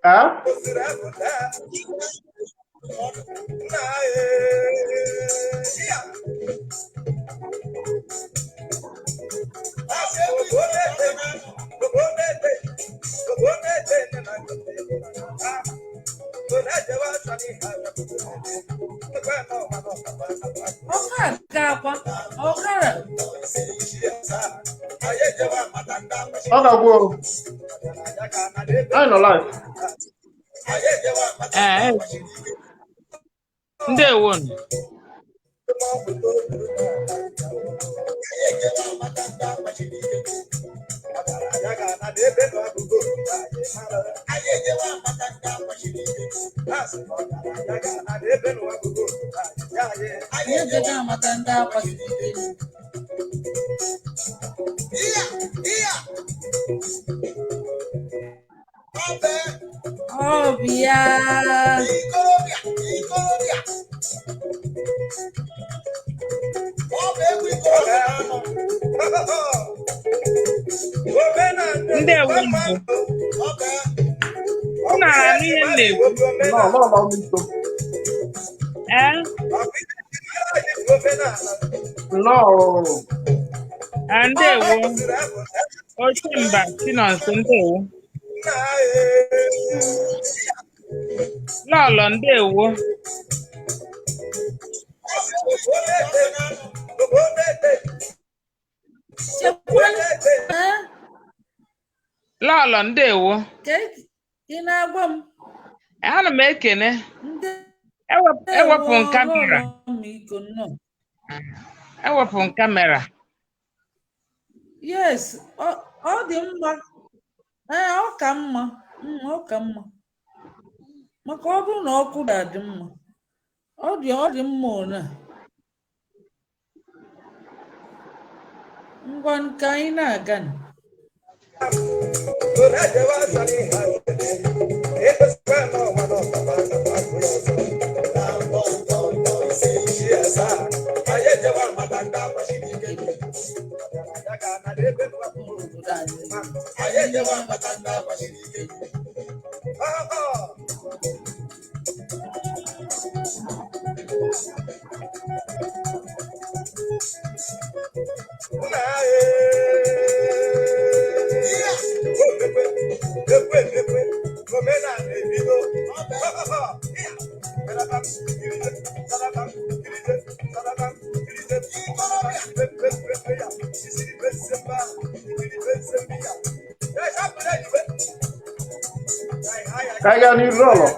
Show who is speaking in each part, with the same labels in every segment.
Speaker 1: Ee?
Speaker 2: Ọka ga-akwa ọkara.
Speaker 1: Ọ ga-agwụ o. Anyị nọ live.
Speaker 3: Ee, ndewonu.
Speaker 2: Anyị ejego amata ndị akwasiri ike. Ọ bụ ya.
Speaker 3: Ndewonu. Unu na-anụ ihe m na-ekwu?
Speaker 1: Nnọọ, Lọlọ Ọmịiko.
Speaker 3: Ee,
Speaker 1: Nnọọ o.
Speaker 3: Ndewo. Ochemba Chinonso, ndewo. Lọlọ, ndewo.
Speaker 2: Chekwa ee.
Speaker 3: Lọlọ, ndewo.
Speaker 2: Ka ị na-agwa m.
Speaker 3: Ana m ekene.
Speaker 2: Ndewo.
Speaker 3: Ewepụ m kamera.
Speaker 2: Lọlọ Ọmịiko, nnọọ.
Speaker 3: Ewepụ m kamera.
Speaker 2: Yes, ọ dị mma. Ee, ọ ka mma. Ọ ka mma maka ọ bụrụ na ọkụ ga-adị mma. Ọ dị mma one a. Ngwa, nke anyị na-aga nụ. Obodo anyị.
Speaker 1: Ka anyị gaa n'iru, Lọlọ.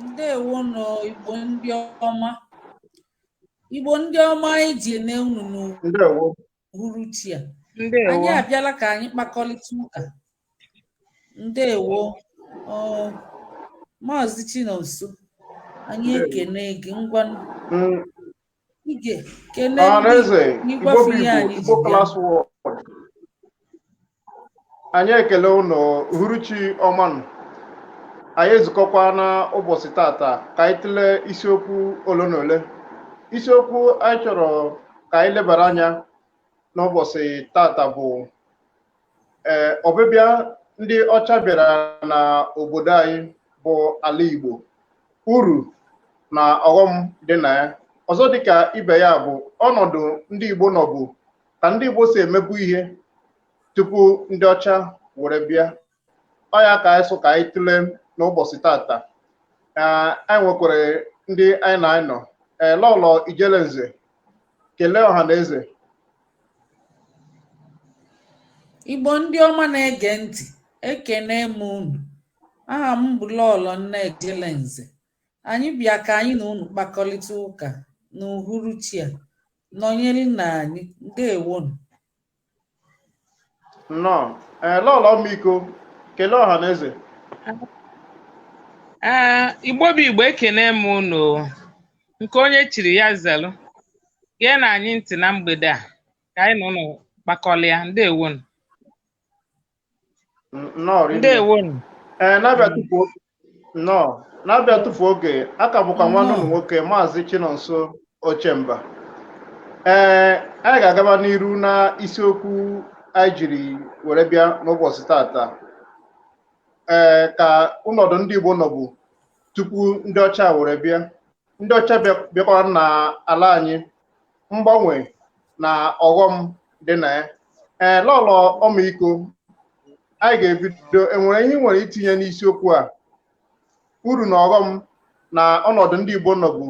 Speaker 2: Ndewo nọ, Igbo ndị ọma. Igbo ndị ọma, anyị ji ene unu
Speaker 1: Ndewo.
Speaker 2: n'uhuruchi a.
Speaker 3: Ndewo.
Speaker 2: Anyị abịala ka anyị kpakọrịta ụka. Ndewo. Ọ Maazị Chinonso, anyị ekene gị. Ngwa, ige kene ndị
Speaker 1: Ọhaneze, Igbo
Speaker 2: n'ịgwafe
Speaker 1: bụ
Speaker 2: ihe
Speaker 1: Igbo,
Speaker 2: anyị ji
Speaker 1: Igbo
Speaker 2: bịa.
Speaker 1: Class World. Anyị ekele unu, uhuruchi ọma nụ. Anyị ezukọkwa na ụbọchị tata ka anyị tụlee isiokwu ole na ole. Isiokwu anyị chọrọ ka anyị lebara anya n'ụbọchị tata bụ ọbịbịa ndị ọcha bịara na obodo anyị bụ ala Igbo, uru na ọghọm dị na ya. Ọzọ dịka ibe ya bụ ọnọdụ ndị Igbo nọbụ, ka ndị Igbo si emebu ihe tupu ndị ọcha were bịa. Ọ ya ka anyị sụ ka anyị tụlee n'ụbọchị tata. Ee, anyị nwekwara ndị anyị na anyị nọ. Ee, Lọlọ Ijelenze, kelee ọha na eze.
Speaker 2: Igbo ndị ọma na-ege ntị, ekene m unu. Aha m bụ Lọlọ Nne Ijelenze. Anyị bịa ka anyị na unu kpakọrịta ụka n'uhuruchi a. Nọnyere na anyị. Ndewonu.
Speaker 1: Nnọọ. Ee, Lọlọ Ọmịiko, kelee ọha na eze.
Speaker 3: Ee, Igbo bụ Igbo, ekene m unu. Nke onye chiri ya zelụ. Gee na anyị ntị na mgbede a ka anyị na unu kpakọlịa. Ndewonu.
Speaker 1: Nnọọ rinne.
Speaker 3: Ndewonu.
Speaker 1: Ee, na-abịa tupu nnọọ na-abịa tufu oge, aka bụkwa nwanne unu nwoke, Maazị Chinonso Ochemba. Ee, Anyị ga-agaba n'iru na isiokwu anyị jiri were bịa n'ụbọchị tata. Ee, ka ọnọdụ ndị Igbo nọbụ tupu ndị ọcha were bịa. Ndị ọcha bịakwara n'ala anyị, mgbanwe na ọghọm dị na ya. Ee, Lọlọ Ọmịiko, anyị ga-ebido. Enwere ihe ị nwere itinye n'isiokwu a, uru na ọghọm na ọnọdụ ndị Igbo nọbụ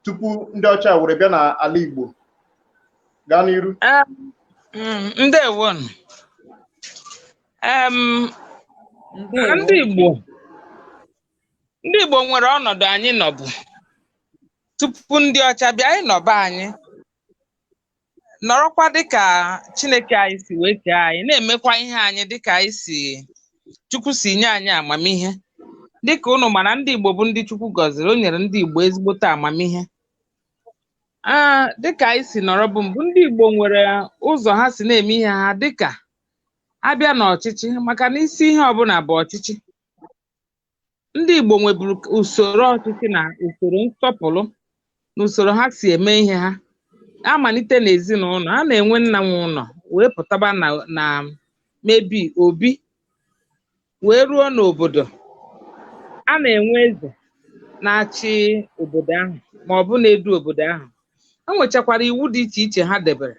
Speaker 1: tupu ndị ọcha were bịa n'ala Igbo? Gaa n'iru.
Speaker 3: Ndewonu.
Speaker 2: Ndewo.
Speaker 3: Ndị Igbo nwere ọnọdụ anyị nọbụ tupu ndị ọcha bịa. Anyị nọba, anyị nọrọkwa dịka Chineke anyị si wee kee anyị, na-emekwa ihe anyị dịka anyị si Chukwu si nye anyị amamihe. Dịka unu mana, ndị Igbo bụ ndị Chukwu gọziri. O nyere ndị Igbo ezigbote amamihe. Aa, dịka anyị si nọrọ bụ mbụ, ndị Igbo nwere ụzọ ha si na-eme ihe ha, dịka abịa n'ọchịchị, maka na isi ihe ọbụla bụ ọchịchị. Ndị Igbo nweburu usoro ọchịchị na usoro nsọpụrụ na usoro ha si eme ihe ha. Amalite n'ezinụlọ, a na-enwe nna nwe ụlọ, wee pụtaba na mebi obi, wee ruo n'obodo a na-enwe eze na-achị obodo ahụ ma ọ bụ na-edu obodo ahụ. E nwechakwara iwu dị iche iche ha debere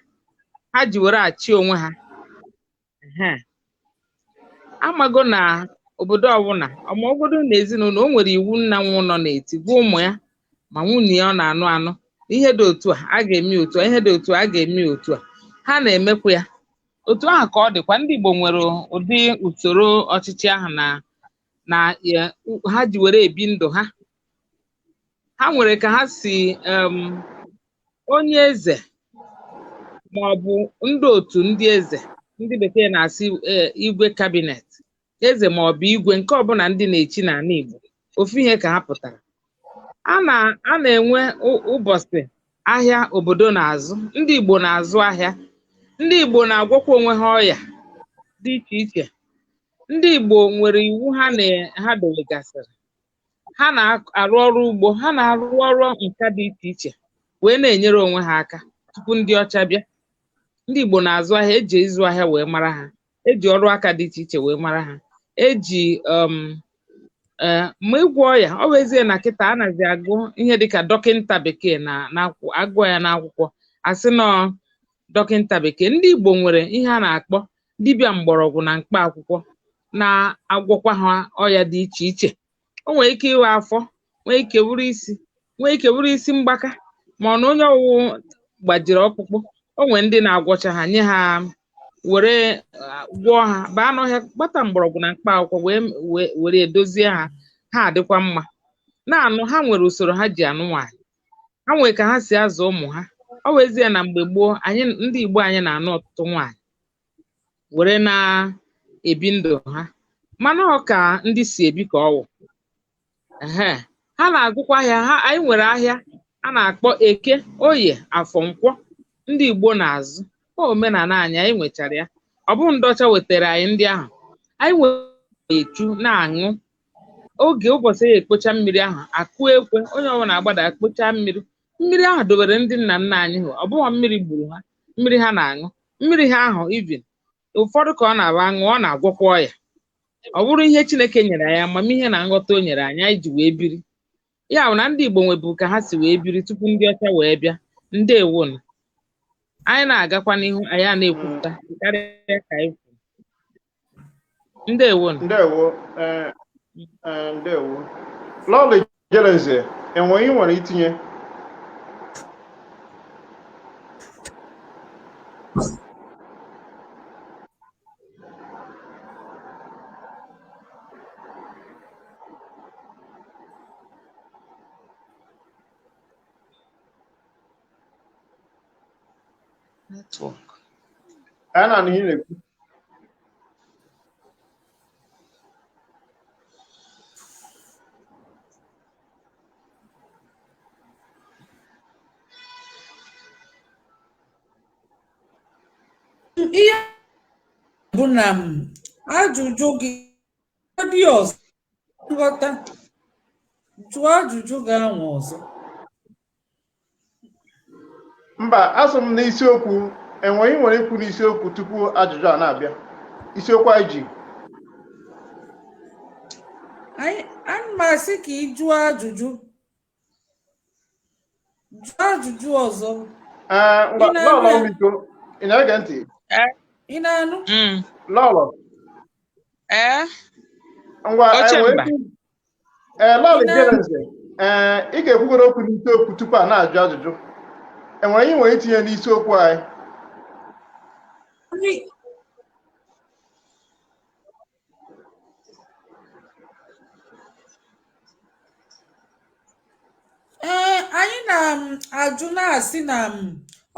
Speaker 3: ha ji were achị onwe ha. Ehe. Amago na obodo ọbụla, ọmọgodo na ezinụlọ, o nwere iwu nna nwe ụlọ na-eti gwa ụmụ ya ma nwunye ya ọ na-anụ anụ, ihe dị otu a a ga-eme otu a, ihe dị otu a a ga-eme otu a. Ha na-emekwa ya otu ahụ ka ọ dịkwa. Ndị Igbo nwere ụdị usoro ọchịchị ahụ na ha ji were ebi ndụ ha. Ha nwere ka ha si onye eze ma ọ bụ ndị otu ndị eze, ndị bekee na-asị igwe cabinet, eze ma ọ bụ igwe nke ọbụla ndị na-echi n'ala Igbo, ofu ihe ka ha pụtara. A na-enwe ụbọchị ahịa obodo na-azụ. Ndị Igbo na-azụ ahịa. Ndị Igbo na-agwọkwa onwe ha ọya dị iche iche. Ndị Igbo nwere iwu ha na ha dowegasịrị. Ha na-arụ ọrụ ugbo, ha na-arụ ọrụ nka dị iche iche wee na-enyere onwe ha aka tupu ndị ọcha bịa. Ndị Igbo na-azụ ahịa, eji ịzụ ahịa wee mara ha, eji ọrụ aka dị iche iche wee mara ha, eji ma ịgwọ ọya. Ọ bụ ezie na kịta anazi agụ ihe dịka dọkịnta bekee na agụọ ya n'akwụkwọ, asị nọọ dọkịnta bekee. Ndị Igbo nwere ihe a na-akpọ dibịa mgbọrọgwụ na mkpa akwụkwọ na-agwọkwa ha ọya dị iche iche. O nwere ike ịwa afọ, nwee ike bụrụ isi, nwee ike bụrụ isi mgbaka, ma ọ na onye ọwụwụ gbajiri ọkpụkpụ. O nwere ndị na-agwọcha ha, nye ha, were gwọọ ha, baa n'ọhịa kpata mgbọrọgwụ na mkpa akwụkwọ wee were edozie ha, ha adịkwa mma. Na-anụ ha nwere usoro ha ji anụ nwaanyị, ha nwere ka ha si azụ ụmụ ha. Ọ bụ ezie na mgbe gboo anyị ndị Igbo anyị na-anụ ọtụtụ nwaanyị were na-ebi ndụ ha, mana ọ ka ndị si ebi ka ọwụ. Ehe, ha na-agụkwa ahịa ha. Anyị nwere ahịa a na-akpọ Eke, Oye, Afọ, Nkwọ ndị Igbo na-azụ. Ọ omenala anyị, anyị nwechara ya. Ọ bụ ndị ọcha wetara anyị ndị ahụ. Anyị nwere echu na-aṅụ oge ụbọchị ya ekpocha mmiri ahụ, akụ ekwe, onye ọbụla agbada kpochaa mmiri. Mmiri ahụ dobere ndị nna nna anyị hụ. Ọ bụghị mmiri gburu ha, mmiri ha na-aṅụ, mmiri ha ahụ even ụfọdụ ka ọ na-abụ aṅụ, ọ na-agwọkwa ọya. Ọ bụrụ ihe Chineke nyere anyị, amamihe na nghọta o nyere anyị, anyị ji wee biri. Ya bụ na ndị Igbo nweburu ka ha si wee biri tupu ndị ọcha wee bịa. Ndewonu. Anyị na-agakwa n'ihu, anyị a na-ekwupụta karịa ka anyị kwuru. Ndewonu.
Speaker 1: Ndewo. Ee, ndewo. Lọlọ Ijelenze, enwe ị nwere itinye?
Speaker 3: Network.
Speaker 1: Anyị na-anụ ihe ị na-ekwu.
Speaker 2: Ihe bụ na m ajụjụ gị dị ọzọ, nghọta, jụọ ajụjụ gị ahụ ọzọ.
Speaker 1: Mba, asụ m n'isiokwu. Enwe ị nwere ikwu n'isiokwu tupu ajụjụ a na-abịa? Isiokwu anyị ji.
Speaker 2: Anyị ana m asị ka ị jụọ ajụjụ. Jụọ ajụjụ ọzọ.
Speaker 1: Ee, ngwa.
Speaker 2: Ị na-anụ
Speaker 1: Lọlọ
Speaker 2: ya?
Speaker 1: Ọmịiko, ị na-ege ntị?
Speaker 3: Ee.
Speaker 2: Ị na-anụ?
Speaker 3: Mm.
Speaker 1: Lọlọ.
Speaker 3: Ee.
Speaker 1: Ngwa.
Speaker 3: Oche.
Speaker 1: Enwere
Speaker 3: Mba.
Speaker 1: Ee, Lọlọ.
Speaker 2: Ị na-anụ?
Speaker 1: Ijelenze, ee, ị ga-ekwugoro okwu n'isiokwu tupu a na-ajụ ajụjụ. Enwere ihe ị nwere itinye n'isiokwu anyị?
Speaker 2: Ee, anyị na-ajụ na-asị na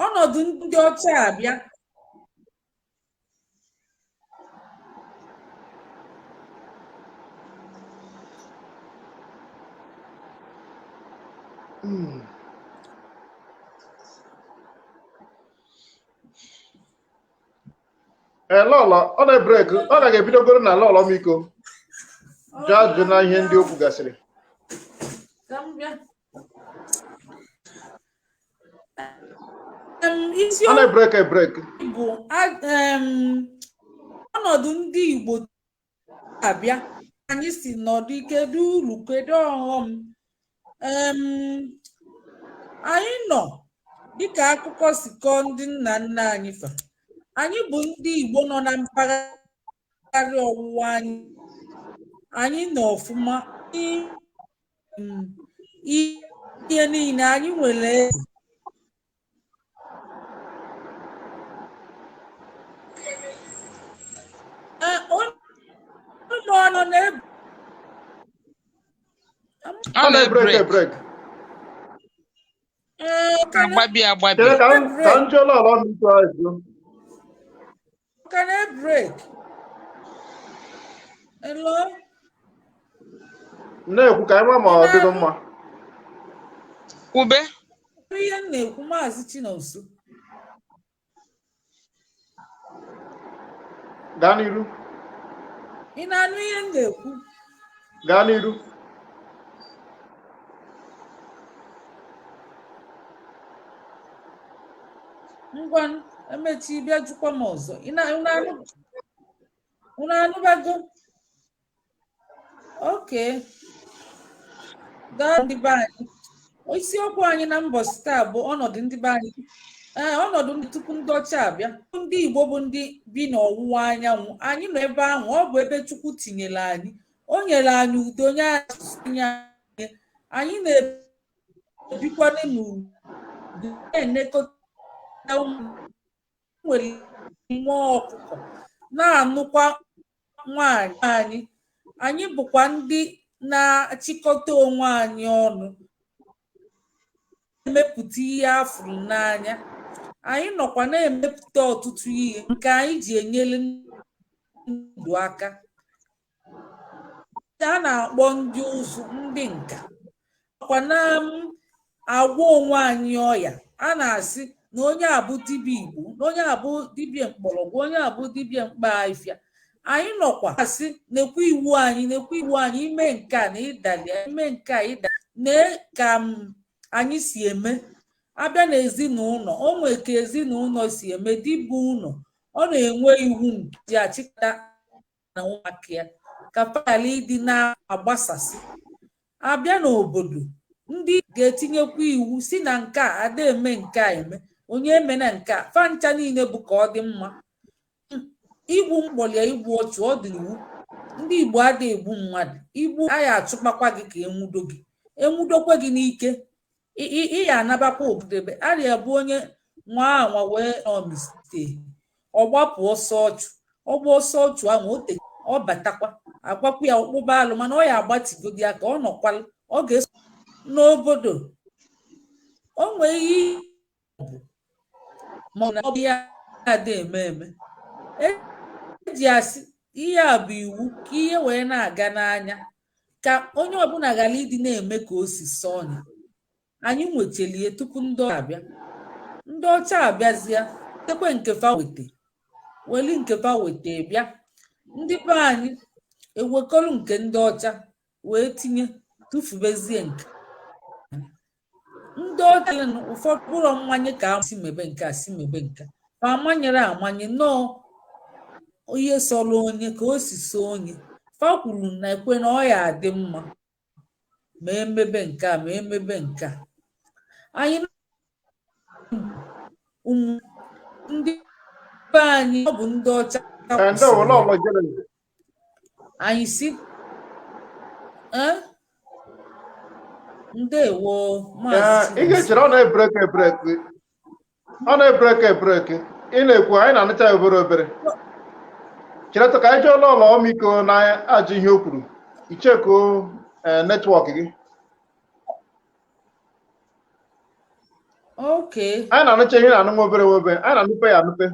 Speaker 2: ọnọdụ ndị ọcha abịa.
Speaker 1: Ee, Lọlọ, ọ na-ebrek. Ọ ga ebidogoro na Lọlọ Ọmịiko jụọ ajụjụ na ihe ndị o kwugasịrị.
Speaker 2: Ka m bịa.
Speaker 1: Ọ
Speaker 2: Isiokwu
Speaker 1: na-ebrek ebrek.
Speaker 2: bụ ọnọdụ ndị Igbo abịa, anyị si nọdụ, kedu uru, kedu ọghọm? Anyị nọ dịka akụkọ si kọọ ndị nna nna anyị fa. Anyị bụ ndị Igbo nọ na mpaghara ọwụwa anyị. Anyị nọ ọfụma. Ihe niile anyị nwere eze. Ee, onye ọ nọ na
Speaker 3: Ọ
Speaker 1: Ọ na-ebrek
Speaker 3: na-ebrek.
Speaker 1: ebrek.
Speaker 2: Ee, ka na
Speaker 3: Agbabi agbabi.
Speaker 1: Chere ka m jụọ Lọlọ Ọmịiko ajụjụ.
Speaker 2: Ka na-ebrek. Hello?
Speaker 1: Na-ekwu ka anyị ma ma
Speaker 2: Ị
Speaker 1: ọ dịgo
Speaker 2: na-anụ
Speaker 1: mma.
Speaker 3: Kwube.
Speaker 2: ihe m na-ekwu, Maazị Chinonso?
Speaker 1: Gaa n'iru.
Speaker 2: Ị na-anụ ihe m na-ekwu?
Speaker 1: Gaa n'iru.
Speaker 2: Ngwa, emechi bịa jụkwa m ọzọ. Ị na unu anụ, unu anụbago? Oke gaa. Ndị be anyị, isiokwu anyị na mbọchị taa bụ ọnọdụ ndị be anyị, ee, ọnọdụ ndị tupu ndị ọcha abịa. Ndị Igbo bụ ndị bi n'ọwụwa anyanwụ. Anyị nọ ebe ahụ, ọ bụ ebe Chukwu tinyere anyị. O nyere anyị udo, nye anyị asụsụ, nye anyị. Anyị na-ebikwana n'udo, na-enekọta ụmụ nwere nwa ọkụkọ, na-anụkwa nwanyị anyị. Anyị bụkwa ndị na-achịkọta onwe anyị ọnụ, na-emepụta ihe afụrụ n'anya. Anyị nọkwa na-emepụta ọtụtụ ihe nke anyị ji enyere ndụ aka. A na-akpọ ndị ụzụ, ndị nka, nọkwa na agwọ onwe anyị ọya. A na-asị na onye a bụ dibịa Igbo, na onye a bụ dibịa mkpọrọgwụ, onye a bụ dibịa mkpa afịfịa. Anyị nọkwa asị nekwa iwu anyị, nekwa iwu anyị, ime nke a na ịdali, ime nke a ịda nee. Ka m anyị si eme abịa n'ezinụlọ, o nwee ka ezinụlọ si eme. Dibụ ụlọ, ọ na-enwe iwu nke ji achịkọta na ụmụaka ya ka fa ghara ịdị na-agbasasị. Abịa n'obodo, ndị ga-etinyekwa iwu si na nke a ada eme, nke a eme, onye emena nke a. Fa ncha niile bụ ka ọ dị mma. Igbu mkpọrọ, igbu ọchụ, ọ dị iwu. Ndị Igbo adịghị egbu mmadụ. Igbu a, ya achụkpakwa gị ka enwudo gị, enwudokwe gị n'ike. Ị ya anabakwa obodo. Arịa bụ onye nwa anwa wee nọ mistake, ọ gbapụ ọsọ ọchụ, ọgba ọsọ ọchụ ahụ, o te ọ batakwa, agwakwa ya ọkpụba alụ, mana ọ ya agbatigodi aka. Ọ nọkwalụ, ọ ga-eso n'obodo. O nwee ihe bụ ma ọ na ọ bụ ihe ada eme eme eji asị ihe a bụ iwu, ka ihe wee na-aga n'anya, ka onye ọbụla ghara ịdị na-eme ka o si sọọ ya. Anyị nwechelie tupu ndị ọcha abịa. Ndị ọcha abịazịa tekwe nke fa wete, weli nke fa wete bịa. Ndị be anyị ewekọrọ nke ndị ọcha wee tinye, tụfubezie nke. Ndị ọcha ụfọdụ bụrọ mmanye ka a si mebe nke a, si mebe nke a, fa amanyere amanye nọọ ihe sọrọ onye ka o si so onye. Fa kwuru na ekwe na ọ ya adị mma ma emebe nke a, ma emebe nke a. Anyị ụmụ ndị be anyị, ọ bụ ndị ọcha
Speaker 1: Ee, ndewo.
Speaker 2: kwụsịrị ya.
Speaker 1: Lọlọ Ijele.
Speaker 2: Anyị si ee, ndewo.
Speaker 1: Ee,
Speaker 2: Maazị
Speaker 1: ị ga-echere, ọ na-ebreak ebreak, ọ na-ebreak ebreak. Ị na-ekwu, anyị na-anụcha ya obere obere. Cheretụ ka anyị jụọ Lọlọ Ọmịiko na ajụ ihe o kwuru. Ichekuo network gị.
Speaker 2: Okay.
Speaker 1: Anyị na-anụcha ihe na-anụ nwa obere nwa obere, anyị na-anụpe ya anụpe.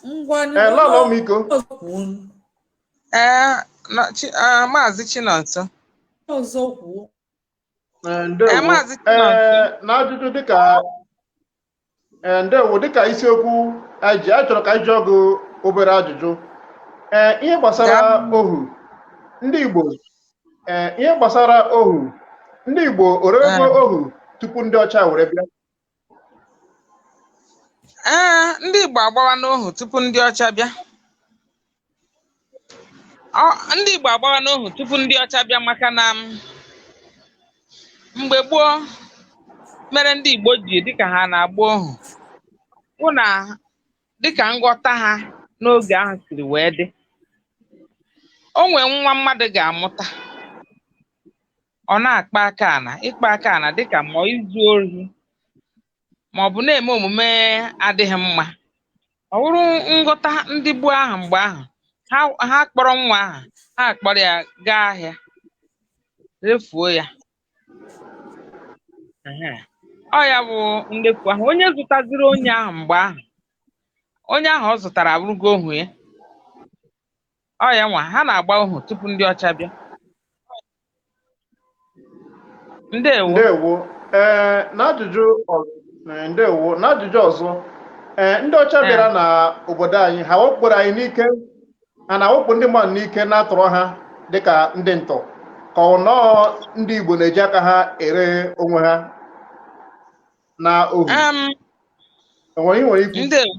Speaker 2: Ngwa.
Speaker 1: Ee, Lọlọ Ọmịiko.
Speaker 2: Ọzọ kwuo.
Speaker 3: Ee, Maazị Chinonso.
Speaker 2: Ọzọ kwuo.
Speaker 1: Ee,
Speaker 3: Ee,
Speaker 1: ndewo.
Speaker 3: Maazị Chinonso.
Speaker 1: Ee, na ajụjụ dịka ee, ndewo, dịka isiokwu anyị ji, anyị chọrọ ka anyị jụọ gị obere ajụjụ. Ee, ihe gbasara
Speaker 3: Gaa.
Speaker 1: ohu ndị Igbo, ee, ihe gbasara ohu ndị Igbo, orego ohu tupu ndị ọcha were bịa?
Speaker 3: Ee, ndị Igbo agbawa n'ohu tupu ndị ọcha bịa. Ndị Igbo agbawa n'ohu tupu ndị ọcha bịa, maka na mgbe gboo mere ndị Igbo ji dịka ha na-agba ohu bụ na dịka nghọta ha n'oge ahụ siri wee dị, o nwee nwa mmadụ ga-amụta, ọ na-akpa aka ana, ịkpa aka ana dịka ma izu ohi ma ọ bụ na-eme omume adịghị mma. Ọ bụrụ nghọta ndị gboo ahụ mgbe ahụ, ha kpọrọ nwa ahụ, ha kpọrọ ya gaa ahịa refuo ya. Ehe. Ọ ya bụ nlefu ahụ. Onye zụtaziri onye ahụ mgbe ahụ, onye ahụ ọ zụtara abụrụgo ohu ya. Ọ ya nwa ha na-agba ohu tupu ndị ọcha bịa. Ndewo.
Speaker 1: Ndewo. Ee, na ajụjụ ndewo. Na ajụjụ ọzọ, ee, ndị ọcha bịara na obodo anyị, ha wakporo anyị n'ike, ha na-awakpo ndị mmadụ n'ike na-atọrọ ha dịka ndị ntọ, ka ọ nọọ ndị Igbo na-eji aka ha ere onwe ha na ohu? Enwere ihe nwere ikwu?
Speaker 3: Ndewo.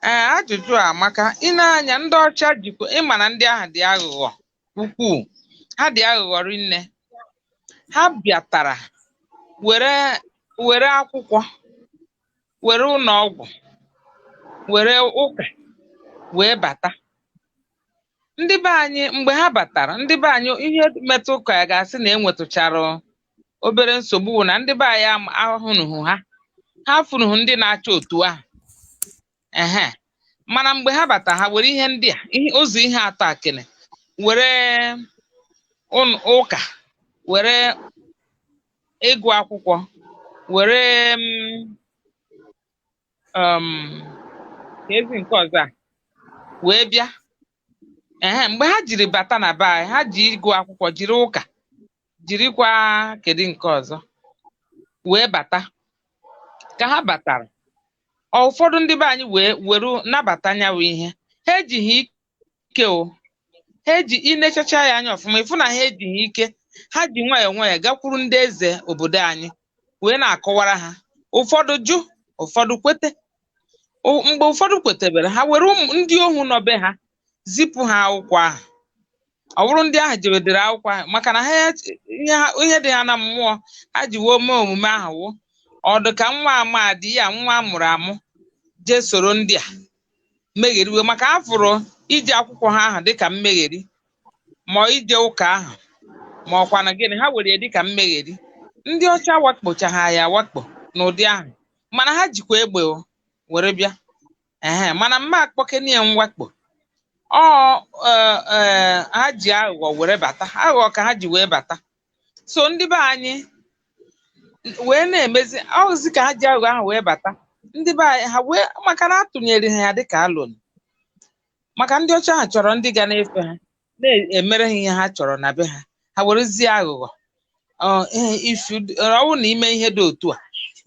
Speaker 3: Ee, ajụjụ a amaka. Ị na-anya ndị ọcha jikwa, ịma na ndị ahụ dị aghụghọ ukwuu, ha dị aghụghọ rinne. Ha bịatara were akwụkwọ, were ụlọ ọgwụ, were ụka wee bata. Ndị be anyị mgbe ha batara, ndị be anyị ihe metụ ụka ya ga-asị na enwetụchara obere nsogbu bụ na ndị be anyị ahụnụhụ ha, ha fụnụhụ ndị na-achọ otu ahụ. Ehe, mana mgbe ha bata, ha were ihe ndị a, ụzọ ihe atọ akịnị, were ụka, were ịgụ akwụkwọ, were ka ezi nke ọzọ a wee bịa. Ehe, mgbe ha jiri bata na be anyị, ha ji ịgụ akwụkwọ, jiri ụka, jirikwa kedu nke ọzọ wee bata. Ka ha batara, ụfọdụ ndị be anyị wee were nabata nyawu ihe. Ha ejighị ike o, ha eji inechacha ya anya ọfụma, ịfụ na ha ejighị ike. Ha ji nwayọọ nwayọọ gakwuru ndị eze obodo anyị wee na-akọwara ha. Ụfọdụ jụ, ụfọdụ kwete. Mgbe ụfọdụ kwetebere, ha were ụmụ ndị ohu nọ be ha zipụ ha akwụkwọ ahụ. Ọ bụrụ ndị ahụ jewedere akwụkwọ ahụ, maka na ihe dị ha na mmụọ ha ji wee mee omume ahụ wụ ọ dị ka nwa amadi ya, nwa amụrụ amụ jee soro ndị a megheriwe, maka a fụrụ ije akwụkwọ ha ahụ dịka mmegheri, ma ije ụka ahụ, ma ọkwa na gịnị, ha were ya dịka mmegheri. Ndị ọcha wakpocha ha ya wakpo n'ụdị ahụ, mana ha jikwa egbe o were bịa. Ehe, mana mma akpọkene ya mwakpo. Ọ ha ji aghụghọ were bata, aghụghọ ka ha ji wee bata. So ndị be anyị wee na-emezi ọzi ka ha ji aghụghọ ahụ wee bata. Ndị be anyị ha wee, maka na atụnyere ha ya dịka alụm, maka ndị ọcha ha chọrọ ndị ga na-efe ha, na-emere ha ihe ha chọrọ na be ha, ha werezie aghụghọ. Ọ bụrụ na ime ihe dị otu a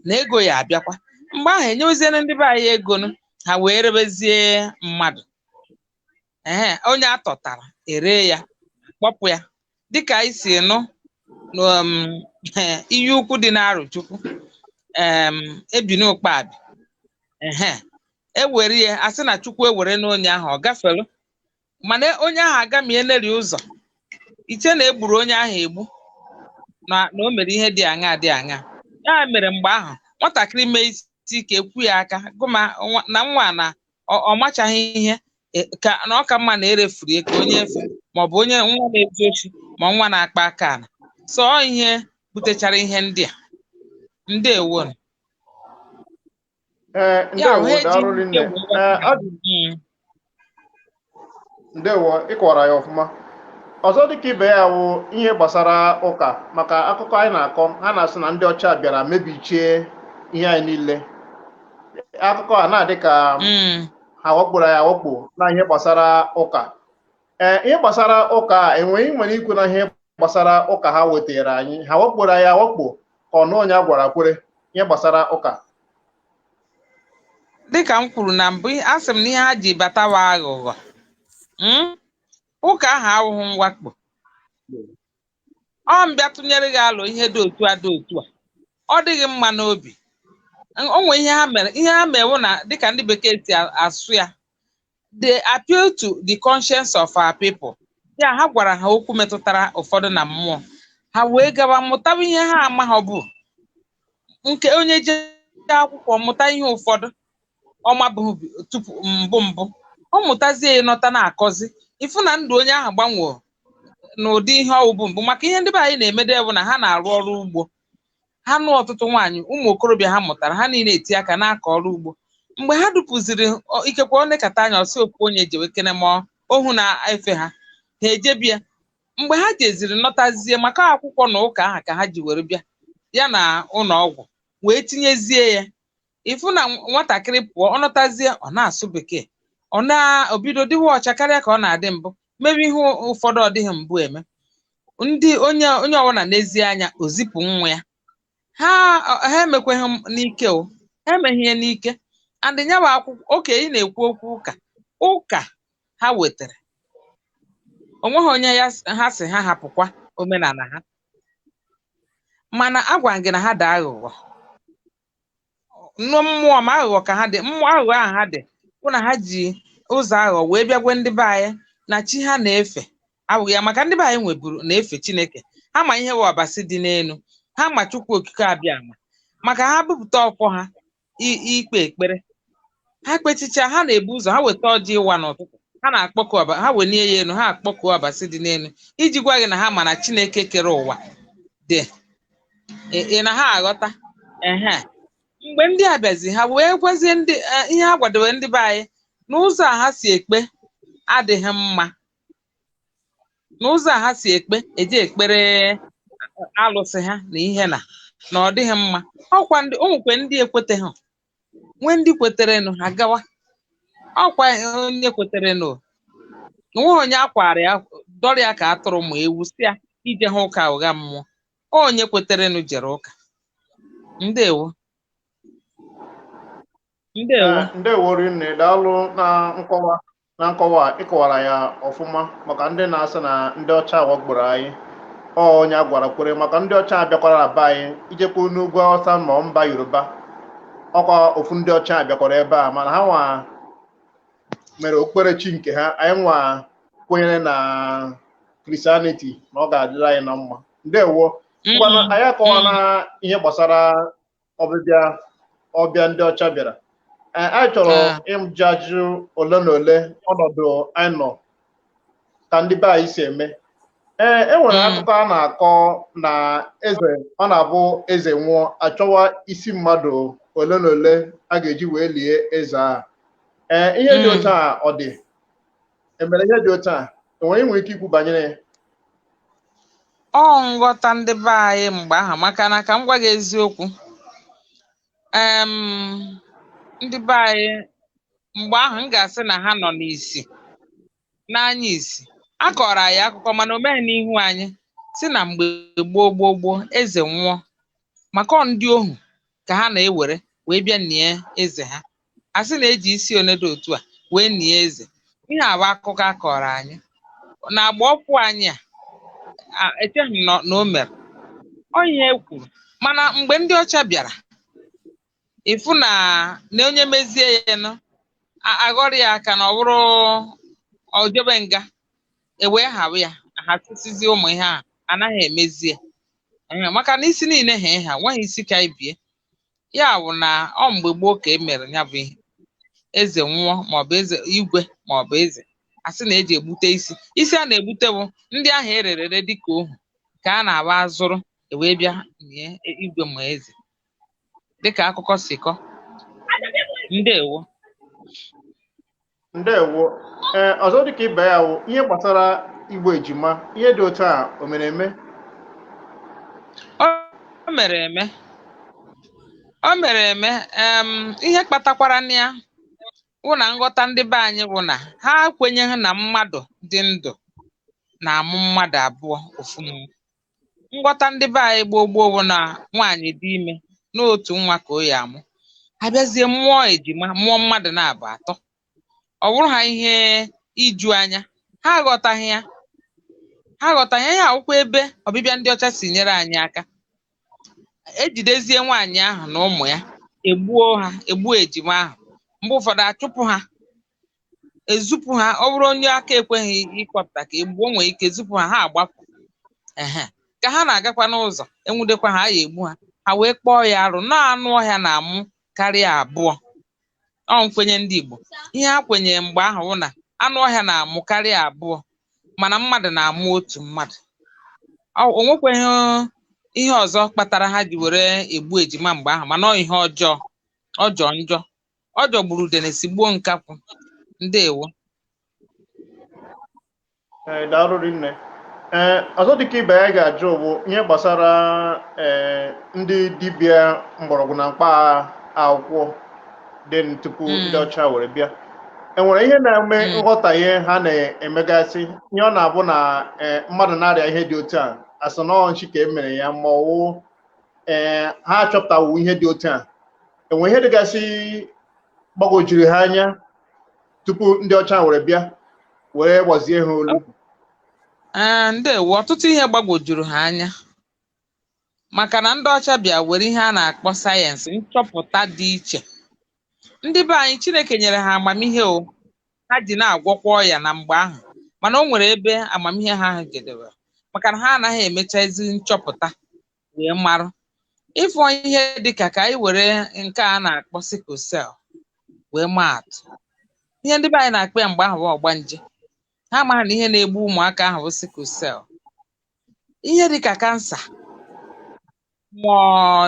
Speaker 3: na ego ya abịakwa, mgbe ahụ enyeweziere ndị be anyị ego nụ, ha wee rebezie mmadụ. Ehe, onye atọtara ere ya, kpọpụ ya. Dịka anyị si nụ na iyi ukwu dị n'Arọchukwu, Ebini Ụkpabi, ehe, ewere ya asị na Chukwu ewere n'onye ahụ ọ gafelu, mana onye ahụ agamieneri ụzọ iche na egburu onye ahụ egbu na o mere ihe dị aṅaa dị aṅaa. Ya mere mgbe ahụ nwatakịrị mee isi ike ekwu ya aka gụma na nwa na ọ machaghị ihe, ka na ọ ka mma na erefuru ya ka onye efe, maọbụ onye nwa na-ezu oshi ma nwa na-akpa aka ala. So ọ ihe butechara ihe ndị a. Ndewo.
Speaker 1: Ee,
Speaker 3: Ya
Speaker 1: ndewo,
Speaker 3: ha eji
Speaker 1: daalụ
Speaker 3: ike
Speaker 1: rinne.
Speaker 3: wee
Speaker 1: Ee,
Speaker 3: wepụta.
Speaker 1: Ndewo, ịkọwara ya ọfụma. Ọzọ dịka ibe ya wụ ihe gbasara ụka, maka akụkọ anyị na-akọ, ha na-asị na ndị ọcha bịara mebichie ihe anyị niile. Akụkọ a na-adị ka ha wakporo ya awakpo na ihe gbasara ụka. Ee, ihe gbasara ụka a, enweghị nwere ikwu na ihe gbasara ụka ha wetara anyị, ha wakporo ya awakpo ka ọ na onye a gwara kwere ihe gbasara ụka?
Speaker 3: Dịka m kwuru na mbụ, asị m na ihe ha ji batawa aghụghọ. Ụka ahụ awụghị mwakpo. Ọ mbịa tụnyere gị alụ ihe dị otu a dị otu a, ọ dịghị mma n'obi. O nwee ihe ha mere, ihe ha mewo na dịka ndị bekee si asụ ya, they appeal to the conscience of our people. Ya ha gwara ha okwu metụtara ụfọdụ na mmụọ, ha wee gawa mụtawa ihe ha amaghị, bụ nke onye jee akwụkwọ mụta ihe ụfọdụ ọ mabụghị tupu mbụ mbụ, ọ mụtazie ya nọta na-akọzi ịfụ na ndụ onye ahụ gbanwee n'ụdị ihe ọwụbụ mbụ. Maka ihe ndị be anyị na-emede bụ na ha na-arụ ọrụ ugbo, ha nụ ọtụtụ nwaanyị, ụmụ okorobịa ha mụtara ha niile eti aka na-akọ ọrụ ugbo. Mgbe ha dupụziri ikekwe ọ nekata anya ọsị ofu onye jewe kene ma ohu na-efe ha, ha ejebia. Mgbe ha jeziri nọtazie maka akwụkwọ na ụka ahụ ka ha ji were bịa ya na ụlọ ọgwụ wee tinyezie ya, ịfụ na nwatakịrị pụọ ọ nọtazie ọ na-asụ bekee, ọ na-obido dịwa ọcha karịa ka ọ na-adị mbụ, mebe ihe ụfọdụ ọ dịghị mbụ eme. Ndị onye onye ọbụla n'ezie anya o zipụ nwa ya, ha ha emekweghị m n'ike, o ha emeghị ihe n'ike. And nyawa akwụkwọ oke ị na-ekwu okwu ụka, ụka ha wetara onweghị onye ya ha sị ha hapụkwa omenala ha, mana agwa gị na ha dị aghụghọ nnụọ mmụọ, ma aghụghọ ka ha dị, mmụọ aghụghọ ahụ ha dị bụ na ha ji ụzọ aghụghọ wee bịagwe ndị be anyị na chi ha na-efe abụghị ya. Maka ndị be anyị nweburu na-efe Chineke, ha ma ihe wụ Ọbasi dị n'elu, ha ma Chukwu Okike abịa ama, maka ha bupụta ọfọ ha ikpe ekpere ha kpechicha, ha na-ebu ụzọ ha weta ọjị ịwa n'ụtụtụ, ha na-akpọku ọba ha welie ya elu, ha akpọkuo Ọbasi dị n'elu iji gwa gị na ha ma na Chineke kere ụwa dị. Ị na ha aghọta ehe. Mgbe ndị a bịazi ha wee gwazie ndị ihe ha gwadobe ndị be anyị n'ụzọ a ha si ekpe adịghị mma, n'ụzọ a ha si ekpe eje ekpere alụsị ha na ihe na na ọ dịghị mma. Ọkwa ndị o nwekwe ndị ekweteghị, nwee ndị kweterenụ ha gawa. Ọkwa onye kweterenụ, onweghị onye akwara ya dọrọ ya ka atụrụ ma ewu si ya ije ha ụka ụgha mmụọ. Onye kweterenụ jere ụka. Ndewo, ndewo.
Speaker 1: Ee, ndewo rinne, daalụ na nkọwa, na nkọwa a, ịkọwara ya ọfụma. Maka ndị na-asị na ndị ọcha wakporo anyị, ọ onye a gwara kwere, maka ndị ọcha abịakwara na be anyị ijekwa n'ugwu Awụsa ma ọ mba Yoruba, ọkwa ofu ndị ọcha abịakwara ebe a, mana ha nwa mere okpukperechi nke ha, anyị nwa kwenyere na Christianity na ọ ga-adịrị anyị na mma. Ndewo. Ngwanụ, anyị akọwala ihe gbasara ọbịbịa ọbịa ndị ọcha bịara. Ee, anyị chọrọ ịjụ ajụjụ ole na ole ọnọdụ anyị nọ ka ndị be anyị si eme. Ee, e nwere akụkọ a na-akọ na eze ọ na-abụ eze nwụọ achọwa isi mmadụ ole na ole a ga-eji wee lie eze ahụ. Ee, ihe dị otu a ọ dị emere ihe dị otu a enwere inwe ike ikwu banyere ya?
Speaker 3: Ọ nghọta ndị be anyị mgbe ahụ, maka na ka m gwa gị eziokwu, ndị be anyị mgbe ahụ m ga-asị na ha nọ n'isi n'anya isi. A kọrọ anyị akụkọ mana o meghị n'ihu anyị, si na mgbe gboo gboo gboo eze nwụọ, maka ọ ndị ohu ka ha na-ewere wee bịa nie eze ha, a sị na eji isi one dị otu a wee nie eze. Ihe a bụ akụkọ a kọrọ anyị na agba ọkwụ anyị a. Echeghị m na o mere. Ọ ihe e kwuru. Mana mgbe ndị ọcha bịara, ịfụ na onye mezie ya nụ, aghọrọ ya aka na ọ bụrụ o jebe nga, e wee hawe ya, ha tụsizie ụmụ ihe ahụ, anaghị emezi ya. Ee, maka na isi niile ha ịha, nweghị isi ka ibie. Ya wụ na ọ mgbe gboo ka e mere ya bụ ihe. Eze nwụọ maọbụ eze igwe maọbụ eze, a sị na eji egbute isi. Isi a na-egbute bụ ndị ahụ erere ere dịka ohu ka a na-agba azụrụ e wee bịa nye igwe ma eze, dịka akụkọ si kọ. Ndewo.
Speaker 1: Ndewo. Ee, ọzọ dịka ibe ya wụ ihe gbasara igbu ejima, ihe dị otu a o mere eme?
Speaker 3: O mere eme. O mere eme. Ihe kpatakwara na ya wụ na nghọta ndị be anyị bụ na ha ekwenyeghị na mmadụ dị ndụ na-amụ mmadụ abụọ ofu nwa. Nghọta ndị be anyị gboo gboo bụ na nwaanyị dị ime n'otu nwa ka o ya amụ. Abịazie mụọ ejima, mụọ mmadụ na-abụ atọ. Ọ bụrụ ha ihe iju anya, ha aghọtaghị ya. Ha aghọtaghị ya. Akwụkwọ ebe ọbịbịa ndị ọcha si nyere anyị aka. Ejidezie nwaanyị ahụ na ụmụ ya, egbuo ha, egbuo ejima ahụ. Mgbe ụfọdụ achụpụ ha, ezupụ ha. Ọ bụrụ onye aka ekweghị ịkpọpụta ka egbuo, nwere ike zupụ ha, ha agbapụ. Ehe. Ka ha na-agakwa n'ụzọ, enwudekwa ha, ya egbu ha. Ha wee kpọọ ya arụ na anụ ọhịa na-amụ karịa abụọ. Ọ nkwenye ndị Igbo. Ihe ha kwenyere mgbe ahụ bụ na anụ ọhịa na-amụ karịa abụọ, mana mmadụ na-amụ otu mmadụ. O nwekweghị ihe ọzọ kpatara ha ji were egbu ejima mgbe ahụ, mana ọ ihe ọjọọ, ọ jọọ njọ. Ọ jọgburu udene sigbuo nkakwụ. Ndewo.
Speaker 1: Ee, daalụ rinne. Ee, ọzọ dịka ibe ya ga-ajụ bụ ihe gbasara ee ndị dibịa mgbọrọgwụ na mkpa akwụkwọ dị tupu ndị ọcha were bịa. Enwere ihe na-eme nghọtahie ha na-emegasị, ihe ọ na-abụ na mmadụ na-arịa ihe dị otu a, asị na ọ nchi ka e mere ya, ma ọ wụ ee ha achọpụtawo ihe dị otu a. Enwere ihe dịgasị gbagwojiri ha anya tupu ndị ọcha were bịa were gbazie ha olu?
Speaker 3: Ee, ndewo. Ọtụtụ ihe gbagwojuru ha anya, maka na ndị ọcha bịa were ihe a na-akpọ sayensị nchọpụta dị iche. Ndị be anyị, Chineke nyere ha amamihe o ha ji na-agwọkwa ọya na mgbe ahụ, mana o nwere ebe amamihe ha ahụ jedebere, maka na ha anaghị emecha ezi nchọpụta wee marụ. Ịfụ ihe dịka ka anyị were nke a na-akpọ sickle cell wee maa atụ. Ihe ndị be anyị na-akpọ ya mgbe ahụ bụ ọgbanje. Ha amaghị na ihe na-egbu ụmụaka ahụ bụ sickle cell. Ihe dịka kansa ma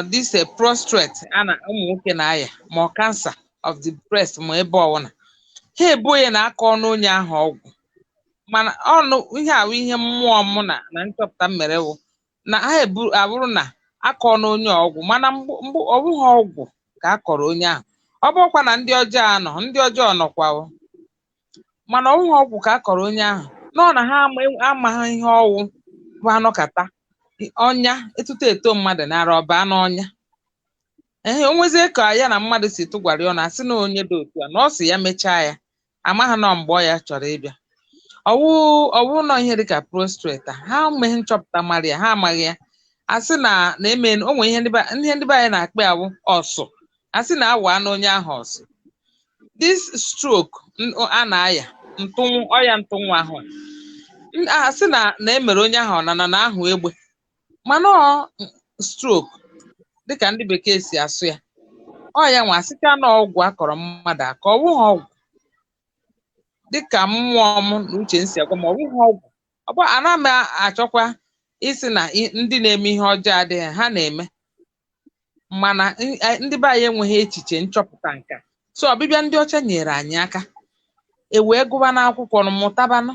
Speaker 3: ọ this prostate a na ụmụ nwoke na-aya, ma ọ cancer of the breast, ma ebe ọwụna ha ebo ya na aka ọnụ onye ahụ ọgwụ. Mana ọnụ ihe ahụ, ihe mmụọ m na nchọpụta m mere wụ na ha ebu abụrụ na aka ọnụ onye ọgwụ, mana mgbu ọ bụghị ọgwụ ka a kọrọ onye ahụ. Ọ bụrụkwa na ndị ọjọọ anọ, ndị ọjọọ nọkwa o, mana ọ bụghị ọgwụ ka a kọrọ onye ahụ nọ na ha amaghị ihe ọwụ bụ anọkata ọnya etuto eto mmadụ nara ọba n'ọnya. Ee, o nwezie ka ya na mmadụ si tụgwara ya, ọ na-asị na onye dị otu a na ọ sị ya mechaa ya, amaghị nọ mgbe ọ ya chọrọ ịbịa. Ọwụ ọwụ nọ ihe dịka prostate a, ha meghị nchọpụta mara ya, ha amaghị ya. Asị na na-eme o nwere ihe ndị be anyị na-akpọ ya bụ ọsụ, asị na awa anụ onye ahụ ọsụ. This stroke a na-aya ntụnwụ, ọya ntụnwụ ahụ a, asị na na emere onye ahụ ọnana na ahụ egbe, mana ọ stroke dịka ndị bekee si asụ ya, ọ ya nwa asịcha na ọgwụ akọrọ mmadụ aka. Ọ bụghị ọgwụ, dịka mmụọ m na uche m si agwa m, ọ bụghị ọgwụ. Ọ bụ ana m achọkwa isi na ndị na-eme ihe ọjọọ adịghị, ha na-eme, mana ndị be anyị enweghị echiche nchọpụta nke a. So ọbịbịa ndị ọcha nyere anyị aka, e wee gụba n'akwụkwọ nụ, mụtabanụ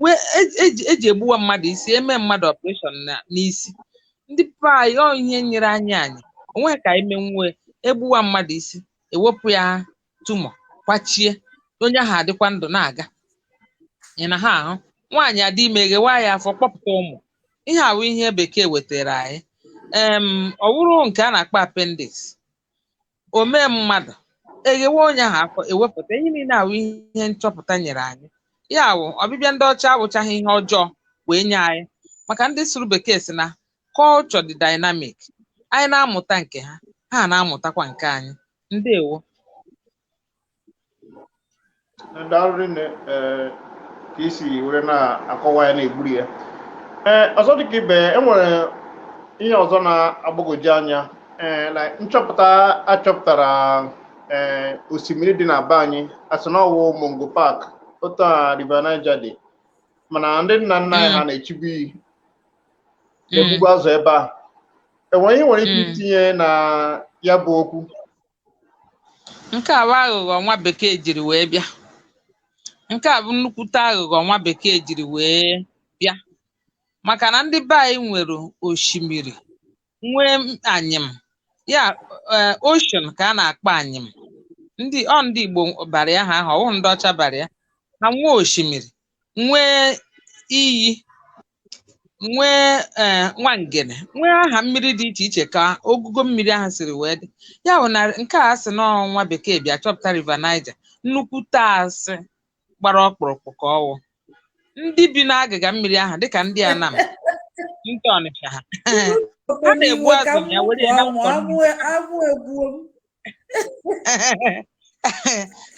Speaker 3: wee eji egbuwa mmadụ isi, eme mmadụ operation na n'isi. Ndị be anyị, ọ ihe nyere anyị onweghị ka anyị menwue egbuwa mmadụ isi, ewepụ ya tumor, kwachie onye ahụ, adịkwa ndụ na-aga. Ị na ha ahụ nwaanyị adị ime, ghewa ya afọ, kpọpụta ụmụ. Ihe awụ ihe bekee wetara anyị. Ọ wụrụ nke a na-akpọ appendix, o mee mmadụ, eghewe onye ahụ afọ, ewepụta ihe niile. Awụ ihe nchọpụta nyere anyị. Ya wụ ọbịbịa ndị ọcha awụchaghị ihe ọjọọ wee nye anyị. Maka ndị sụrụ bekee si na culture dị dynamic. Anyị na-amụta nke ha, ha na-amụtakwa nke anyị. Ndewo.
Speaker 1: Daalụ rinne. Ee, ka isi were na-akọwa ya na-egburu ya. Ee, ọzọ dịka ibe, enwere ihe ọzọ na-agbagwoju anya. Ee, na nchọpụta achọpụtara, ee, osimiri dị na be anyị, asị na ọwụ Mungo Park, otu a River Niger dị, mana ndị nna nna anyị ha na-echibu iyi, na-egbugbu azụ ebe a. Enwere ihe nwere ike itinye na ya bụ okwu?
Speaker 3: Nke a bụ aghụghọ nwa bekee jiri wee bịa. Nke a bụ nnukwute aghụghọ nwa bekee jiri wee bịa, maka na ndị be anyị nwere osimiri, nwee anyịm ya, ocean ka a na-akpọ anyịm. Ndị ọ ndị Igbo bara ya ha ahụ, ọwụghị ndị ọcha bara ya. Ha nwee osimiri, nwee iyi, nwee nwangene, nwee aha mmiri dị iche iche ka ogugo mmiri ahụ siri wee dị. Ya bụ na nke a sị na nwa bekee bịa chọpụta River Niger, nnukwute asị gbara ọkpụrụkpụ ka ọwụ. Ndị bi n'agịga mmiri ahụ, dịka ndị Anam, ndị Ọnịcha, ha ha na-egbu
Speaker 2: Iwe ka
Speaker 3: azụ
Speaker 2: m
Speaker 3: ya were ya
Speaker 2: amụ
Speaker 3: na-akọ
Speaker 2: amụ amụ egbuo m.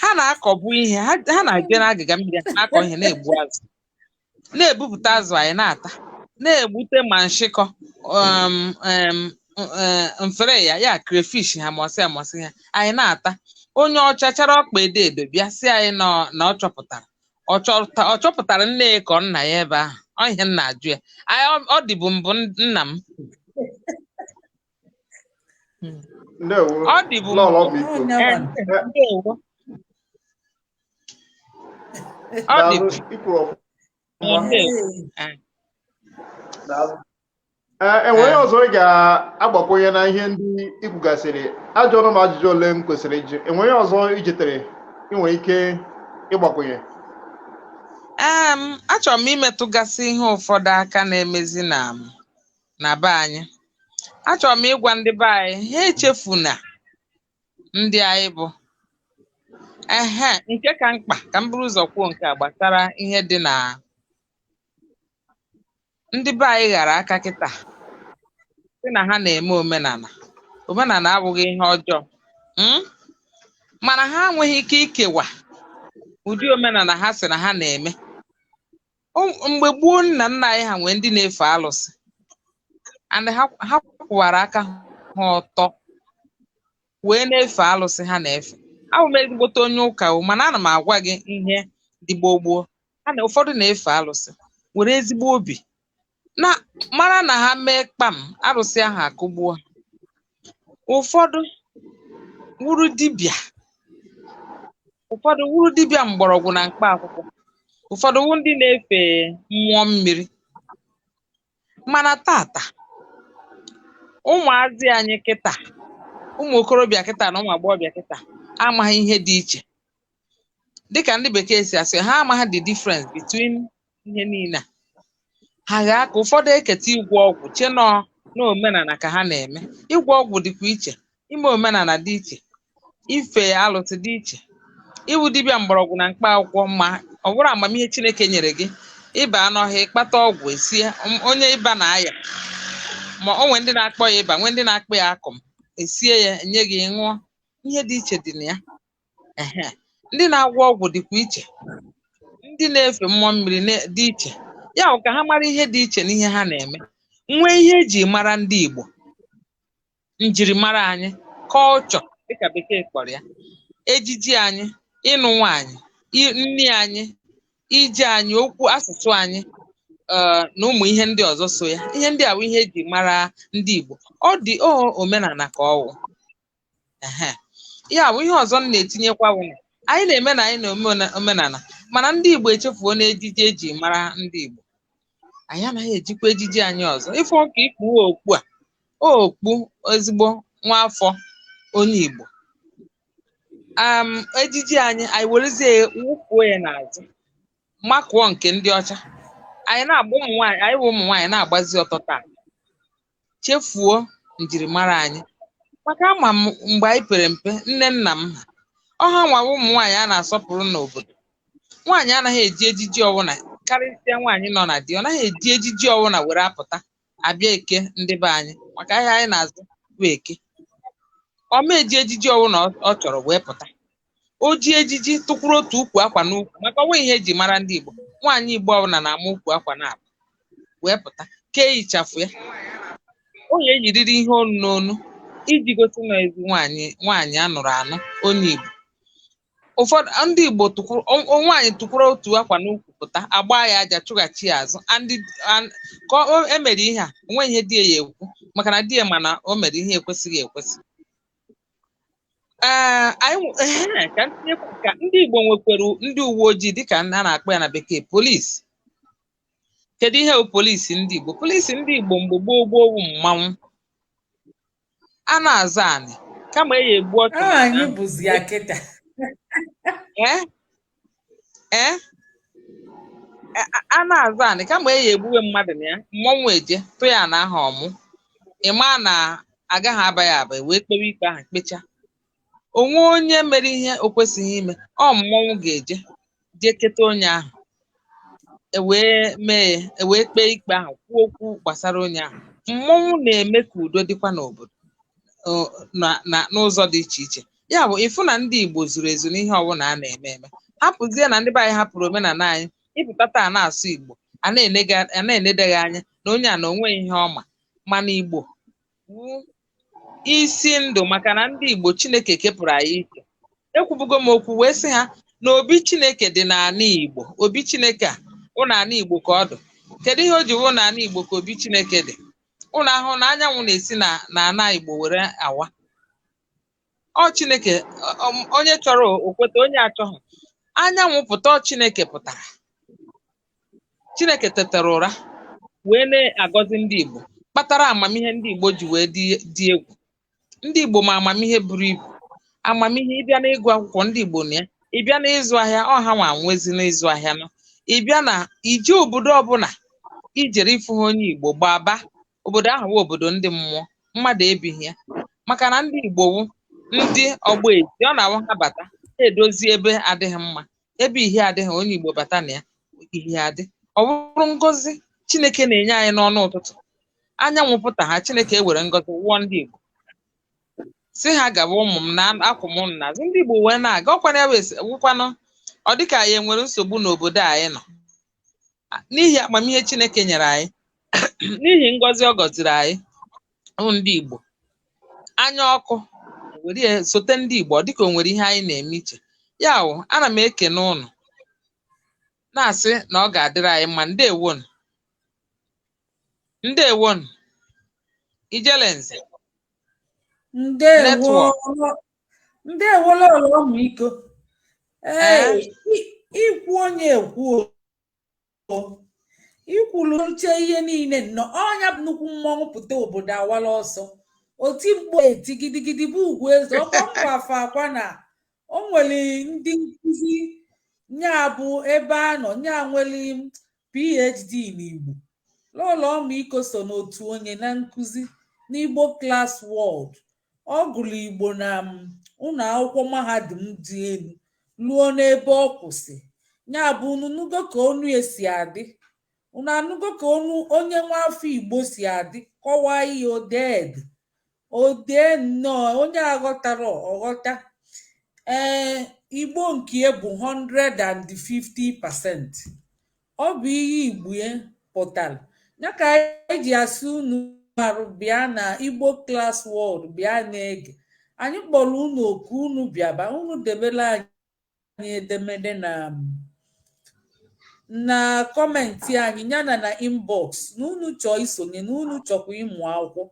Speaker 3: Ha na-akọbu ihe ha, ha na-eje n'agịga mmiri ahụ na-akọ ihe, na-egbu azụ, na-ebupụta azụ anyị na-ata, na-egbute ma nshịkọ, mfere ya, ya crayfish ha, mọsị amọsị ha, anyị na-ata. Onye ọcha chara ọkpa edo edo bịa sị anyị na ọ chọpụtara, ọ chọpụtara nne ya ka ọ nna ya ebe ahụ. Ọ ihe m na-ajụ ya. Anyị ọ dịbụ mbụ nna m.
Speaker 1: Ndewo.
Speaker 3: Ọ dịbụ
Speaker 1: Lọlọ
Speaker 3: mbụ.
Speaker 1: Ọmịiko.
Speaker 2: Ọnya
Speaker 3: Eh,
Speaker 2: nwa.
Speaker 3: Ndewo. Ọ
Speaker 1: Daalụ,
Speaker 3: dịbụ.
Speaker 1: ikwuru ọfụma.
Speaker 3: Ndewo. Eh.
Speaker 1: Daalụ. Ee, enwere ihe
Speaker 3: Eh.
Speaker 1: ọzọ ị ga-agbakwunye na ihe ndị i kwugasịrị? Ajụọla m ajụjụ ole m kwesịrị ịjụ. Enwere ihe ọzọ ichetere ị nwere ike ịgbakwunye?
Speaker 3: Achọrọ m imetụgasị ihe ụfọdụ aka na-emezi na be anyị. Achọrọ m ịgwa ndị be anyị ha echefuna ndị anyị bụ. Ehe, nke ka mkpa ka m buru ụzọ kwuo nke a gbasara ihe dị na ndị be anyị ghara aka kịta sị na ha na-eme omenala. Omenala abụghị ihe ọjọọ, Mana ha enweghị ike ikewa ụdị omenala ha sị na ha na-eme. Mgbe gboo, nna nna anyị ha nwee ndị na-efe alụsị, and ha kwụwara aka ha ọtọ wee na-efe alụsị ha na-efe. Abụ m ezigbote onye ụka o, mana ana m agwa gị ihe dị gboo gboo. Ha na ụfọdụ na-efe alụsị were ezigbo obi na mara na ha mee kpam, arụsị ahụ akụgbuo ha. Ụfọdụ wuru dibịa, ụfọdụ wuru dibịa mgbọrọgwụ na mkpa akwụkwọ, ụfọdụ wụ ndị na-efe mmụọ mmiri. Mana tata, ụmụazị anyị kịta, ụmụ okorobịa kịta na ụmụ agbọghọbịa kịta amaghị ihe dị iche. Dịka ndị bekee si asị, ha amaghị the difference between ihe niile a. Ha ghaa ka ụfọdụ eketa ịgwọ ọgwụ che nọ n'omenala ka ha na-eme. Ịgwọ ọgwụ dịkwa iche, ime omenala dị iche, ife alụsị dị iche, iwu dibịa mgbọrọgwụ na mkpa akwụkwọ. Ma ọ bụrụ amamihe Chineke nyere gị, ịba n'ọhịa ịkpata ọgwụ esie onye ịba na-aya, ma o nwee ndị na-akpọ ya ịba, nwee ndị na-akpọ ya akụm, esie ya nye gị ṅụọ. Ihe dị iche dị na ya. Ehe, ndị na-agwọ ọgwụ dịkwa iche, ndị na-efe mmụọ mmiri dị iche. Ya bụ ka ha mara ihe dị iche n'ihe ha na-eme, nwee ihe eji mara ndị Igbo, njirimara anyị, culture dịka bekee kpọrọ ya, ejiji anyị, ịnụ nwaanyị, nri anyị, ije anyị, okwu asụsụ anyị, na ụmụ ihe ndị ọzọ so ya. Ihe ndị a bụ ihe eji mara ndị Igbo. Ọ dị omenala ka ọ wụ. Ehe, ya bụ ihe ọzọ m na-etinyekwa bụ na anyị na-eme na anyị na-eme omenala, mana ndị Igbo echefuo na ejiji eji mara ndị Igbo. Anyị anaghị ejikwa ejiji anyị ọzọ. Ịfụ ka ikpu okpu a, okpu ezigbo nwa afọ onye Igbo. Ejiji anyị, anyị werezie ya wụfuo ya n'azụ, makụọ nke ndị ọcha. Anyị na-agba ụmụ nwaanyị, anyị bụ ụmụ nwaanyị na-agbazi ọtọ taa, chefuo njirimara anyị. Maka ama m mgbe anyị pere mpe, nne nna m ha, ọha nwawa ụmụ nwaanyị a na-asọpụrụ n'obodo. Nwaanyị anaghị eji ejiji ọbụla Karịsịa nwaanyị nọ na di, ọ naghị eji ejiji ọwụna were apụta abịa Eke. Ndị be anyị, maka ahịa anyị na-azụ bụ Eke, ọ ma eji ejiji ọwụna ọ chọrọ wee pụta. O ji ejiji tụkwuru otu ukwu akwa n'ukwu, maka ọnwa ihe eji mara ndị Igbo. Nwaanyị Igbo ọbụla na-ama ukwu akwa na-abụ wee pụta, kee ịchafụ ya, o ya eyiriri ihe onu n'onu iji gosi na ezi nwaanyị, nwaanyị a nụrụ anụ, onye Igbo. Ụfọdụ ndị Igbo tụkwuru nwaanyị tụkwuru otu akwa n'ukwu pụta, agba ya aja, chụghachi ya azụ. And ka o emere ihe a, onwe ihe di ya ekwu, maka na di ya mana o mere ihe ekwesịghị ekwesị. Ee, anyị ka ntinyekwa ka ndị Igbo nwekwara ndị uwe ojii, dịka a na-akpọ ya na bekee polisi. Kedu ihe bụ polisi ndị Igbo? Polisi ndị Igbo mgbe gboo gboo bụ mmanwụ a na-azọ anị, kama e ya egbu ọchụ.
Speaker 2: Ah, anyị bụzi ya kịta.
Speaker 3: Ee ee, a na-azọ anị, kama e ya egbuwe mmadụ na ya, mmọnwụ eje tụ ya na aha ọmụ ịma na agaghị aba ya aba, wee kpewe ikpe ahụ, kpecha onwe onye mere ihe o kwesịghị ime. Ọ mmọnwụ ga-eje jee keta onye ahụ, e wee mee ya, e wee kpee ikpe ahụ, kwuo okwu gbasara onye ahụ. Mmọnwụ na-eme ka udo dịkwa n'obodo na n'ụzọ dị iche iche. Ya bụ, ịfụ na ndị Igbo zuru ezu n'ihe ọbụla a na-eme eme. Hapụzie na ndị be anyị hapụrụ omenala anyị. Ịpụta taa na-asụ Igbo, a na-enede gị anya na onye a na onweghị ihe ọma. Mana Igbo wu isi ndụ, maka na ndị Igbo, Chineke kepụrụ anyị iche. Ekwubugo m okwu wee sị ha na obi Chineke dị n'ala Igbo. Obi Chineke a wụ n'ala Igbo ka ọ dị. Kedu ihe o ji wụ n'ala Igbo ka obi Chineke dị? Ụnụ ahụ na anyanwụ na-esi na n'ala Igbo were awa. Ọ Chineke, onye chọrọ okweta, onye achọghị. Anyanwụ pụta, ọ Chineke pụtara. Chineke tetara ụra wee na-agọzi ndị Igbo, kpatara amamihe ndị Igbo ji wee dị egwu. Ndị Igbo ma amamihe buru ibu, amamihe. Ịbịa n'ịgụ akwụkwọ, ndị Igbo na ya. Ịbịa n'ịzụ ahịa, ọ ha nwa nwezi n'ịzụ ahịa nọ. Ịbịa na ije obodo ọbụla ijere, ịfụ ha onye Igbo gbaba, obodo ahụ wụ obodo ndị mmụọ, mmadụ ebighị ya, maka na ndị Igbo wụ ndị ọgbọ ezi. Ọ na-awụ ha bata, ha edozi ebe adịghị mma, ebe ihe adịghị. Onye Igbo bata na ya, ihe adị. Ọ bụrụ ngọzi Chineke na-enye anyị n'ọnụ ụtụtụ, anyanwụ pụta ha, Chineke ewere ngọzi wụọ ndị Igbo, si ha gaba, ụmụ m na akwụ m n'azụ. Ndị Igbo wee na-aga. Ọkwana ya wụkwanụ, ọ dịka anyị enwere nsogbu n'obodo a anyị nọ, n'ihi amamihe Chineke nyere anyị, n'ihi ngọzi ọ gọziri anyị bụ ndị Igbo. Anya ọkụ were ya sote ndị Igbo, ọ dịka o nwere ihe anyị na-eme iche. Ya wụ, ana m ekene ụnụ, na-asị na ọ ga-adịrị anyị mma. Ndewonu, ndewonu, Ijelenze.
Speaker 2: Ndewo.
Speaker 3: Network.
Speaker 2: Ndewo, Lọlọ Ọmịiko. Ee, ikwu onye ekwu o ikwulu uche ihe niile nnọọ. Ọnya bụ nnukwu mmọnwụ pụta, obodo awala ọsọ, oti mkpu eti gidigidi bụ ugwu eze ọkwa mbọ afọ akwa na o nwere ndị nkụzi nya bụ ebe a nọ nya nwere PhD n'Igbo. Lọlọ Ọmịiko so n'otu onye na nkụzi n'Igbo Class World. Ọ gụrụ Igbo na ụlọ akwụkwọ mahadum dị elu luo n'ebe ọ kwụsị. Ya bụ, unu nugo ka onu esi adị, unu anụgo ka onu onye nwa afọ Igbo si adị. Kọwaa ihe odee odee nnọọ, onye aghọtara ọghọta. Ee, Igbo nke bụ 150%. Ọ bụ ihe Igbo ya pụtara ya ka anyị ji asị unu arụ bịa na Igbo Class World, bịa na-ege anyị. Kpọrọ unu oku, unu bịaba, unu debere anyị edemede na comment anyị yana na inbox na unu chọọ isonye, na unu chọkwa ịmụ akwụkwọ.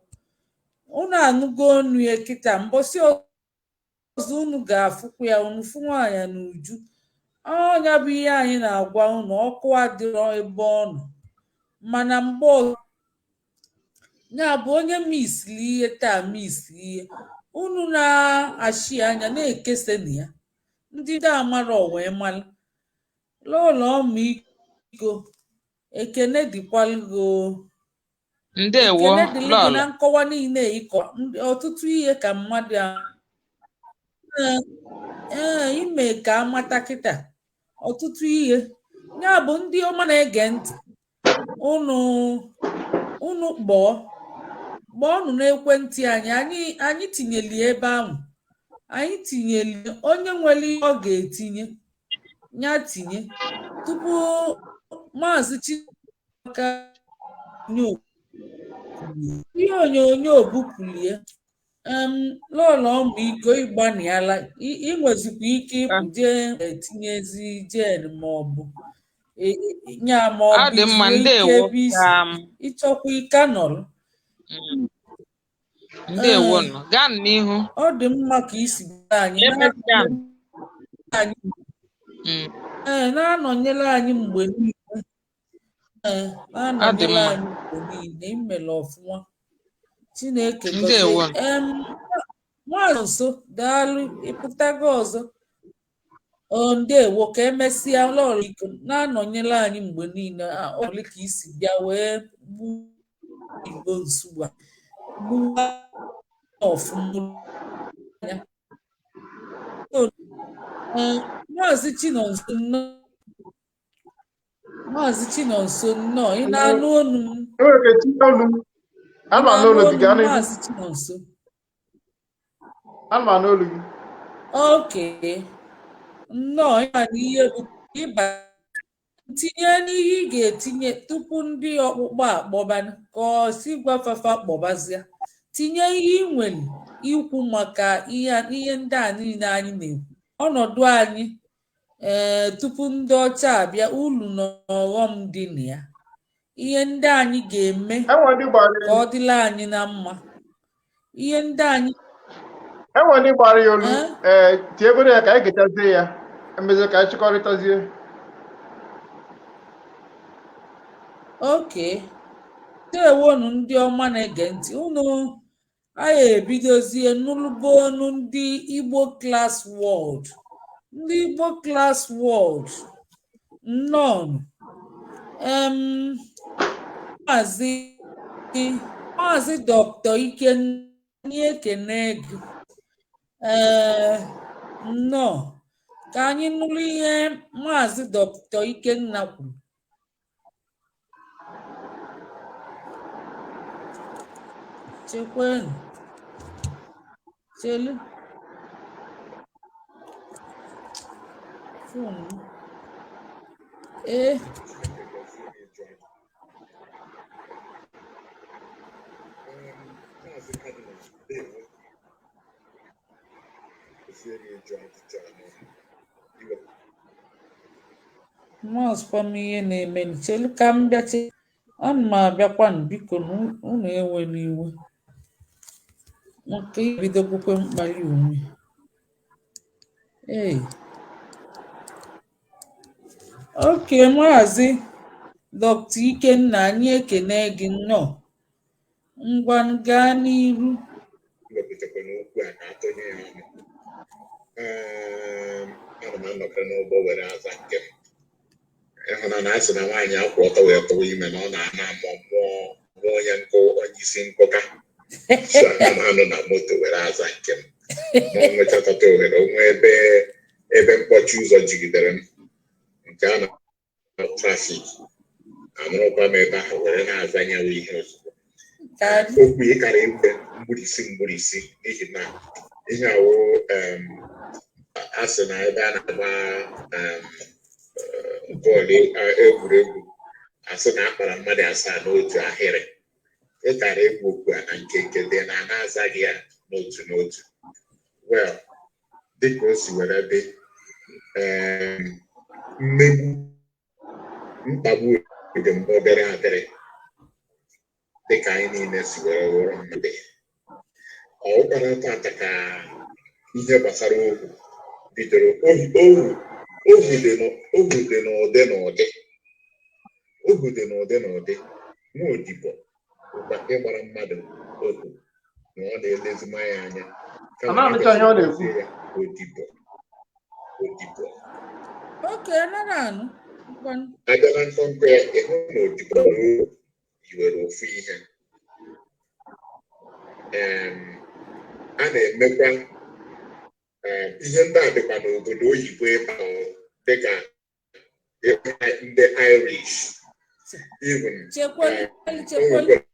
Speaker 2: Unu anụgo onu ya kịta. Mbọsị ọzọ unu ga-afụkwa ya, unu fụ nwaanyị n'uju. Ọnya bụ ihe anyị na-agwa unu. Ọkụ adịrọ ebe ọ nọ, mana mgbe ọzọ ya bụ onye misili ihe taa, misili ihe unu na-achị anya na-ekeseni ya, ndị amarọ wee mara. Lọlọ Ọmịiko, ekene dịkwalụ gị o.
Speaker 3: Ndewo.
Speaker 2: Ekene dịrị gị
Speaker 3: Lọlọ.
Speaker 2: Na nkọwa niile ịkọ ọtụtụ ihe ka mmadụ ee ime ka amata kịta ọtụtụ ihe. Ya bụ, ndị ọma na-ege ntị, unu kpọọ kpọọnụ n'ekwentị anyị. Anyị tinyeli ebe ahụ, anyị tinyeli. Onye nwere ihe ọ ga-etinye, ya tinye tupu Maazị Chika ihe onyonyo bupulie. Lọlọ Ọmịiko, ịgbaniala, ị nwezikwa ike ịpụ jee etinyezi jen maọbụ nya
Speaker 3: Ọ
Speaker 2: maọbụ
Speaker 3: dị mma.
Speaker 2: izuo ike.
Speaker 3: Ndewo.
Speaker 2: Ebe isi
Speaker 3: Ka
Speaker 2: ịchọkwa ike nọrọ.
Speaker 3: Ndewo.
Speaker 2: Ee.
Speaker 3: Nọ gaa n'ihu.
Speaker 2: Ọ dị mma ka isi gwa anyị.
Speaker 3: Emesịa.
Speaker 2: Anyị ee, na-anọnyere anyị mgbe niile. Ee,
Speaker 3: Ọ dị
Speaker 2: na-anọnyere
Speaker 3: mma.
Speaker 2: anyị mgbe niile. Imere ọfụma, Chineke gọzie.
Speaker 3: Ndewo.
Speaker 2: Nwaanyị nso, daalụ, ịpụtago ọzọ. O ndewo, ka emesịa. Lọlọ iko na-anọnyere anyị mgbe niile. Ọ bụla ka isi bịa wee gbuo Igbo nsugbu a, gbuwa ọfụma anya. Ee, Maazị Chinonso, nnọọ. Maazị Chinonso, nnọọ. Ị na-anụ olu m?
Speaker 1: Enwere ike tinye olu m.
Speaker 2: Ị
Speaker 1: Ana m anụ
Speaker 2: na-anụ
Speaker 1: olu gị.
Speaker 2: olu
Speaker 1: Gaa
Speaker 2: m?
Speaker 1: n'ihu.
Speaker 2: Maazị Chinonso.
Speaker 1: Ana m anụ olu gị.
Speaker 2: Oke, nnọọ. Ịma na ihe bụ ịba tinye n'ihe ị ga-etinye tupu ndị ọkpụkpọ akpọba, ka ọ si gwafafa kpọbazịa. Tinye ihe ị nwere ikwu maka ihe ndị a niile anyị na-ekwu, ọnọdụ anyị ee tupu ndị ọcha abịa, uru na ọghọm dị na ya, ihe ndị anyị ga-eme
Speaker 1: Enwere ndị gbara
Speaker 2: ka ọ dịla anyị na mma, ihe ndị anyị
Speaker 1: Enwere ndị gbara ya olu.
Speaker 2: Ee?
Speaker 1: Ee, tinyegoro ya ka anyị gechazie ya, emezie ka anyị chịkọrịtazie.
Speaker 2: Oke, ndewonu ndị ọma na-ege ntị. Unu anyị ebidozie nụlụba onu ndị Igbo Class World. Ndị Igbo Class World, nnọọ. Maazị Dr. Ikenna, ekene gị. Ee, nnọọ. Ka anyị nụrụ ihe Maazị Dr. Ikenna kwuru. Chekwenụ, chelu, phone m. Ee.
Speaker 4: Maazị Cardinal, ndewo. Kwesịrị ịjụ ajụjụ anọ iwe.
Speaker 2: Maazịkwa m ihe na-eme. Chelu ka m bịa, che, ana m abịakwanụ. Biko na unu ewela iwe maka ibidokwukwe mkpali onwe. Ee, oke Maazị Dr. Ikenna, anyị ekene gị. Nnọọ, ngwanụ, gaa n'iru.
Speaker 4: Wepụtakwa n'okwu a ka atụnye ya ọnụ. Ana m anọkọrọ n'ụgbọ were aza nke m. Ịhụna na a sị na nwaanyị akwụ ọtọ wee tụwa ime na ọ na-ana amụ mmụọ mmụọ onye nkụ, onye isi nkụka. So ana m anọ na moto were aza nke m ma ọ nwechatata ohere onwe ebe mkpọchi ụzọ jigidere m nke a na traffic, anụrụkwa m ebe ahụ were na-aza nyawa ihe ozugbo.
Speaker 2: Ka anyị
Speaker 4: Okwu ịkara ekwe mgburisi mgburisi, n'ihi na ihe awụ a sị na ebe a na-agba bọọlụ egwuregwu, a sị na akpara mmadụ 7 n'otu ahịrị. Ịkara egwu okwu a na nke nke dị na na-azaghị ya n'otu n'otu. Well, dịka o si were dị, mmegbu, mkpagbu dị mgbe obere adịrị, dịka anyị niile si were wụrụ mmadụ. Ọ wụkwara tata ka ihe gbasara ohu bidoro. Ohu dị n'ụdị n'ụdị, ohu dị n'ụdị n'ụdị. Nwa odibo bụkwa ịgbara mmadụ ohu na ọ na-elezi mmanya anya kama
Speaker 1: A na-anụcha ihe ọ na-ekwu.
Speaker 4: ya odibo odibo.
Speaker 2: Oke, nara anụ, ngwanụ.
Speaker 4: Abịa na nkọnkọ ya, ịhụ na odibo na ohu yiwere ofu ihe. A na-emekwa ihe ndị a dịkwa n'obodo oyibo ebe ahụ, dịka Ndị Irish even.
Speaker 2: Chekwelu.
Speaker 4: O
Speaker 2: Chekwelu.
Speaker 4: nwekwara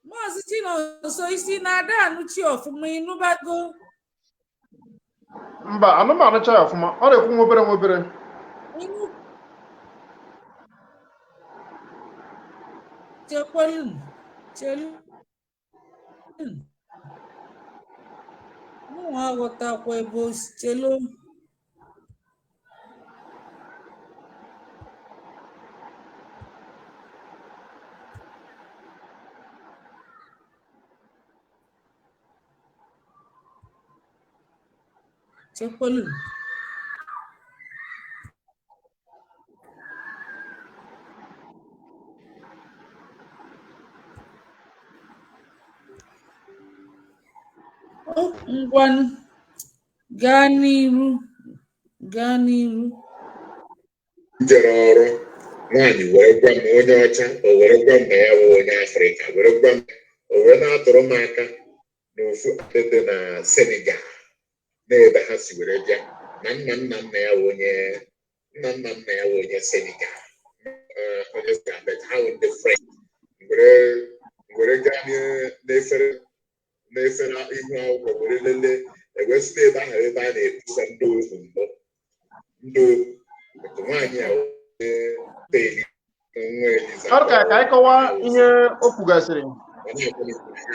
Speaker 2: Maazị Chinonso, isi na-ada anụchi ọfụma, ịnụbago?
Speaker 1: Mba, anụmanụ cha ya ọfụma. Ọ na-ekwu nwa obere nwa obere.
Speaker 2: Ịnụ, chekwelu, chelu. Mụnwa aghọtakwa ebe o si. Chelu. Chekwelu. O ngwanụ, gaa n'iru, gaa n'iru.
Speaker 4: M jere ọrụ nwaanyị were gwa m, onye ọcha, o were gwa m na ya wụ onye Afrịka, were gwa m, o were na-atụrụ m aka n'ofu dị na Senegal, n'ebe ha si were bịa, na nna nna nna ya wụ onye, nna nna nna ya wụ onye Senegal, onye Senegal, but ha wụ ndị French. Were gaa n'efere ihu akwụkwọ were lelee, ewee sị n'ebe ahụ, ebe a na-ebusa ndị ohu mbụ, ndị ohu. Otu nwaanyị a onye Teli nwa Eliza.
Speaker 1: Ọ dị ka anyị kọwaa ihe o kwugasịrị.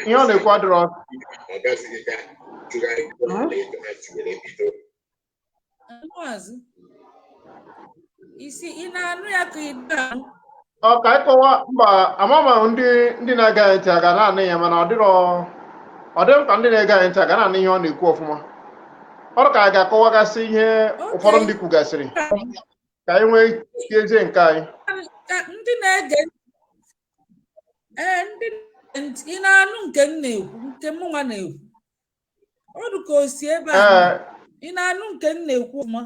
Speaker 1: Ihe ọ na-ekwu adịrọ.
Speaker 4: Ọ gazighị ga jụgharị ala ego ha si were bido.
Speaker 2: Maazị, isi ị na-anụ ya ka ị na-anụ?
Speaker 1: Ọ ka anyị kọwaa. Mba, ama m ndị na-ege anyị ntị aga na-anụ ya, mana ọ dịrọ, ọ dịrọ ka ndị na-ege anyị ntị aga na-anụ ihe ọ na-ekwu ọfụma. Ọ dị ka anyị ga-akọwagasị ihe ụfọdụ ndị kwugasịrị ka anyị nwee ike nke anyị.
Speaker 2: Ka ndị na-ege, ee, ndị na-ege ntị, ị na-anụ nke m na-ekwu, nke m nwa na-ekwu? Ọ dị ka o si ebe a.
Speaker 1: Ee.
Speaker 2: Ị na-anụ nke m na-ekwu ọfụma?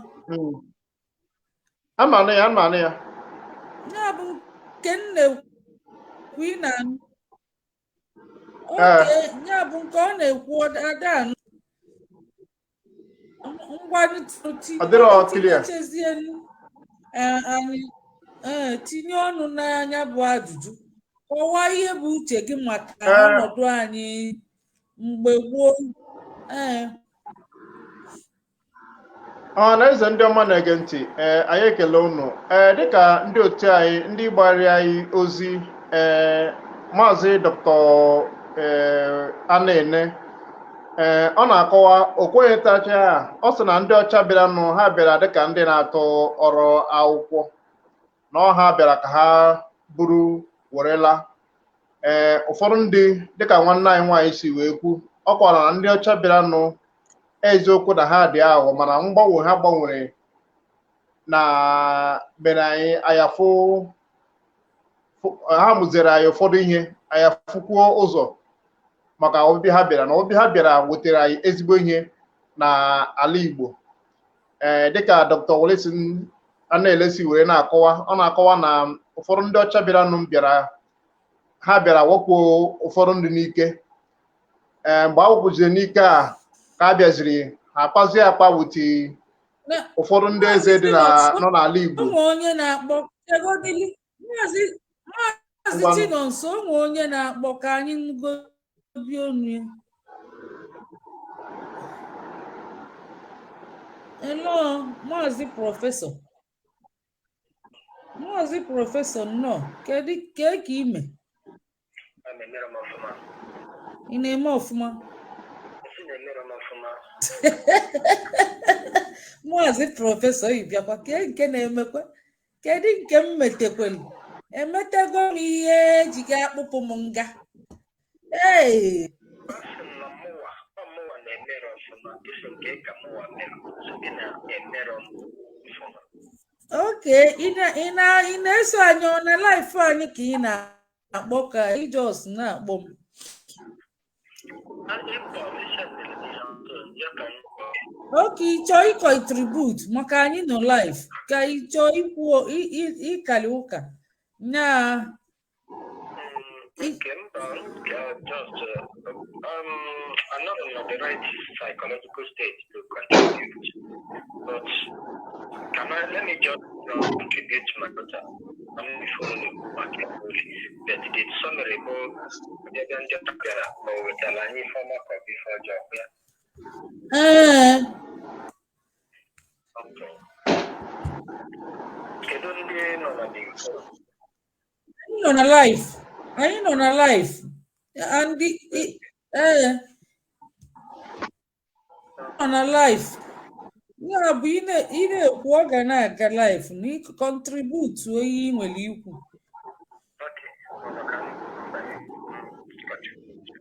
Speaker 1: Ama anụ ya, ama anụ ya.
Speaker 2: Ya bụ nke m na-ekwu, ị na-anụ?
Speaker 1: Ee.
Speaker 2: Oke, ya bụ nke ọ na-ekwu, ọ ada anụ. Ngwa.
Speaker 1: Ọ dịrọ clear.
Speaker 2: Tinyechezienu anyị, ee, tinye ọnụ n'anya bụ ajụjụ. Kọwaa ihe bụ uche gị maka ọnọdụ anyị mgbe gboo, ee.
Speaker 1: Ọha na eze ndị ọma na-ege ntị, ee, anyị ekele unu. Ee, dịka ndị otu anyị, ndị gbara anyị ozi, ee, Maazị Dr. ee Anene, ee, ọ na-akọwa, o kweghịtacha ya. Ọ sị na ndị ọcha bịaranụ, ha bịara dịka ndị na-atụ ọrụ akwụkwọ, na ọ ha bịara ka ha buru werela. Ee, ụfọdụ ndị, dịka nwanne anyị nwaanyị si wee kwu, ọ kwara na ndị ọcha bịaranụ, eziokwu na ha dị aghụghọ, mana mgbanwe ha gbanwere na mere anyị ayafụ ha mụziri anyị ụfọdụ ihe, anyị afụkwuo ụzọ maka ọbịbịa ha bịara, na ọbịbịa ha bịara wetara anyị ezigbo ihe na ala Igbo. Ee, dịka Dr. Wilson Anelesi were na-akọwa, ọ na-akọwa na ụfọdụ ndị ọcha bịaranụ bịara, ha bịara wakpo ụfọdụ ndị n'ike. Ee, mgbe a wakpoziri n'ike a, ka a bịaziri ha akpazie akpa wuti ụfọdụ ndị eze dị na nọ n'ala Igbo.
Speaker 2: Ụmụ onye na-akpọ chegodili. Maazị
Speaker 1: Ngwanụ.
Speaker 2: Chinonso, ụmụ onye na-akpọ, ka anyị nụgobi onu ya. Hello, Maazị Prọfesọ, Maazị Prọfesọ, nnọọ. Kedu kee ka ime?
Speaker 5: Na-emere m ọfụma.
Speaker 2: Ị na-eme ọfụma?
Speaker 5: Esi na-emere m ọfụma.
Speaker 2: Maazị Prọfesọ, ị bịakwa kee nke na-emekwa. Kedu nke m metekwelu? Emetego m ihe eji ga akpụpụ m nga? Ee.
Speaker 5: Asị m na mụwa, ọ mụwa na-emere ọfụma. Isi nke ka mụwa mere. So gị na-emere m ọfụma.
Speaker 2: Oke, ị na-eso anyị ọ na live anyị ka ị na-akpọ, ka ị just na-akpọ m?
Speaker 5: Ịkpọ m, isendịrị m ihe ọtọ, ya ka m kpọọ.
Speaker 2: Oke, ị chọọ ịcontribute maka anyị nọ live, ka ị chọọ ikwu ịkali ụka nya?
Speaker 5: Okay, mba, nke just I'm not in the right psychological state to contribute, but can I let me just contribute my daughter. I'm phone maka only, but the summary bụ ebe ndị ọcha bịara ma o wetara anyị ife ọma ka ọ bụ ife ọjọọ ya.
Speaker 2: Ee.
Speaker 5: Okay. Kedu ndị nọ na the forum?
Speaker 2: Anyị nọ na live, anyị nọ na live and ee, nọ na live. Ya bụ, ị na-ekwu, ọ ga na-aga live na ị contribute ihe ị nwere ikwu.
Speaker 5: Okay, ọ ka m banye, contribute.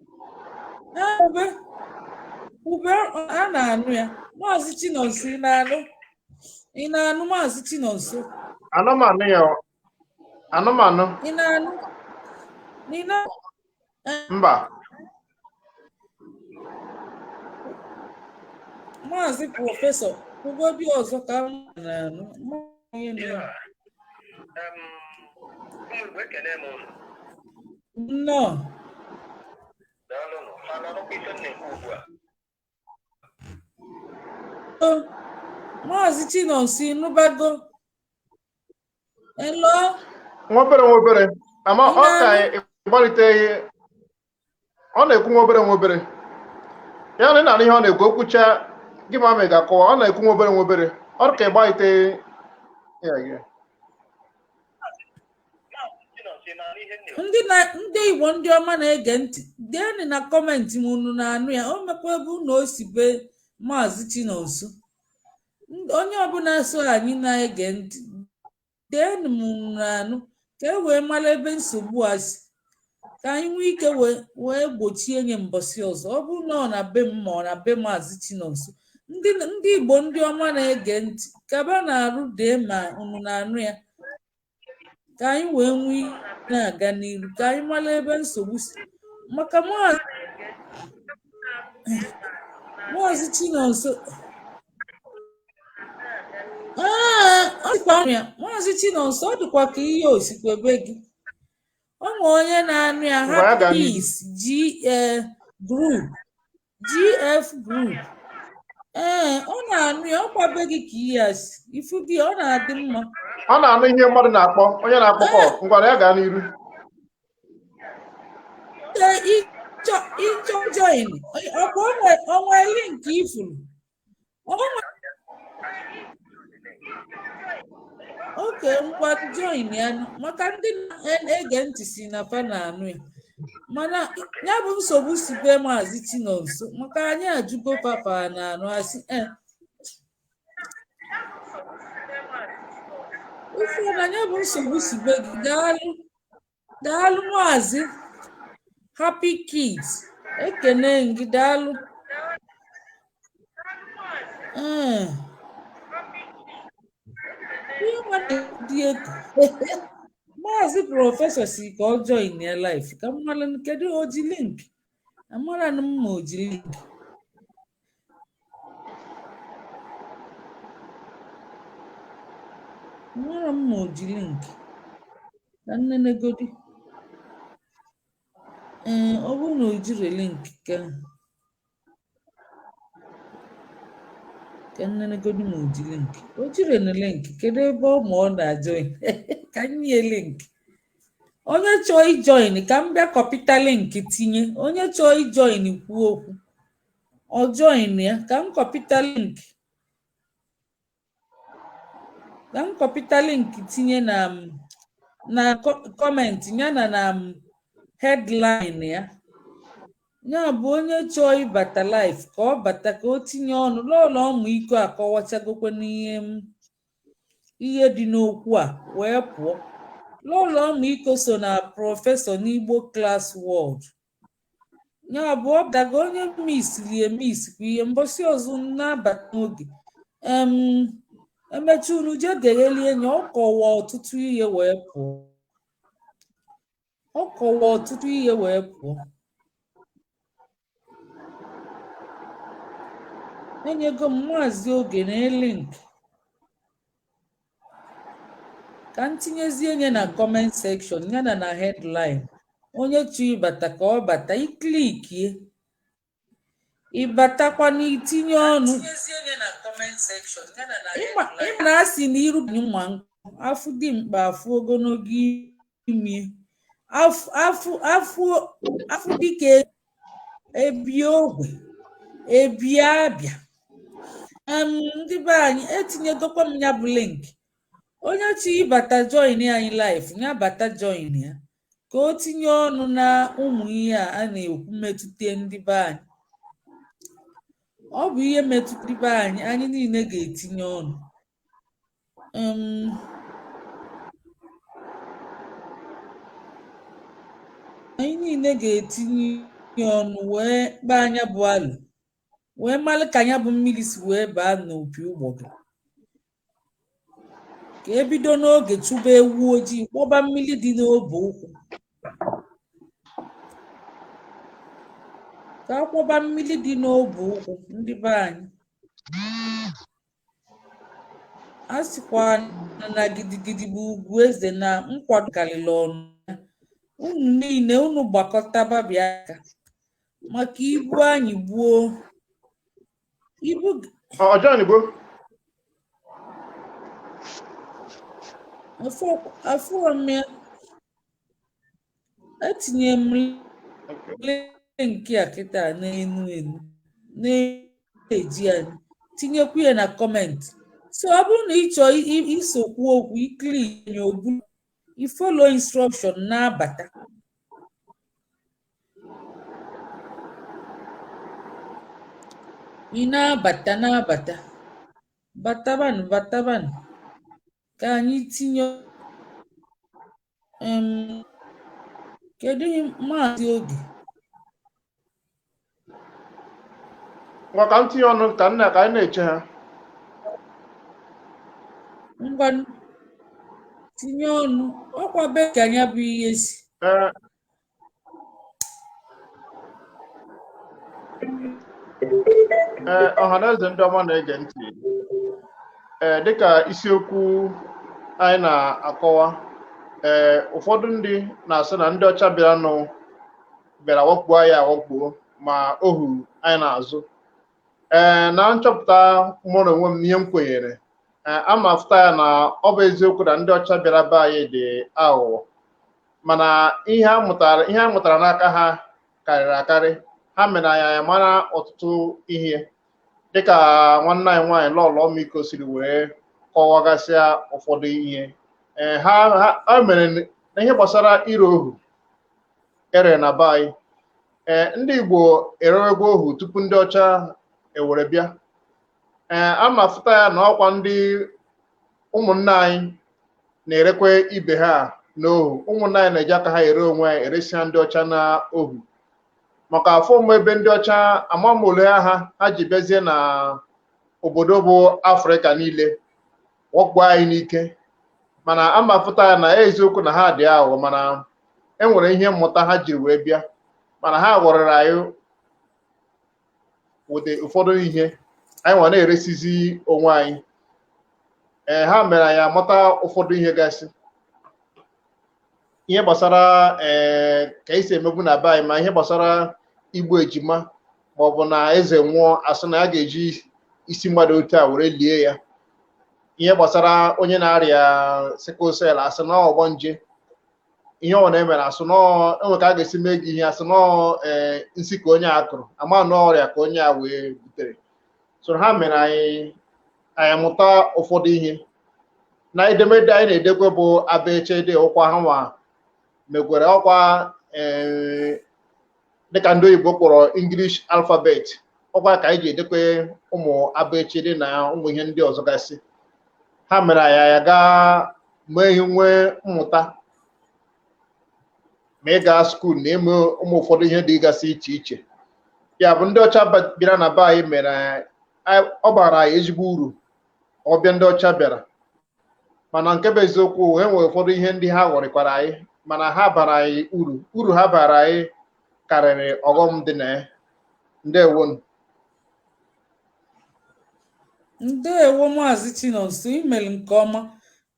Speaker 2: Ee, ube ube a na-anụ ya. Maazị Chinonso, ị na-anụ? Ị na-anụ, Maazị Chinonso?
Speaker 1: Anụmanụ ya, anụmanụ.
Speaker 2: Ị na-anụ? Ị na
Speaker 1: Mba.
Speaker 2: Maazị Professor, kwugobi ọzọ ka m na-anụ. Onye na
Speaker 5: Yeah. Ụmụ Igbo, ekene m unu.
Speaker 2: Nnọọ.
Speaker 5: Daalụnụ. Ha na-anụkwa ife m na-ekwu ugbu a?
Speaker 2: O, Maazị Chinonso, ịnụbago? Hello?
Speaker 1: Nwa obere, nwa obere ama.
Speaker 2: Ị
Speaker 1: Ọ ka
Speaker 2: na-anụ?
Speaker 1: ịgbaliteghị. Ọ na-ekwu nwa obere, nwa obere. Ya na ị na-anụ ihe ọ na-ekwu, okwucha gị ma ị ga-akọwa. Ọ na-ekwu nwa obere, nwa obere. Ọ ka ịgbalite ya gị.
Speaker 5: Chinonso, ị na-anụ ihe m na-ekwu?
Speaker 2: Ndị Igbo ndị ọma na-ege ntị, deenụ na comment ma unu na-anụ ya. O mekwa ebe unu o si be Maazị Chinonso. Onye ọbụla so anyị na-ege ntị, deenụ ma unu na-anụ, ka e wee mara ebe nsogbu a si, ka anyị nwee ike wee gbochie nye mbọsị ọzọ. Ọ bụrụ na ọ na be m ma ọ na be Maazị Chinonso. Ndị Igbo ndị ọma na-ege ntị, kaba na-arụ, dee ma unu na-anụ ya, ka anyị wee nwee ike na-aga n'iru, ka anyị mara ebe nsogbu si maka Maazị Chinonso. Ee, ọ dịkwa ya. Maazị Chinonso, ọ dịkwa ka ihe osikwebe gị. Ọ nwe onye na-anụ ya.
Speaker 1: Ngwa, ya gaa n'ihu.
Speaker 2: Happy G Group, GF Group. Ee, ọ na-anụ ya. Ọ kwabe gị ka ihe a si ifu gị, ọ na-adị mma.
Speaker 1: Ọ na-anụ ihe mmadụ na-akpọ, onye na-akpọ call. Ngwara, ya gaa n'iru.
Speaker 2: Ee, ịchọ join ọkwa onwe link ifuru onwe. Oke, ngwa, join ya nụ. Maka ndị na-ege ntị si na fa na-anụ ya, mana ya bụ nsogbu si be Maazị Chinonso, maka anyị ajụgo papa na-anụ, asị ee. Ife na ya bụ nsogbu si be gị. Daalụ, daalụ, Maazị Happy Kids, ekene gị, daalụ. Ee, ihe nwa dị egwu. Maazị Professor si ka ọ join ya live ka m mara. Kedu o ji link? Amara m ma o ji link. Amara m ma o ji link ka nnenegodi. Ee, ọ bụrụ na o jiri link, ka nnenegodi ma o ji link. O jiri na link, kedu ebe ọ ma ọ na-ajoin? Ka m nye link. Onye chọọ ijoin, ka m bịa copyta link tinye. Onye chọọ ijoin, kwuo okwu, ọ join ya. Ka m copyta link, ka m copyta link tinye na comment ya na headline ya. Ya bụ, onye chọọ ịbata live, ka ọ bata, ka o tinye ọnụ. Lọlọ Ọmụiko akọwachagokwe n'ihe m ihe dị n'okwu a wee pụọ. Lọlọ Ọmụiko so na professor n'Igbo Class World. Ya bụ, ọ dago onye misiri emisikwa ihe. Mbọsị ọzọ na-abata n'oge emecha, unu jee geghelie ya. Ọ kọwa ọtụtụ ihe wee pụọ. Ọ kọwa ọtụtụ ihe wee pụọ. Enyego m Maazị Oge na link ka m tinyezie nye na comment section ya na headline. Onye chọ ịbata ka ọ bata, i clickie ịbatakwa na itinye ọnụ. Ịma na a sị na iru mma nkụ afụ dimkpa afụ ogologo imi afụ afụ afụ afụ dịka ebie ogwe ebie abịa. Ndị be anyị, etinyegokwa m ya bụ link. Onye chọ ịbata join anyị live, ya bata join ya ka o tinye ọnụ na ụmụ ihe a a na-ekwu metụta ndị be anyị. Ọ bụ ihe metụta ndị be anyị, anyị niile ga-etinye ọnụ. Anyị niile ga-etinye ọnụ wee kpaa anya bụ alụ wee malụ ka ya bụ mmiri si wee baa n'opi ụgbọgụrụ, ka ebido n'oge chụba ewu ojii, kpọba mmiri dị n'obe ụkwụ, ka akwọba mmiri dị n'obe ụkwụ ndị be anyị. A sịkwa na gidigidi bụ ugwu eze na nkwado karịrị ọnụ ya. Unu niile unu gbakọtaba bịa aka maka ibu anyị gbuo ibu.
Speaker 1: Ọ join go.
Speaker 2: Afụrọ m ya, etinye m link a kịta n'enu enu na-eji anyị tinyekwu ya na comment. So ọ bụrụ na ị chọọ isokwu okwu, i click ya, obu i follow instruction na-abata. Ị na-abata na-abata, batabanụ batabanụ ka anyị tinye. Kedu Maazị Oge?
Speaker 1: Ngwa, ka m tinye ọnụ ka nna ka anyị na-eche ha.
Speaker 2: Ngwa, tinye ọnụ. Ọkwa be ka ya bụ ihe si.
Speaker 1: Ee, ọhaneze ndị ọma na-ege ntị, ee, dịka isiokwu anyị na-akọwa, ee, ụfọdụ ndị na-asị na ndị ọcha bịaranụ bịara wakpuo anyị awakpuo ma ohu anyị na-azụ. Ee, na nchọpụta mụ na onwe m n'ihe m kwenyere, ee, a ma afụta ya na ọ bụ eziokwu na ndị ọcha bịara be anyị dị aghụghọ, mana ihe a mụtara n'aka ha karịrị akarị. Ha mere anyị anyị mara ọtụtụ ihe, dịka nwanne anyị nwaanyị Lọlọ Ọmịiko siri wee kọwagasịa ụfọdụ ihe. Ee, ha mere na ihe gbasara ire ohu ere na be anyị. Ee, ndị Igbo erewego ohu tupu ndị ọcha ewere bịa. Ee, a ma afụta ya na ọkwa ndị ụmụnne anyị na-erekwe ibe ha n'ohu. Ụmụnne anyị na-eji aka ha ere onwe anyị, eresịa ndị ọcha na ohu. Maka afọ m ebe ndị ọcha amamole ha ha ji bịazie na obodo bụ Afrịka niile wakpo anyị n'ike. Mana a ma afụta ya na eziokwu na ha dị aghụghọ, mana e nwere ihe mmụta ha jiri wee bịa, mana ha ghọrịrị anyị wete ụfọdụ ihe anyị nwa na-eresizi onwe anyị. Ee, ha mere anyị amata ụfọdụ ihe gasị, ihe gbasara ee ka esi emegbu na be anyị, ma ihe gbasara igbu ejima, ma ọ bụ na eze nwụọ asị na ya ga-eji isi mmadụ otu a were lie ya, ihe gbasara onye na-arịa sickle cell asị na ọgbọ nje, ihe ọ na-emere asị na enwe ka a ga-esi mee gị ihe asị na ee nsị ka onye a kụrụ, ama na ọrịa ka onye a wee butere. So ha mere anyị amụta ụfọdụ ihe. Na edemede anyị na-edekwe bụ abechede ụkwa ha nwa megwere ọkwa, ee, dịka ndị oyibo kpọrọ English alphabet, ọkwa ka anyị ji edekwe ụmụ abechede na ụmụ ihe ndị ọzọ gasị. Ha mere anyị ya gaa mee ihe nwee mmụta, ma ị gaa skuul na ime ụmụ ụfọdụ ihe dịgasị iche iche. Ya bụ ndị ọcha bịara na be anyị mere ọ bara anyị ezigbo uru ọbịa ndị ọcha bịara. Mana nke bụ eziokwu, e nwere ụfọdụ ihe ndị ha ghọrịkwara anyị, mana ha bara anyị uru. Uru ha bara anyị karịrị ọghọm dị na ya. Ndewonu.
Speaker 2: Ndewo Maazị Chinonso, imere nke ọma.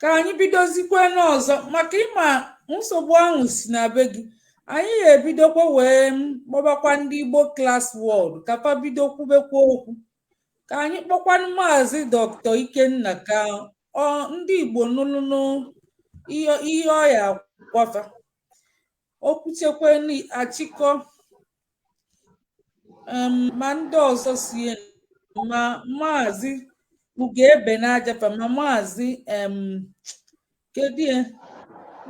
Speaker 2: Ka anyị bidozikwa n'ọzọ maka ịma nsogbu ahụ si na be gị. Anyị ga-ebidokwa wee kpọbakwa ndị Igbo Class World ka fa bido kwubekwa okwu. Ka anyị kpọkwanụ Maazị Dr. Ikenna ka ọ ndị Igbo nụlụnụ ihe ọ ya agwafa. Okwuchekwe achịkọ ma ndị ọzọ sie, ma Maazị Ugebe n'Ajafa, ma Maazị kedie,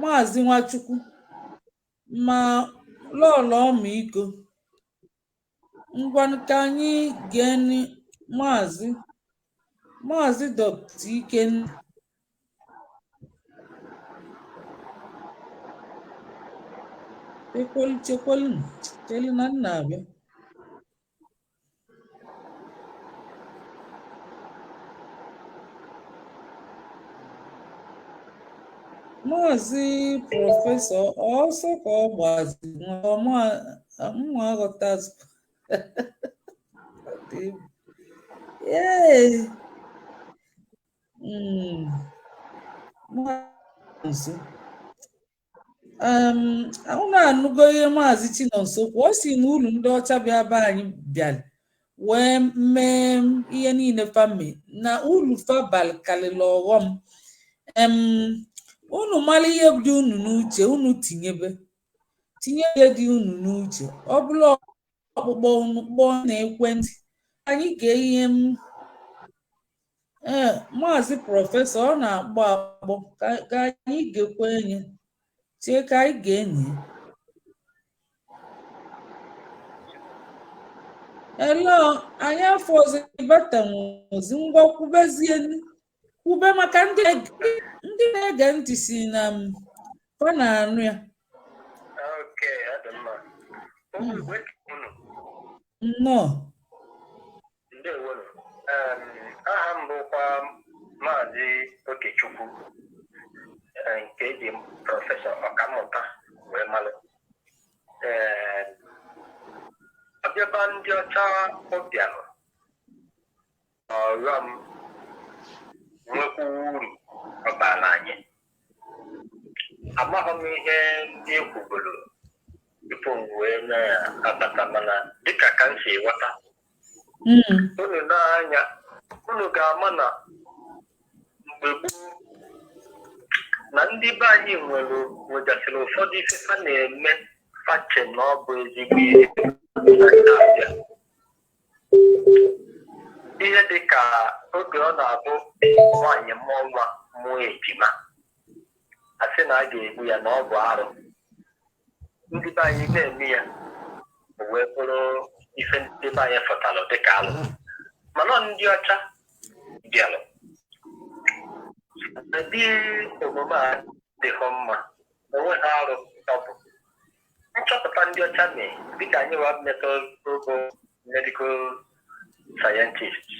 Speaker 2: Maazị Nwachukwu, ma Lọlọ Ọmịiko. Ngwanụ, ka anyị gee Maazị Dr. Ikenna. Chekwelu, chekwelu, chelu na nna abịa. Maazị Professor ọsọ ka ọ gbazi nwa aghọtazikwa. Ee, nso unu anụgo ihe Maazị Chinonso kwuo. Ọ si na uru ndị ọcha bịa be anyị bịara wee mee ihe niile fami na uru fabal karịrị ọghọm. Unu mara ihe dị unu n'uche, unu tinyebe tinye ihe dị unu n'uche. Ọ bụla ọkpụkpọ, unu kpọọ na ekwentị anyị gee ihe m. Ee, Maazị Professor, ọ na-akpọ akpọ ka anyị gekwe enye tie, ka anyị ga-enyi. Hello, anyị afọ ọzọ ịbatanwozi. Ngwa, kwubezie, kwube maka ndị na-ege ntị si na m ọ na-anụ ya.
Speaker 5: Okay, ọ dị mma. Ụmụ Igbo, ekele unu.
Speaker 2: Nnọọ.
Speaker 5: Ndewonu. Aha m bụkwa Maazị Okechukwu, nke eji Professor Ọkammụta wee malụ. Ee, ọbịaba ndị ọcha ụbịalụ ọghọm nwekwa uru ọ baala anyị. Amaghị m ihe ndị ekwuburu tupu m wee na-abata, mana dịka ka m si ghọta, unu na-anya, unu ga-ama na mgbe gboo na ndị be anyị nwere nwegasịrị ụfọdụ ife fa na-eme, fache na ọ bụ ezigbo ihe na-abịa. Ihe dị ka oge ọ na-abụ nwaanyị mụọ nwa, mụọ ejima, a sị na a ga-egbu ya, na ọ bụ arụ. Ndị be anyị na-eme ya, o wee bụrụ ife ndị be anyị fụtalụ dịka alụ. Mana ndị ọcha bịalụ ụdị omume a dịghị mma, onwe ha arụ. Ọ bụ nchọpụta ndị ọcha mee, dịka anyị wa metụ bụ medical scientists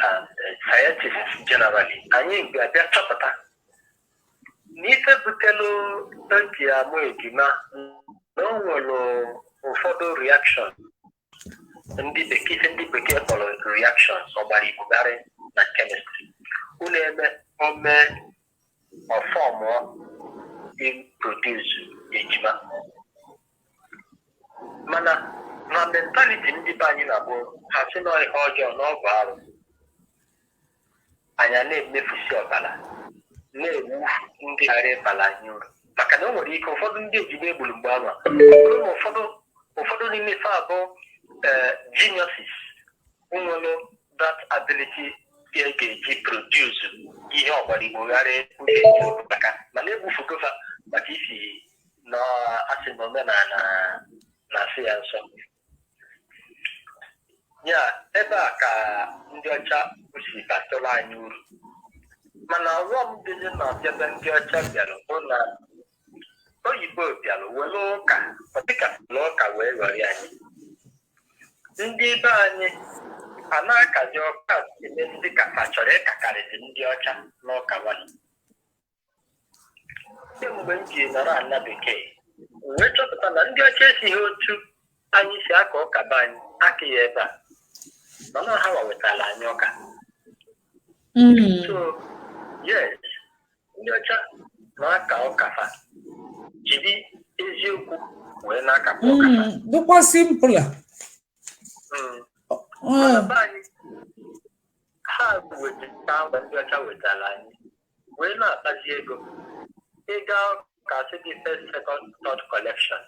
Speaker 5: and scientists generally, anyị ga-abịa chọpụta na ife butelu eji amụ ejima na o nwere ụfọdụ reaction ndị bekee, ife ndị bekee kpọrọ reactions ọgbara igbugharị na chemistry unu eme ome ọfọmụọ produce ejima. Mana na mentality ndị be anyị na-abụ ha sị na ihe ọjọọ, na ọ bụ arụ, anyị a na-emefusi ọbara, na-egbu ndị ghara ịbara anyị uru, maka na o nwere ike ụfọdụ ndị ejima egburu mgbe ahụ bụrụ na ụfọdụ n'ime fa abụ geniuses nwere that ability e ga-eji produce ihe ọgbara igboghara uche, maka mana egbufugofa maka isi na asị na omenala na-asị ya nsọ ya. Ebe a ka ndị ọcha si batụrụ anyị uru. Mana ọghọm dịrị na ọbịa ndị ọcha bịara bụ na oyibo bịara were ụka, ọ dịka were ụka wee ghọrọ anyị. Ndị be anyị a na-akazi ọka eme ndị ka fa chọrọ ịkakarịzi ndị ọcha n'ụka nwanyị. Kemgbe m ji nọrọ ala bekee wee chọpụta na ndị ọcha esighị otu anyị si aka ụka be anyị aka ya ebe a, mana ha wetara anyị ụka. So yes, ndị ọcha na-aka ụka fa jiri Eziokwu wee na-akapụ ọkaka.
Speaker 2: Dịkwa simpler.
Speaker 5: Mana be anyị, ha wetara ngwa ndị ọcha wetara anyị wee na-akpazi ego. Ịga ka sị gị first, second, third collection,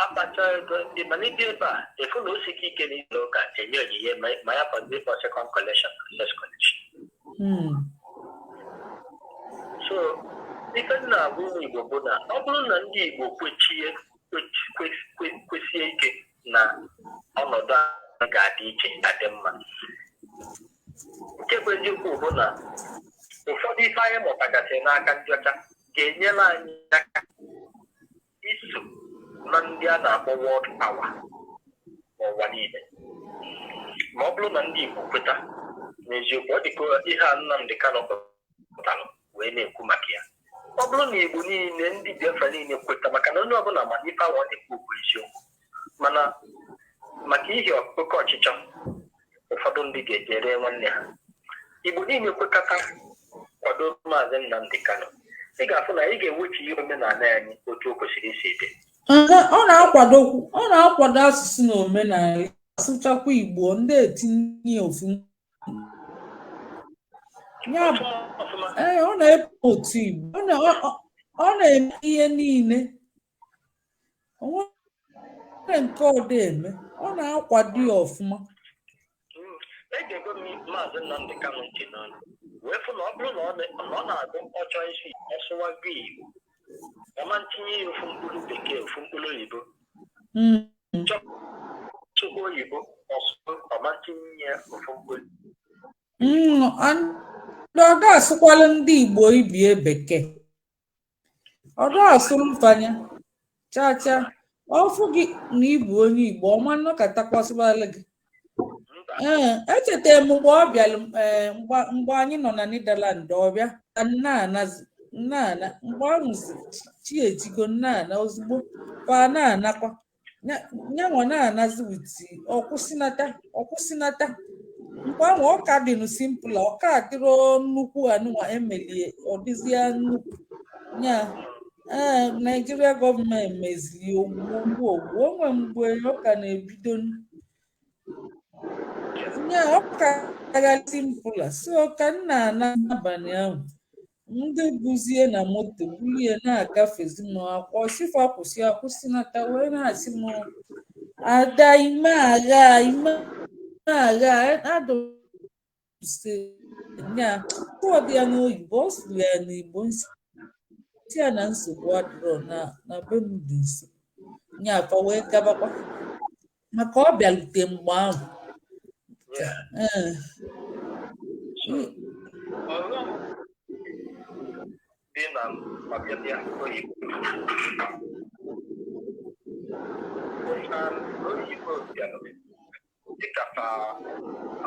Speaker 5: akpacha ego ndị, mana ịbịa ebe a, efu na o sike ike n'ụlọ ụka enye onyinye, ma ya fọdụ ịkpọ second collection, first collection. So ife m na-agwa ụmụ Igbo bụ na ọ bụrụ na ndị Igbo kwechie, kwesie ike na ọnọdụ a ga-adị iche, adị mma. Nke bụ eziokwu bụ na ụfọdụ ife anyị mụtagasịrị n'aka ndị ọcha ga-enyere anyị aka iso na ndị a na-akpọ world power n'ụwa niile, ma ọ bụrụ na ndị Igbo kweta n'eziokwu. Ọ dịka ihe a Nnamdị Kanụ pụtara wee na-ekwu maka ya. Ọ bụrụ na Igbo niile, ndị Biafra niile kweta, maka na onye ọbụla ma ife ahụ ọ na-ekwu bụ eziokwu, mana maka ihi oke ọchịchọ, ụfọdụ ndị ga-eje ree nwanne ha. Igbo niile kwekọta kwado Maazị Nnamdị Kanụ, ị ga-afụ na anyị ga-ewechi ihe omenala anyị otu o kwesịrị isi dị.
Speaker 2: Ọ na-akwado asụsụ na omenala, asụchakwa Igbo, ndị etinye ofu ya bụ
Speaker 5: ọfụma ọfụma.
Speaker 2: Ee, ọ na-epu otu Igbo, ọ na-eme ihe niile. O nwere nke ọ dị eme, ọ na-akwado ya ọfụma.
Speaker 5: Egego m Maazị Nnamdị Kanụ ntị n'ọnụ wee fụ na ọ bụrụ na ọ na-agụ ọchọ isi ọsụwago Igbo ọma, ntinye ya ofu mkpụrụ bekee, ofu mkpụrụ oyibo. Chọsụkwa oyibo ọsụ ọma, ntinye ya ofu mkpụrụ.
Speaker 2: And ọ da asụkwala ndị Igbo ibie bekee, ọ da asụrụ mfanya cha cha. Ọfụ gị na ịbụ onye Igbo ọma, nnọkọtakwasịbala gị.
Speaker 5: Mba.
Speaker 2: Ee, echetara m mgbe ọ bịara, ee, mgbe anyị nọ na Netherland, ọ bịa ka nna-anazi nna-ana. Mgbe ahụ chi ejigo, nna-ana ozugbo fa na-anakwa nyanwa na-anazi with ọkwụsịnata ọkwụsịnata. Mgbe ahụ ọ ka dịnụ simple, ọ ka adịrọ nnukwu anụnwa emelie ọ dịzịa nnukwu nya. Ee, Naijiria gọọmenti meziri ogbu ogbu onwe mgbe ọ ka na-ebido nya, ọ ka agha simpler. So ka m na-ana n'abalị ahụ, ndị buzie na moto bulie na-agafezi m, akwa ọsịfa kwụsị akwụsịnata wee na-asị m, "Ada, ime agha, ime agha adụsi nya." Tụọ dị ya n'oyibo, ọ sụrụ ya n'Igbo, nsị ya na nsogbu adịrọ na be m dị nso nya. Fa wee gabakwa maka ọ bịalute mgbe ahụ. Ee.
Speaker 5: So ọghọm dị na ọbịbịa oyibo bụ na oyibo bịara dịka fa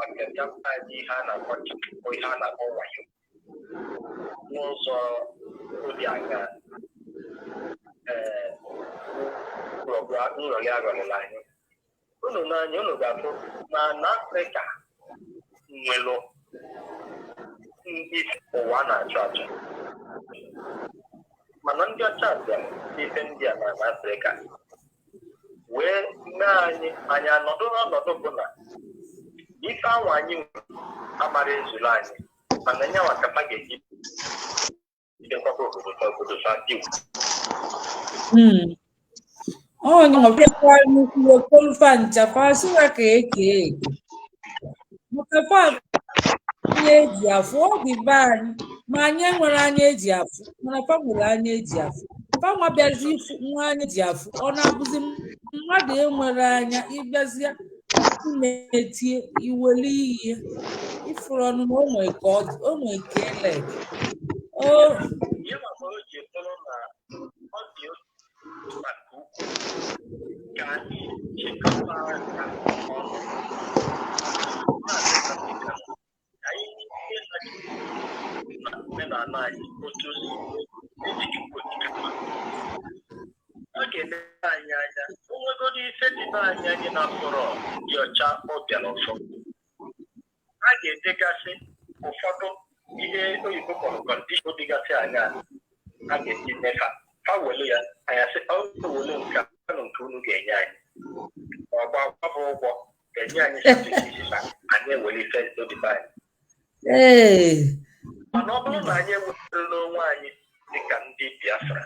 Speaker 5: ọbịabịa anyị ihe a na-akpọ chịpụ, ihe a na-akpọ wayo n'ụzọ obi anya. Ee, nrọrị aghọrịla anyị. Unu n'anya unu ga-afụ na n'Afrịka nwere ndị ụwa na-achọ achọ, mana ndị ọcha bịara n'ife ndị a na Afrịka wee mee anyị, anyị anọdụ n'ọnọdụ bụ na ife anwa anyị nwere amara ezuru anyị, mana nyanwa ka fa ga-eji bidokwaba obodo fa, obodo fa dị ugwu.
Speaker 2: Onye ọbịakwa nnukwu okolufa ncha fa sịwa ka eke eke maka fa anya eji afụ. Ọ dị be anyị, ma anyị enwere anya eji afụ, mana fa nwere anya eji afụ. Fa nwa bịazi ịfụ nwa anya eji afụ, ọ na-abụzi mmadụ enwere anya ịbịazịa na-etie iweli ihe ifuru ọnụ na o nwee ka ọ dị, o nwee ka elek o.
Speaker 5: Ihe maka o ji bụrụ na ọ dị mkpa nke ukwuu ka anyị chịkọta aka ọnụ, Maazị Nnamdi Kanu, ka anyị ihe na omenala anyị otu o si eji Chukwu okike mma. Ọ ga-ele anyị anya onwegodo ife dị be anyị, anyị na-afụrọ dị ọcha. Ọ bịara ọfọ a ga-edegasị ụfọdụ ihe oyibo kpọrọ condition dịgasị anya a ga-eji mee fa fa welu ya. Anyị asị ọ wele nke a nụ nke unu ga-enye anyị, ọgba agbabụ ụgwọ enye anyị certificate, anyị ewere ife odibo anyị. Mana ọ bụrụ na anyị enwetara n'onwe anyị dịka ndị Biafra,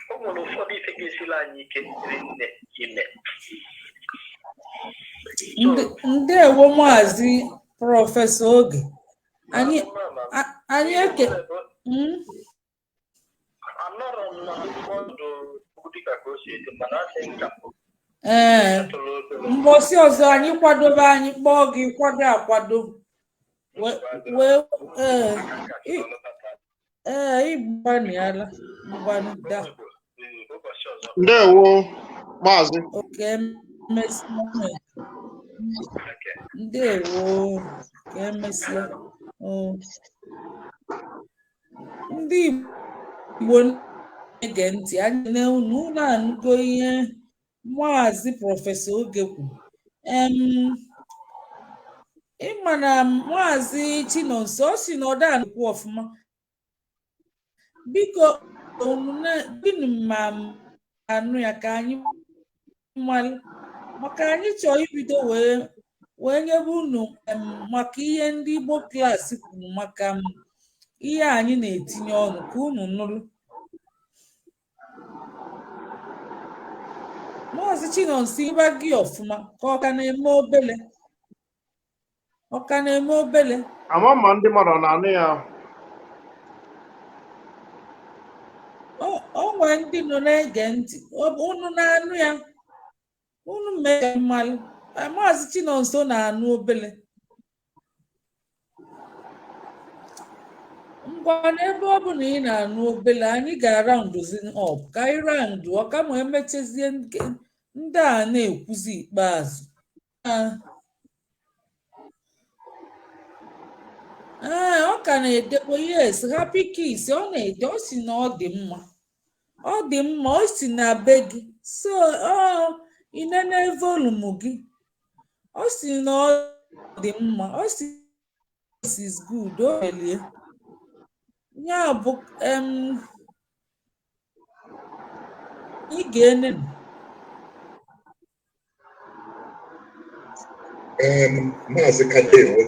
Speaker 5: o nwere ụfọdụ ife ga-esiri anyị ike rinne ime.
Speaker 2: Ndewo, Maazị Prọfesọ Oge. Anyị anyị eke
Speaker 5: Anọrọ m na ọdụ dịka ka o si dị, mana asị nka tụrụ obere.
Speaker 2: Mbọsị ọzọ anyị kwadobe, anyị kpọọ gị, kwado akwado wee ee ịgbanịala. Ngwanụ da.
Speaker 5: Ụbọchị ọzọ.
Speaker 1: Ndewo, maazị.
Speaker 2: Oke emesịa.
Speaker 5: Okay.
Speaker 2: Ndewo, ka emesịa. Oo. Ndị Igbo na-ege ntị, anyị na unu anụgo ihe Maazị Prọfesọ Oge kwuru. Ịma na Maazị Chinonso, ọ sị na ọ da ekwu ọfụma. Biko unu na gịnị ma anụ ya ka anyị malụ, maka anyị chọrọ ibido wee nyebe unu maka ihe ndị Igbo Class kwuru maka ihe anyị na-etinye ọnụ ka unu nụrụ. Maazị Chinonso, ịgba gị ọfụma ka ọ ka na-eme obele, ọ ka na-eme obele.
Speaker 1: Ama ma ndị mmadụ ọ na-anụ ya.
Speaker 2: O nwee ndị nọ na-ege ntị. Ọ bụ unu na-anụ ya, unu mee ka mmalụ. Maazị Chinonso na-anụ obele. Ngwa, n'ebe ọ bụ na ị na-anụ obele, anyị ga-araụndụzi up ka anyị raụndụ ọ kama emechazie nke ndị a na-ekwuzi ikpeazụ. Ee, ọ ka na-edekwa. Yes, Happy Kiss, ọ na-ede, ọ si na ọ dị mma, ọ dị mma. Ọ si na be gị, so ọ inene volume gị, ọ si na ọ dị mma, ọ si this is good. O melie ya bụ ị ga-ene.
Speaker 4: Maazị Kadewo,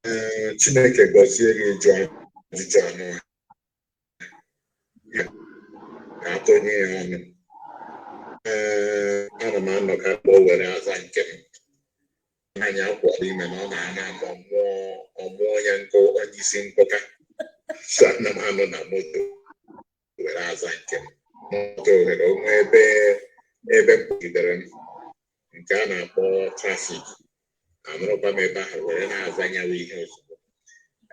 Speaker 4: ee, Chineke gọzie gị. Ịjụ ajụjụ anụ ya na-atụnye ya ọnụ. Ee, ana m anọ ka mgbe o were aza nke m. Nwaanyị akwara ime na ọ na-ana ama ọmụọ ọmụọ ya nkụ onye isi nkụka, so ana m anọ na moto were aza nke m. Moto ohere onwe ebe m kpọgidere m nke a na-akpọ traffic, anọrọkwa m ebe ahụ were na-aza nyawa ihe ozugbo.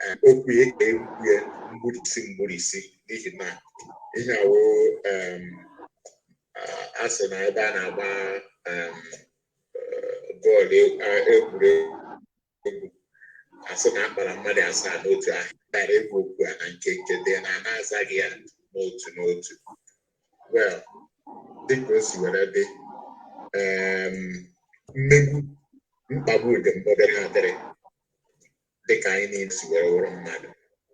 Speaker 4: Ee, okwu ya ka ekwu ya mgburisi mgburisi, n'ihi na ihe awụ a sị na ebe a na-agba bọọlụ egwuregwu, asị na akpara mmadụ 7 n'otu ahụ dara egwu. Okwu a na nke nke dị na na-azaghị ya n'otu n'otu. Well, dịka o si were dị, mmegbu, mkpagbu dị mbụ dịrị adịrị, dịka anyị niile si were wụrụ mmadụ.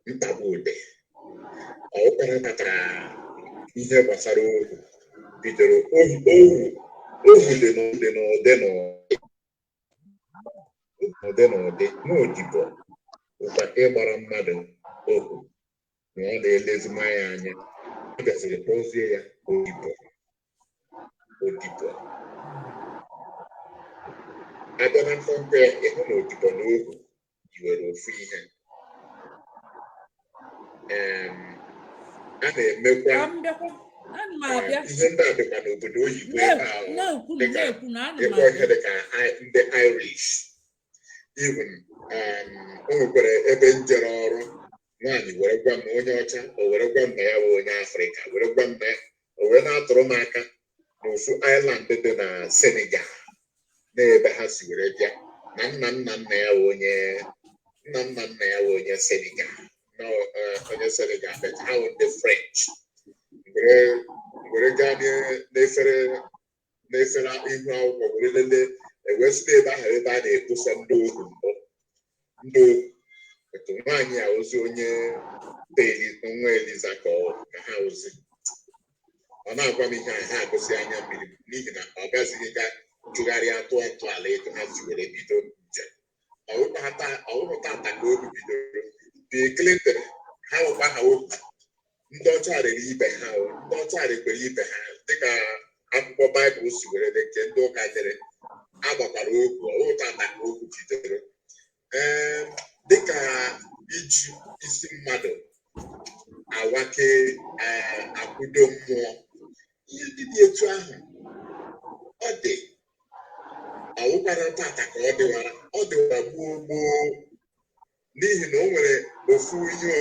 Speaker 4: Mkpagbu dị ọwụkwara kpatara ihe gbasara ohu bidoro. Ohu dị n'ụdị n'ụdị n'ụdị n'ụdị. N'odibo bụkwa ịgbara mmadụ ohu na ọ na-elezi ya anya. A bịaziri kpọzie ya odibo. Odibo abịa na mkpọmkpọ ya, ịhụ na odibo na ohu yiwere ofu ihe. A na-emekwa
Speaker 2: Ka m bịakwa, ana m abịa.
Speaker 4: Ihe ndị a dịkwa n'obodo oyibo ebe ahụ
Speaker 2: Na-ekwu
Speaker 4: dịka
Speaker 2: na-ekwu na ana m
Speaker 4: ịkpọ ihe
Speaker 2: abịa.
Speaker 4: Dịka ndị Irish even, o nwekwara ebe m jere ọrụ, nwaanyị were gwa m, onye ọcha, o were gwa m na ya bụ onye Afrịka, were gwa m na ya, o were na-atụrụ m aka n'ofu island dị na Senegal, n'ebe ha si were bịa, na nna nna nna ya bụ onye, nna nna nna ya bụ onye Senegal, na onye Senegal, but ha bụ ndị French. Were gaa n'efere ihu akwụkwọ were lelee, ewee site ebe ahụ, ebe a na-ekposa ndị ohu mbụ, ndị ohu. Otu nwaanyị a ozi onye be nwa Eliza ka ọ ka ha ozi. Ọ na-agwa m ihe a, ha agụsị anya mmiri, n'ihi na ọ gazighị ga jụgharịa tụọ ntọala etu ha si were bido njem. Ọwụrụ tata ka obi bidoro. Bill Clinton, ha nwekwa ha okwu. Ndị ọcha rere ibe ha o, ndị ọcha rekwere ibe ha, dịka akwụkwọ Baịbụl si were dị, nke ndị ụka dere, agbakwara okwu. Ọwụrụ tata ka okwu bidoro. Ee, dịka iji isi mmadụ awake, ee, akwụdo mmụọ, ihe ndị dị etu ahụ, ọ dị. Ọwụkwara tata ka ọ dịwara, ọ dịwara gboo gboo, n'ihi na o nwere ofu ihe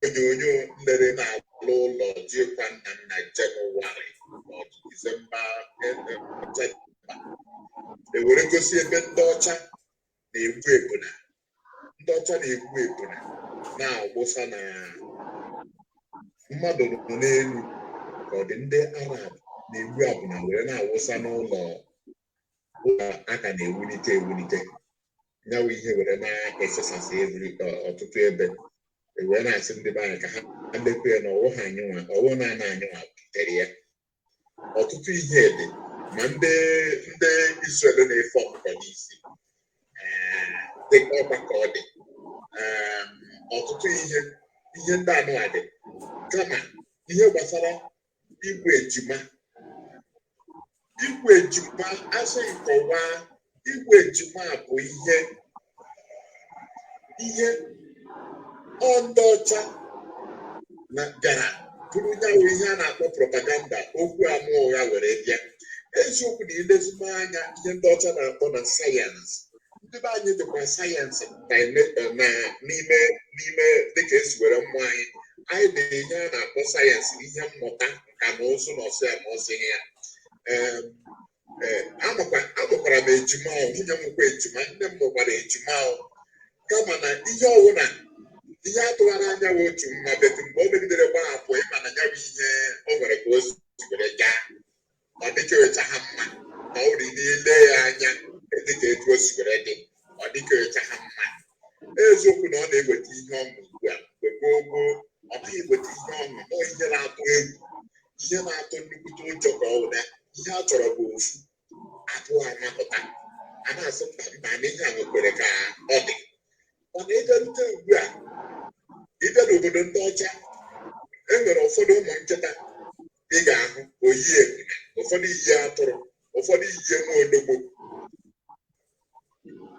Speaker 4: onyonyo nlere na-alụ ụlọ jikwa nna nna Jenụwarị ma ọ bụ Disemba, ewere gosi ebe ndị ọcha na-egbu ebuna, ndị ọcha na-egbu ebuna na-awụsa na mmadụ nọ n'elu, ka ọ dị ndị Arab na-egbu abụna were na-awụsa n'ụlọ ụlọ a ka na-ewulite ewulite. Nyawu ihe were na-efesasị every ọtụtụ ebe, wee na-asị ndị be anyị ka ha lekwe ya na ọwụ ha anyị nwa, ọwụ naanị anyị nwa butere ya. Ọtụtụ ihe dị, ma ndị Israel na-efe ọkụkọ n'isi, dịka ọkwa ka ọ dị. Ọtụtụ ihe ndị anụwa dị, kama ihe gbasara igbu ejima, igbu ejima, asị nkọwa, igbu ejima bụ ihe ọ ndị ọcha na bịara bụrụ nyawo ihe a na-akpọ propaganda, okwu ama ụgha were bịa. Eziokwu na ilezigbo anya, ihe ndị ọcha na-akpọ na sayensị, ndị be anyị dịkwa sayensị na n'ime dịka esi were mmụọ anyị, anyị dị ihe a na-akpọ sayensị, ihe mmụta nka na ụzụ na ọsị ya ma ọsị ya. Amụkwara m ejima ahụ, nwunye m nwekwa ejima, nne m mụkwara ejima ahụ, kama na ihe ọwụna ihe atụghara anya wụ otu nwa betu mgbe o megidere gbahapụ, ịma na ya bụ ihe o nwere ka o si were gaa, ọ dịka ha mma ma ọ bụrụ ile ya anya dịka etu o si were dị, ọ dịka ha mma. Eziokwu na ọ na-eweta ihe ọṅụ ugbu a, mgbe gboo gboo ọ naghị eweta ihe ọṅụ, nọọ ihe na-atụ egwu, ihe na-atụ nnukwute ụjọ, ka ọ wụ na ihe a chọrọ bụ ofu atụ anapụta, a na-asị mba mba, na ihe a nwekwere ka ọ dị. Mana ịbịarute ugbu a, ịbịa n'obodo ndị ọcha, e nwere ụfọdụ ụmụ nkịta ị ga-ahụ oyi ebule, ụfọdụ iyi atụrụ, ụfọdụ iyi nwa odogbo.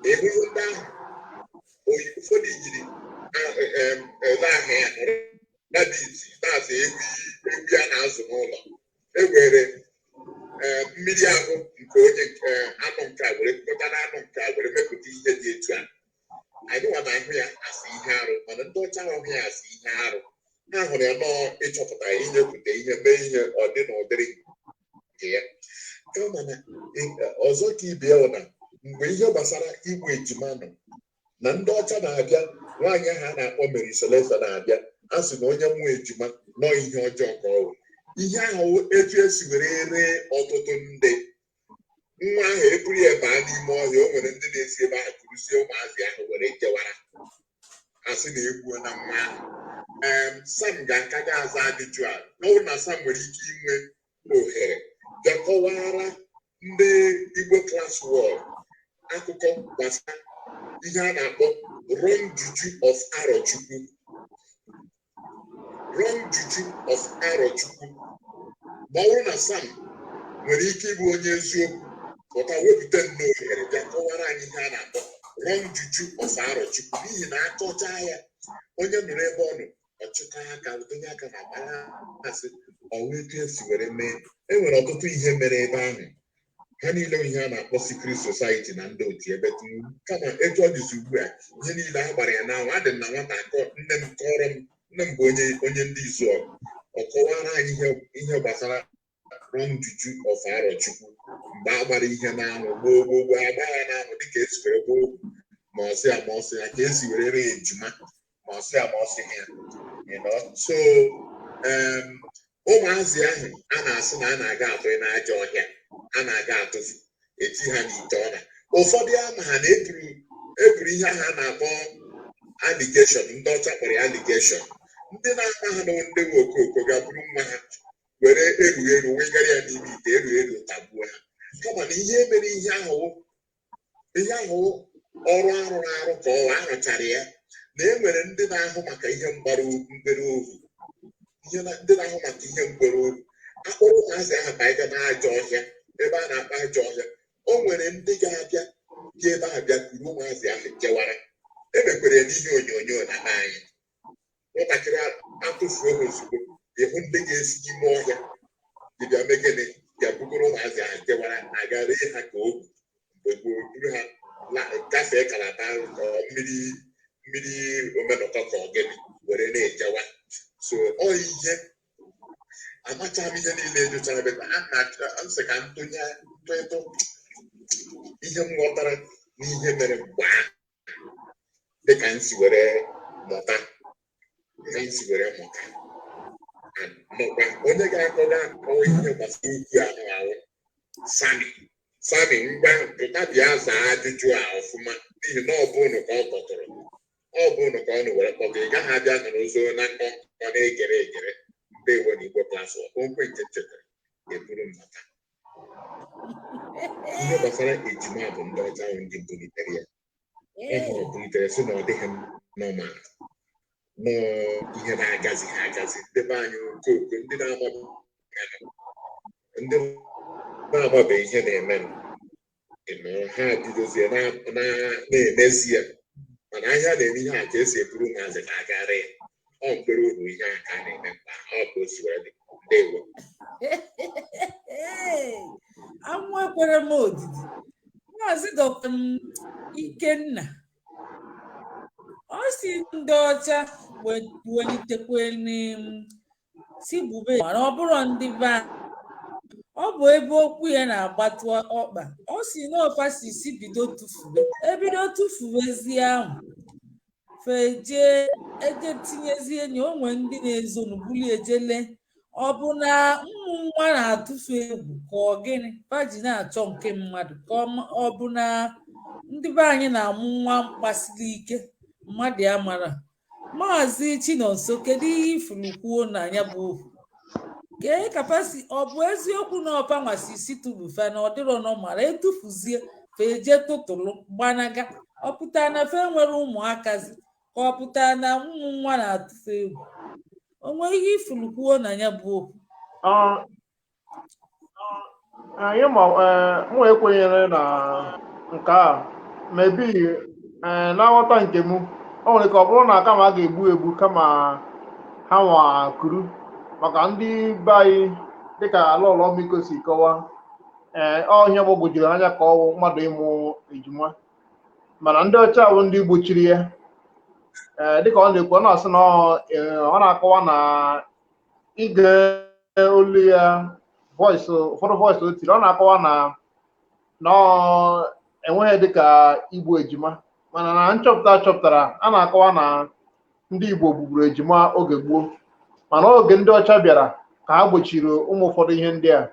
Speaker 4: Ịhụ ihe ndị ahụ oyi, ụfọdụ yiri ele ahụ ya rabbit, na-azụ ewi, ewi a na-azụ n'ụlọ. E were mmiri ahụ nke onye anụ nke a were kpụta na anụ nke a were mepụta ihe dị etu a. Anyị nwa na-ahụ ya asị ihe arụ, mana ndị ọcha ahụghị ya asị ihe arụ. Ha hụrụ ya nọọ ịchọpụta, inyepụta ihe, mee ihe ọ dị n'ụdịrị nke ya. Kama na ọzọ ka ibe ya bụ na mgbe ihe gbasara igbu ejima nọ na ndị ọcha na-abịa, nwaanyị ahụ a na-akpọ Mary Celeste na-abịa, a sị na onye mụọ ejima nọọ ihe ọjọọ ka ọ wụ. Ihe ahụ etu esi were ree ọtụtụ ndị nwa ahụ, eburu ya baa n'ime ọhịa, o nwere ndị na-esi ebe ahụ kuruzie ụmụazị ahụ were jewara, asị na egbuo na nwa ahụ. Ee, Sam ga-aka ga aza ajụjụ a. Ọ bụrụ na Sam nwere ike inwe ohere bịa kọwara ndị Igbo Class World akụkọ gbasara ihe a na-akpọ wrong juju of Arochukwu, wrong juju of Arochukwu, ma ọ bụrụ na Sam nwere ike ịbụ onye eziokwu pụta wepụta nnọọ ohere bịa kọwara anyị ihe a na-akpọ wrong juju of Arochukwu, n'ihi na akọchaa ya, onye nọrọ ebe ọ nọ ọchịkọ aka donye aka na agbara, asị ọnwa etu esi were mee. E nwere ọtụtụ ihe mere ebe ahụ, ha niile ihe a na-akpọ secret society na ndị otu ebe tinye. Kama etu ọ dịzi ugbu a, ihe niile a gbara ya n'anwụ. Adị m na nwata akọ, nne m kọrọ m, nne m bụ onye ndị izu ọgụ, ọ kọwara anyị ihe gbasara wrong juju of Arochukwu. Mgbe a gbara ihe n'anwụ gboo gboo gboo, agba ya n'anwụ dịka esi were gboo, ma ọ sị ya ma ọ sị ya ka esi were ree ejima, ma ọ sị ya ma ọ sị ya. So ụmụazị ahụ a na-asị na a na-aga atụ n'ajọ ọhịa, a na-aga atụfu eti ha n'ite ọna, ụfọdụ ama ha na eburu ihe ahụ a na-akpọ allegation, ndị ọcha kpọrọ ya allegation. Ndị na-ama ha na ndị nwe okooko ga-abụrụ nwa ha Were erughị eru wegara ya n'ime ite, erughị eru tagbuo ha. Kama na ihe mere ihe ahụ ọrụ arụrụ arụ ka ọ arụchara ya na e nwere ndị na-ahụ maka ihe mgbara mgbere ohu, ihe ndị na-ahụ maka ihe mgbere ohu akpọrọ ụmụazị ahụ ka anyị ga n'ajọ ọhịa, ebe a na-akpa ajọ ọhịa. O nwere ndị ga-abịa dị ebe ahụ bịa kuru ụmụazị ahụ jewara. Emekwere ya n'ihe onyonyo na be anyị. Nwatakịrị atụfuo ha, ozugbo ịhụ ndị ga-esi n'ime ọhịa dịbịa megịnị bịa bugoro ụmụazị ahụ jewara, aga ree ha ka ohu. Mgbe gboo, buru ha gafee Kalaba ka ọ mmiri mmiri omenụkọ ka ọ gịnị were na-ejewa. So ọ ihe amacha m ihe niile ejochara ebe a na nsị ka ntụnye ntụtụ ihe m ghọtara n'ihe mere mgbe ahụ, dịka m si were mụta, ka m si were mụta nọkwa. Onye ga-akọga akọwa ihe gbasara okwu ahụ ahụ, Sami, Sami, ngwa, pụta bịa zaa ajụjụ a ọfụma, n'ihi na ọ bụ unu ka ọ kpọtụrụ, ọ bụ unu ka ọ nụ were kpọga. Ị gaghị abịa nọrọ ụzọ na nkọ na-egere egere. Ndewo na Igbo Class. Okwe nke m chetara eburu m mata ihe gbasara ejima bụ ndị ọcha ahụ ndị bulitere ya. Ọ hụrụ bulitere sị na ọ dịghị normal, nọọ ihe na-agazighị agazi. Ndị be anyị, okooko, ndị na-amabeghị ihe na-eme nọ, ha bidozie na-emezi ya. Mana ahịa na-eme ihe a ka esi eburu ụmụazị ka a gara ya. Ọ mkpere uru ihe a ka a na-eme mkpa ọ ka o si were dị. Ndewo.
Speaker 2: Ee, amụ ekwere m odidi. Maazị Dr. Ikenna, ọ si ndị ọcha welitekweni si gbube, mana ọ bụrụ ndị be anyị, ọ bụ ebe okwu ya na-agbatụ ọkpa. Ọ si na ọfa si bido tụfube, ebido tụfubezie ahụ, feje eje tinyezie enyi onwe ndị na-ezonu buli ejele. Ọ bụ na ụmụ nwa na-atụfu egwu ka ọ gịnị fa ji na-achọ nke mmadụ ka ọ bụ na ndị be anyị na-amụ nwa mkpasiri ike mmadụ ya mara. Maazị Chinonso, kedu ihe ifuru kwuo na ya bụ okwu? Kee kapasi ọ bụ eziokwu na ọpa nwasi isi tụbufe na ọ dịrọ nọ mara etufuzie fa eje tụtụlụ gbanaga? Ọ pụtara na fe nwere ụmụakazi, ka ọ pụtara na ụmụ nwa na-atụfu egwu? O nwee ihe ifuru kwuo na ya bụ okwu?
Speaker 1: Anyị ma mụ ekwenyere na nke a maybe na nghọta nke mụ, o nwere ka ọ bụrụ na kama a ga-egbu egbu, kama ha nwa kuru maka ndị be anyị, dịka ala ọlọmiko si kọwaa. Ee, ọ ihe gbagwojuru anya ka ọwụ mmadụ ịmụ ejima, mana ndị ọcha bụ ndị gbochiri ya. Ee, dịka ọ na-ekwu, ọ na-asị na ọ na-akọwa na ige olu ya, voice, ụfọdụ voice o tiri, ọ na-akọwa na ọ enweghị dịka igbu ejima, mana na nchọpụta chọpụtara a na-akọwa na ndị Igbo gbugburu ejima oge gboo, mana oge ndị ọcha bịara ka ha gbochiri ụmụ ụfọdụ ihe ndị a.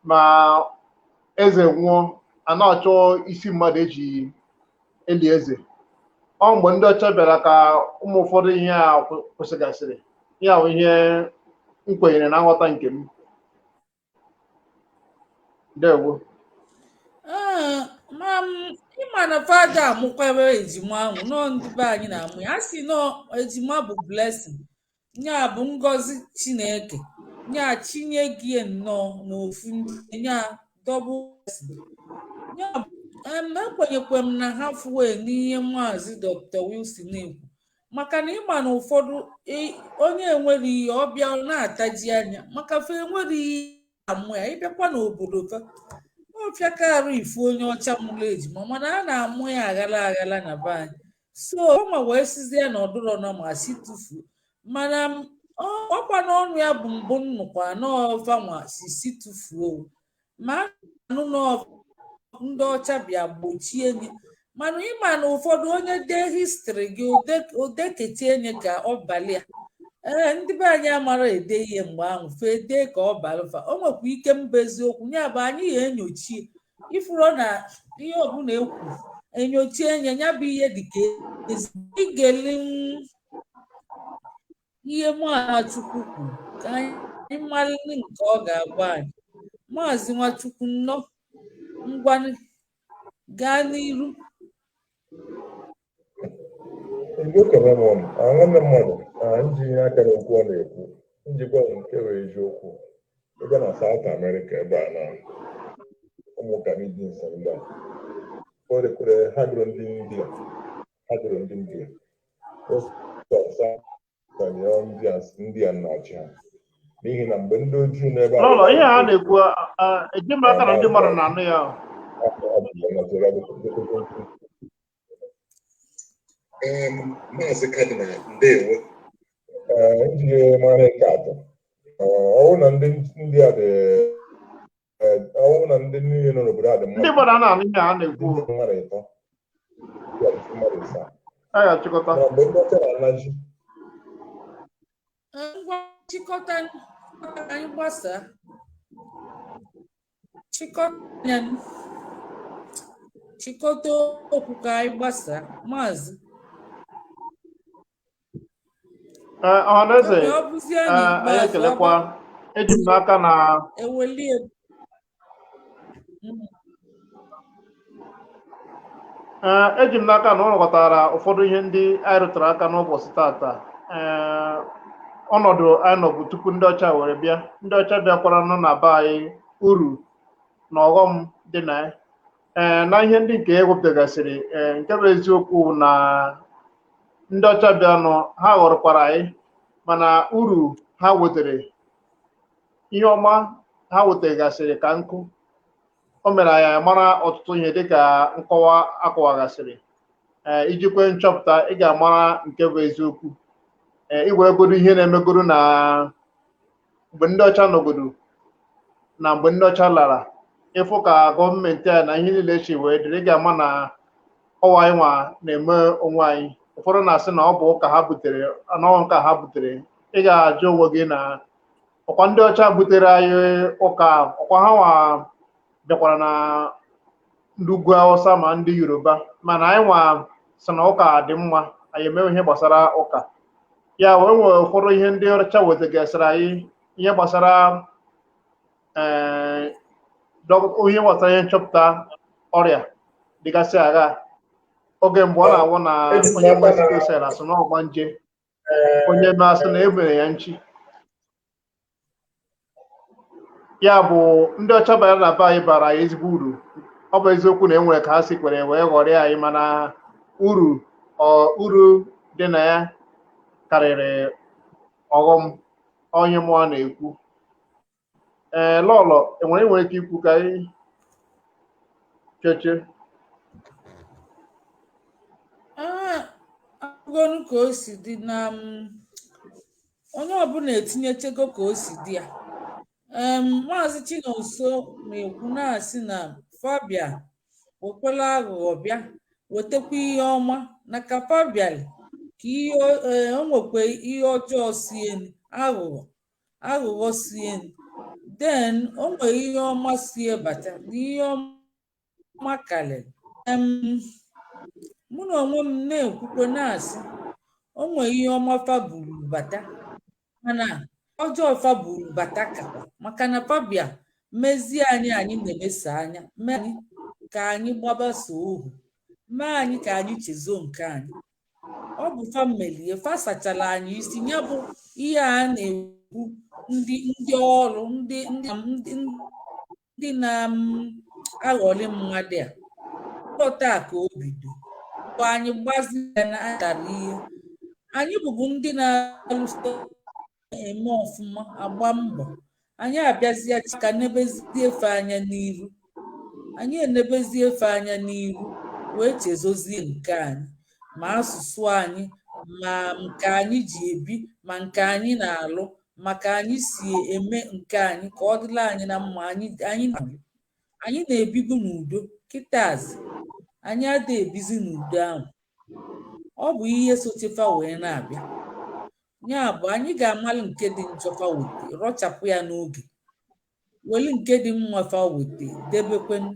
Speaker 1: Ma eze nwụọ, a na-achọ isi mmadụ eji eli eze. Ọ mgbe ndị ọcha bịara ka ụmụ ụfọdụ ihe a kwụsịgasịrị. Ya bụ ihe m kwenyere na nghọta nke m. Ndewo.
Speaker 2: Ee, ma m ịma na fada amụkwara ejima ahụ nọọ, ndị be anyị na-amụ ya. A sị nọọ ejima bụ blessing, ya bụ ngọzi Chineke ya chinye gị nnọọ n'ofu ya double blessing. Ya bụ ekwenyekwe m na halfway n'ihe Maazị Dr. Wilson na-ekwu, maka na ịma na ụfọdụ onye enwere ihe ọbịa ọ na-ataji anya maka fa enwere ihe amụ ya. Ịbịakwa n'obodo fa, ọfịakarụ ifu onye ọcha mụrụ ejima, mana a na-amụ ya aghala aghala na be anyị. So ọnwa wee sizie na ọdụrọ nọ ma si tufuo, mana ọkwa n'ọnụ ya bụ mbụ nnukwu anọvanwa si tufuo, ma anụ ndị ọcha bịa gbochie nye. Mana ịma na ụfọdụ onye dee history gị, odeketie nye ka ọ balịa. Ee, ndị be anyị amara ede ihe mgbe ahụ, fe dee ka ọ balụfa. O nwekwa ike mba eziokwu ya bụ anyị ya enyochie ifuro na ihe ọbụla ekwu enyochie nye ya bụ ihe dịka ezi igeli ihe Nwachukwu kwuru ka anyị Anyị malụ nke ọ ga-agwa anyị. Maazị Nwachukwu, nnọọ, ngwanụ, gaa n'iru.
Speaker 6: Igbo, ekele m ụnụ. Nwanne mmadụ njinye aka n'okwu ọ na-ekwu njikwa nke bụ eziokwu. Ebe na South America ebe a na ụmụ Canadians ndị a ụfọdụ kwere ha gụrụ ndị India, ha gụrụ ndị India. Most of South ndị a na-achị ha n'ihi na mgbe ndị ojii n'ebe a
Speaker 1: Lọlọ, ihe a na-ekwu, eji m aka na ndị mmadụ na-anụ ya.
Speaker 4: Maazị Cardinal, ndewo.
Speaker 6: Ee, iji mara nke atọ, ọwụ na ndị ndị a dị, ọwụ na ndị niile nọ n'obodo a dị
Speaker 1: Ndị mmadụ a na-anụ ihe a na-ekwu.
Speaker 6: Ndị mmadụ ịtọ ya dị mmadụ ịsaa.
Speaker 1: A ga-achịkọta.
Speaker 6: Mana mgbe ndị ọcha na-ana ji
Speaker 2: Ngwa, chịkọta ka anyị gbasaa. Chịkọta ya, chịkọta okwu ka anyị gbasaa, maazị.
Speaker 1: Ee, ọhaneze,
Speaker 2: Oge ọ bụzie
Speaker 1: ee, anyị
Speaker 2: n'ikpeazụ
Speaker 1: ekelekwa. Eji m n'aka na
Speaker 2: ewelie.
Speaker 1: Ee, eji m n'aka na ụnụ ghọtara ụfọdụ ihe ndị anyị rụtara aka n'ụbọchị tata. Ee, ọnọdụ anyị nọbụ tupu ndị ọcha were bịa, ndị ọcha bịakwara nọ na be anyị, uru na ọghọm dị na ya. Ee, na ihe ndị nke ewepụtagasịrị, ee, nke bụ eziokwu na ndị ọcha bịanụ, ha ghọrọkwara anyị, mana uru ha wetere, ihe ọma ha wetagasịrị ka nkụ. O mere anyị mara ọtụtụ ihe dịka nkọwa akọwagasịrị. Ee, ijikwe nchọpụta, ị ga-amara nke bụ eziokwu. Ee, iweregodo ihe na-emegoro na mgbe ndị ọcha nọgodo na mgbe ndị ọcha lara, ịfụ ka gọọmenti a na ihe niile chi wee dịrị, ị ga-ama na ọwa anyị nwa na-eme onwe anyị. Ụfọdụ na-asị na ọ bụ ụka ha butere, anọghị nka ha butere. Ị ga-ajụ onwe gị na ọkwa ndị ọcha butere anyị ụka, ọkwa ha nwa bịakwara na ndị ugwu Awụsa ma ndị Yoruba, mana anyị nwa sị na ụka dị mma, anyị emewe ihe gbasara ụka ya wee nwee ụfọdụ ihe ndị ọcha wetagasịrị anyị, ihe gbasara ee ihe gbasara ihe nchọpụta ọrịa dịgasị agha oge mgbe ọ na-awụ na onye nwe sickle cell asị na ọgba nje, onye mee asị na emere ya nchi. Ya bụ, ndị ọcha bara na be anyị bara anyị ezigbo uru. Ọ bụ eziokwu na e nwere ka ha si kwere wee ghọrịa anyị, mana uru ọ uru dị na ya karịrị ọghọm. Onye mụọ na-ekwu. Ee, Lọlọ, enwere nwere ike ikwu ka anyị cheche.
Speaker 2: Agụgonu ka o si dị na onye ọbụla etinyechego ka o si dị ya. Maazị Chinonso na-ekwu na-asị na Fabia wekwala aghụghọ bịa wetakwa ihe ọma, na ka Fabia ka ihe o nwekwa ihe ọjọọ si enu, aghụghọ aghụghọ si enu, then o nwere ihe ọma si bata na ihe ọma karịrị. Mụ na onwe m na-ekwukwe na-asị o nwere ihe ọma fa buru bata, mana ọjọọ fa buru bata kakwa, maka na fabia mezie anyị, anyị na-emesa anya, mee anyị ka anyị gbabaso ohu, mee anyị ka anyị chezo nke anyị. Ọ bụ fa melie, fa sachara anyị isi. Ya bụ ihe a na-ekwu, ndị ndị ọrụ, ndị ndị ndị ndị na-aghọrị mmadụ a taa ka o bido bụ anyị gbazie na atara ihe anyị bụbu ndị na-alụso eme ọfụma, agba mbọ. Anyị abịazie ka nebezie efe anya n'iru, anyị enebezie efe anya n'iru wee chezozie nke anyị, ma asụsụ anyị, ma nke anyị ji ebi, ma nke anyị na-alụ, maka anyị si eme nke anyị ka ọ dịla anyị na mma. Anyị anyị anyị na-ebibu n'udo, kịtazi anyị ada ebizi n'udo ahụ. Ọ bụ ihe sochefa wee na-abịa. Ya bụ, anyị ga-amalụ nke dị njọ fa wete, rọchapụ ya n'oge, welu nke dị mma fa wete debekwenu,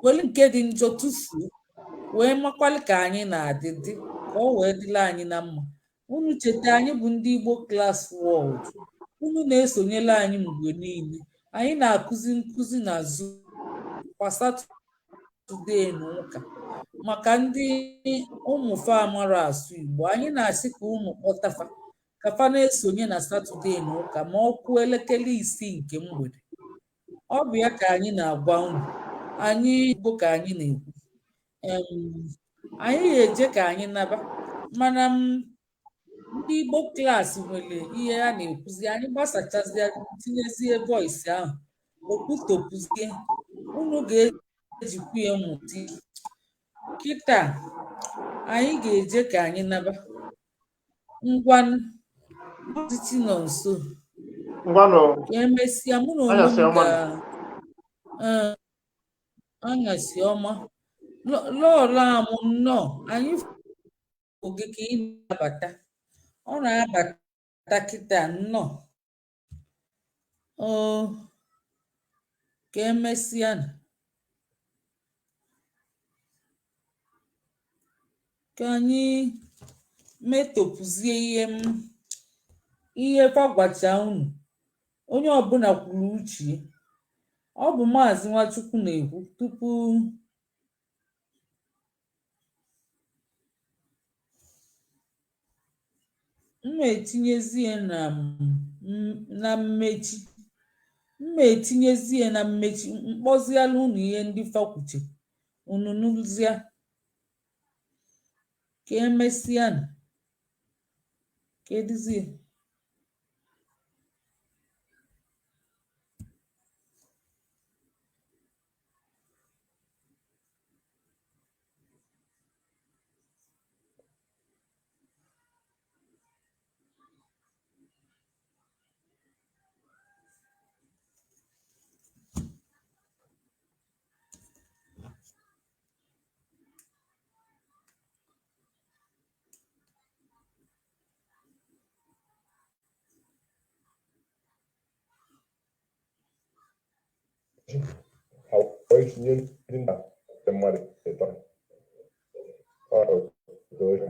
Speaker 2: welu nke dị njọ tụfuo, wee makwalụ ka anyị na-adị dị ka ọ wee dịla anyị na mma. Unu cheta, anyị bụ ndị Igbo Class World. Unu na-esonyere anyị mgbe niile. Anyị na-akụzi nkụzi na Zoom kwa Saturday na ụka maka ndị ụmụ fa amara asụ Igbo. Anyị na-asị ka unu kpọtafa ka fa na-esonye na Saturday na ụka ma ọ kụọ elekere 6 nke mgbede. Ọ bụ ya ka anyị na-agwa unu. Anyị Igbo ka anyị na-ekwu. Anyị ga-eje ka anyị naba, mana m ndị Igbo class nwere ihe a na-ekwuzi. Anyị gbasachazie, tinyezie voice ahụ, okwutopụzie, unu ga-ejikwa ya mụta ihe. Kịta anyị ga-eje ka anyị naba. Ngwanụ, Maazị Chinonso.
Speaker 1: Ngwanụ.
Speaker 2: Ka emesịa, mụ na onwe
Speaker 1: Anyasị
Speaker 2: m
Speaker 1: ọma.
Speaker 2: ga ee, anyasị ọma. Lọọlọ amụ, nnọọ. Anyị fụ gị ka ị na-abata. Ọ na-abata kịta. Nnọọ oo, ka emesịa. Ka anyị metopụzie ihe m ihe fa gwacha unu. Onye ọbụla kwuru uche ya. Ọ bụ Maazị Nwachukwu na-ekwu tupu m etinyezie na mmechi. M etinyezie na mmechi, mkpọziala unu ihe ndị fakwuche, unu nụzie. Ka emesịa. Kedụzie?
Speaker 6: Ha wee tinye ndị nna ndị mmadụ ịtọ. Ọ otu o si.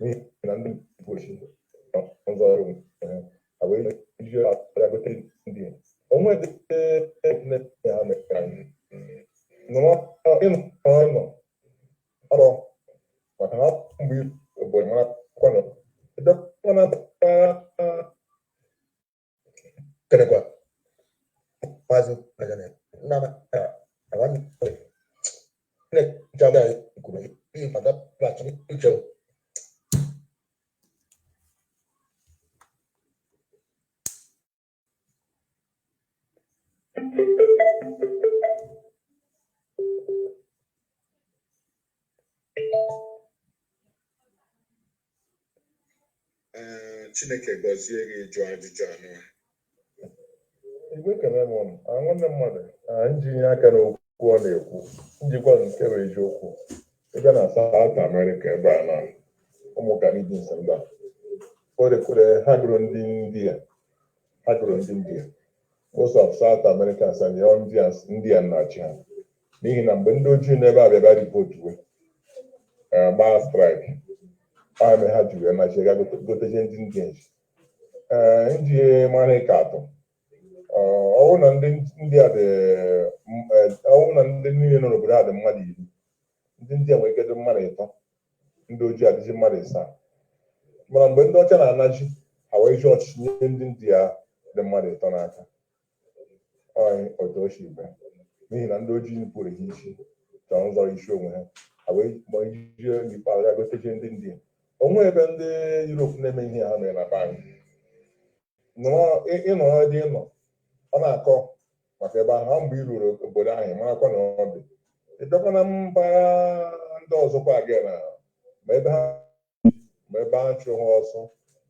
Speaker 6: N'ihi na ndị mkpuchi nzọrọ onwe ha, ha wee ji ọrịa gote ndị onwe dị nne ha mere anyị nọrọ ịnọ ịnọ ọrụ maka na mgbe obodo mara kwanụ ịbịakwa na mpaghara.
Speaker 7: Kenekwa Maazị President nna nwanne nne jama kwuru ihe maka platụ uche.
Speaker 4: Ee, Chineke gọzie gị ịjụ ajụjụ anụ a.
Speaker 6: Igwe, ekele m ụnụ. Nwanne mmadụ, njinye aka n'okwu ọ na-ekwu, njikwa nke bụ eziokwu. Ịbịa na South America ebe a na ụmụ Canadians ndị a kwere ha gụrụ ndị India, ha gụrụ ndị India. Most of South Americans and your Indians, Indian na-achị ha, n'ihi na mgbe ndị ojii n'ebe a bịa bịa revolt we gbaa strike, ọ mere ha ji wee nachie ga gotezie ndị Indians. Ee, nji mara ịka atụ, ọ bụrụ na ndị ndị a dị ọ bụrụ na ndị niile nọ n'obodo a dị mmadụ 10, ndị ndị a nwere ike dị mmadụ 3, ndị ojii adịzi mmadụ 7. Mana mgbe ndị ọcha na-anachi, ha wee ji ọchịchị nye ndị ndị a dị mmadụ 3 n'aka. Ọ otu o si mee, n'ihi na ndị ojii pụrụ ha isi, chọrọ nzọrọ isi onwe ha, ha wee jie n'ikpeazụ ya gotezie ndị ndị onwe. Ebe ndị Europe na-eme ihe ha mere na be anyị, nọrọ ịnọrọ ebe ị nọ, ọ na-akọ maka ebe ahụ. Mgbe i ruru obodo ahụ, ị marakwa na ọ dị. Ịbịakwa na mpaghara ndị ọzọkwa aga na ma ebe ha chụrụ ha ọsọ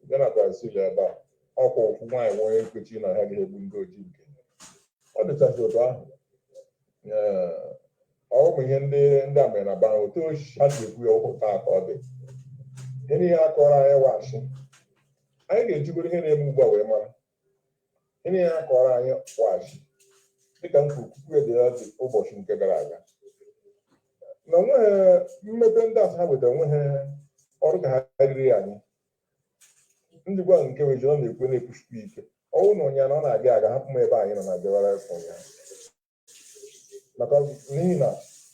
Speaker 6: bịa na Brazil ebe a, ọkwa ofu nwaanyị nwere ekwechi na ha agaghị egbu ndị ojii nke ọ dịchazi otu ahụ. Ee, ọ bụ ihe ndị a mere na be anyị, otu osisi ha si ekwu ya ụkwụ taa ka ọ dị. Ihe niile a kọrọ anyị washi, anyị ga-ejigoro ihe na-eme ugbu a wee mara ihe niile a kọrọ anyị washi. Dịka m kwuru kwukwu edere dị ụbọchị nke gara aga, na onweghị mmepe ndị asị ha wetara, onweghị ọrụ ka ha riri anyị. Ndị gwa nke wejiri ọ na-ekwu na-ekwuchikwa ike. Ọnwụ na ụnyaahụ ọ na-aga aga, hapụ m ebe anyị nọ na jewara ụnyaahụ, maka n'ihi na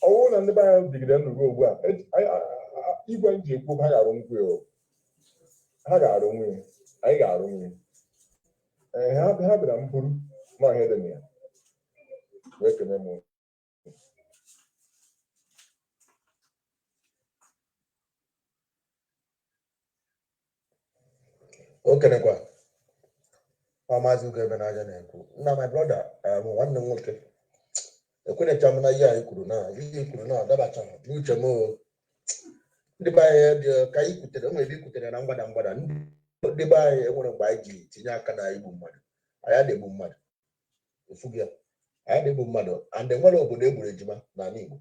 Speaker 6: ọnwụ na ndị be anyị dịgide ndụ ruo ugbu a, igwe m ji ekwu, ha ga-arụ nkwu ya o. Ha ga-arụ nwunye, anyị ga-arụ nwunye. Ee, ha bịara mburu ma ihe dị na ya wee kene m.
Speaker 7: O kenekwa ọ. Maazị Ugo Ebenaja na-ekwu nna, my brother, nwanne m nwoke, ekwenecha m na ihe anyị kwuru, na ihe i kwuru na adabachara n'uche m o. Ndị be anyị dị ka anyị kwutere, enwere ebe i kwutere na mgbada mgbada. Ndị be anyị enwere mgbe anyị ji tinye aka na igbu mmadụ. Anyị adịghị egbu mmadụ efughị ya, anyị adịghị egbu mmadụ, and enwere obodo egburu ejima n'ala Igbo.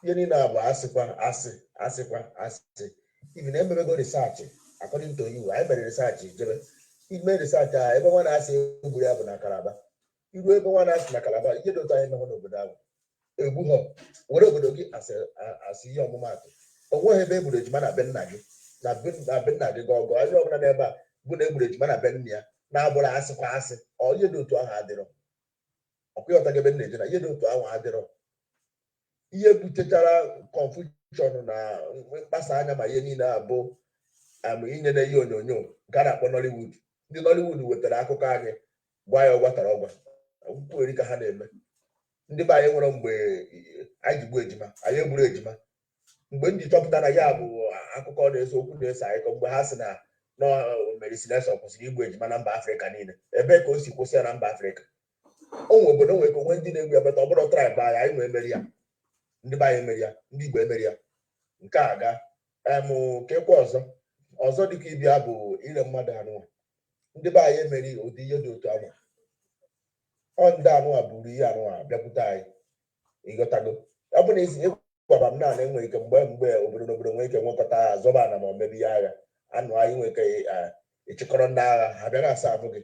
Speaker 7: Ihe niile a bụ asịkwa asị, asịkwa asị. Ibi na emebego research, according to you, anyị mere research, jebe ime research a, ebe nwa na-asị egburu ya bụ na Calabar. Iru ebe nwa na-asị na Calabar, ihe dị otu anyị mehụ n'obodo ahụ egbu ha. Were obodo gị asị ihe ọmụmaatụ. O nweghị ebe egburu ejima na be nna gị, na be nna gị gọgọ. Onye ọbụla n'ebe a bụ na egburu ejima na be nna ya na-abụrụ asịkwa asị. Ọ ihe dị otu ahụ adịrọ. Ọkwa ịghọta gị ebe m na-eje na ihe dị otu ahụ adịrọ. Ihe butechara confusion na mkpasa anya ma ihe niile a bụ inye na ihe onyonyo nke a na-akpọ Nollywood. Ndị Nollywood wetara akụkọ anyị gwa ya, ọgwatara ọgwa nkwugheri ka ha na-eme. Ndị be anyị nwere mgbe anyị ji gbuo ejima, anyị egburu ejima. Mgbe m ji chọpụta na ya bụ akụkọ na-ese okwu na-ese akụkọ, mgbe ha sị na Mary Slessor kwụsịrị igbu ejima na mba Afrịka niile. Ebee ka o si kwụsị ya na mba Afrịka? O nwe obodo nwere ka onwe ndị na-egbu ya, bata ọ bụrụ tribe anyị, anyị nwee emeri ya. Ndị be anyị emeri ya, ndị Igbo emeri ya. Nke a ga em kekwa ọzọ ọzọ dịka ịbịa bụ ire mmadụ anụnwa. Ndị be anyị emeri ụdị ihe dị otu anwa. Ọ ndị anụnwa buru ihe anụnwa bịakwute anyị, ịghọtago? Ọ bụ na isi ịgwaba m na enwere ike mgbe obodo na obodo nwere ike nwekọta agha, zọba ana, ma ọ mebi ihe agha anụ, anyị nwere ike ịchịkọrọ ndị agha ha bịa na-asa afụ gị.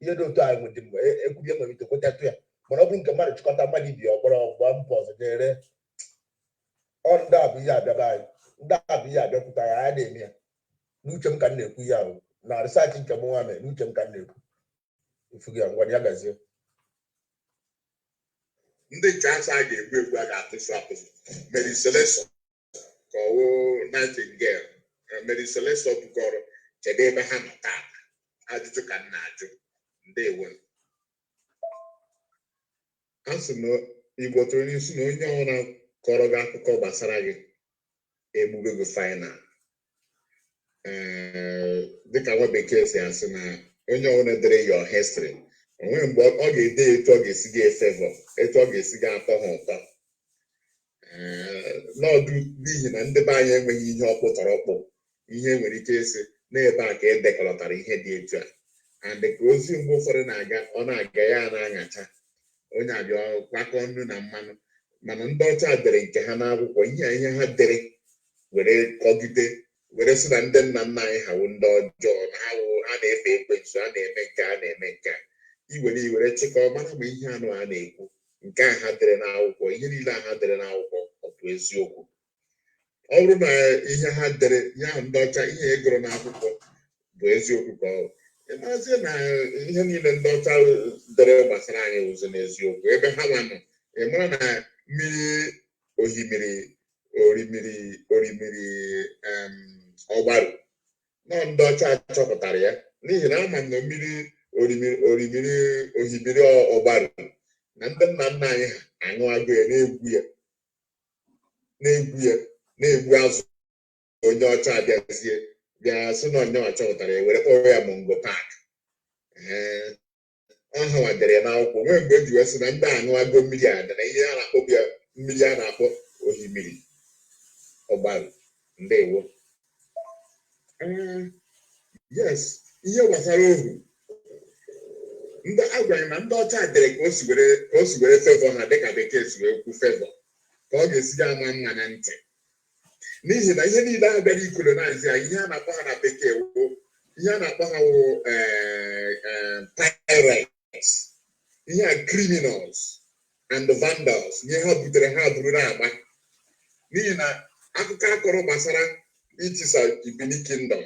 Speaker 7: Ihe dị otu anyị nwere mgbe ekwubie nwere ike kwetatụ ya, mana ọ bụrụ nke mmadụ chịkọta mmadụ ibi ọkpọrọ gbaa mbọ ọzọ jere. Ọ ndị a bụ ihe abịaba anyị, ndị a bụ ihe abịakwute anyị. Anyị na-eme ya n'uche m ka m na-ekwu ya ahụ na research nke m nwa mere, n'uche m ka m na-ekwu efughị ya. Ngwa, ya gazie.
Speaker 4: Ndị nche asa a ga-egbu egbu, a ga-atụfu atụfu. Mary Slessor ka ọwụ Nightingale, Mary Slessor bukọrọ, kedu ebe ha nọ taa? Ajụjụ ka m na-ajụ. Ndewo. A sị na Igbo tụrụ n'isi na onye ọbụla kọrọ gị akụkọ gbasara gị egbugo gị final. Ee, dịka nwa bekee si asị na onye ọbụla dere your history, onweghị mgbe ọ ga-ede etu ọ ga-esi gị efavor, etu ọ ga-esi gị atọ ha ụtọ. Ee, n'ọdụ n'ihi na ndị be anyị enweghị ihe ọkpụtọrọkpụ, ihe nwere ike ịsị n'ebe a ka edekọtara ihe dị etu a, and ka ozi mgbe ụfọdụ na-aga, ọ na-aga ya na-aṅacha onye abịa kwakọ nnu na mmanụ. Mana ndị ọcha dere nke ha n'akwụkwọ, ihe a ihe ha dere were kọgide were sị na ndị nna nna anyị ha wụ ndị ọjọọ, na ha wụ ha na-efe ekwensu, ha na-eme nke a, na-eme nke a. Iwere iwere chịkọọ mara ma ihe anụ a na-ekwu nke a ha dere n'akwụkwọ, ihe niile a ha dere n'akwụkwọ, ọ bụ eziokwu? Ọ bụrụ na ihe ha dere ya, ndị ọcha, ihe ị gụrụ n'akwụkwọ bụ eziokwu, ka ọ ịmarazie na ihe niile ndị ọcha dere gbasara anyị wụzi n'eziokwu. Ebe ha nwa nọ, ị mara na mmiri ohimiri orimiri orimiri ọgbaru nọ, ndị ọcha chọpụtara ya, n'ihi na ama m na mmiri orimiri orimiri ohimiri ọgbaru na ndị nna nna anyị ha aṅụ agụ ya, na-egwu ya, na-egwu ya, na-egbu azụ. Onye ọcha abịazie bịa sị na onye chọpụtara ya, were kpọrọ ya Mungo Park. Ee, ọ ha dere ya n'akwụkwọ. Nwee mgbe eji wee sị na ndị aṅụ agụ mmiri a dị na ihe a na-akpọ ya mmiri a na-akpọ ohimiri ọgbaru. Ndewo. Ee, yes, ihe gbasara ohu ndị agwara na ndị ọcha dere ka o si were favour ha, dịka bekee si wee kwu favour, ka ọ ga-esi ga ama mma na ntị, n'ihi na ihe niile ahụ bịara icolonize ya, ihe a na-akpọ ha na bekee wụ, ihe a na-akpọ ha wụ pirates, ihe a criminals and vandals. Ihe ha butere ha buru na-agba, n'ihi na akụkọ akọrọ gbasara itisa Benin Kingdom.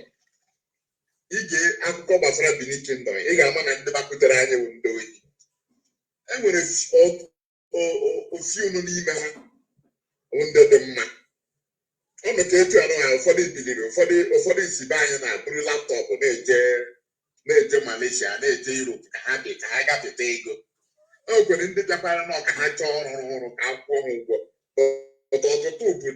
Speaker 4: Ige akụkọ gbasara Benin Kingdom, ị ga-ama na ndị bakwutere anyị bụ ndị ohi. E nwere ofi unu n'ime ha bụ ndị dị mma. Ọ nọ ka etu anụ ha ụfọdụ biliri, ụfọdụ si be anyị na-abụrụ laptop na-eje Malaysia, na-eje Europe ka ha bi ka ha gafete ego. E nwekwara ndị bịakwara nọ ka ha chọọ ọrụ ọrụ ka a kwụọ ha ụgwọ. But ọtụtụ bụ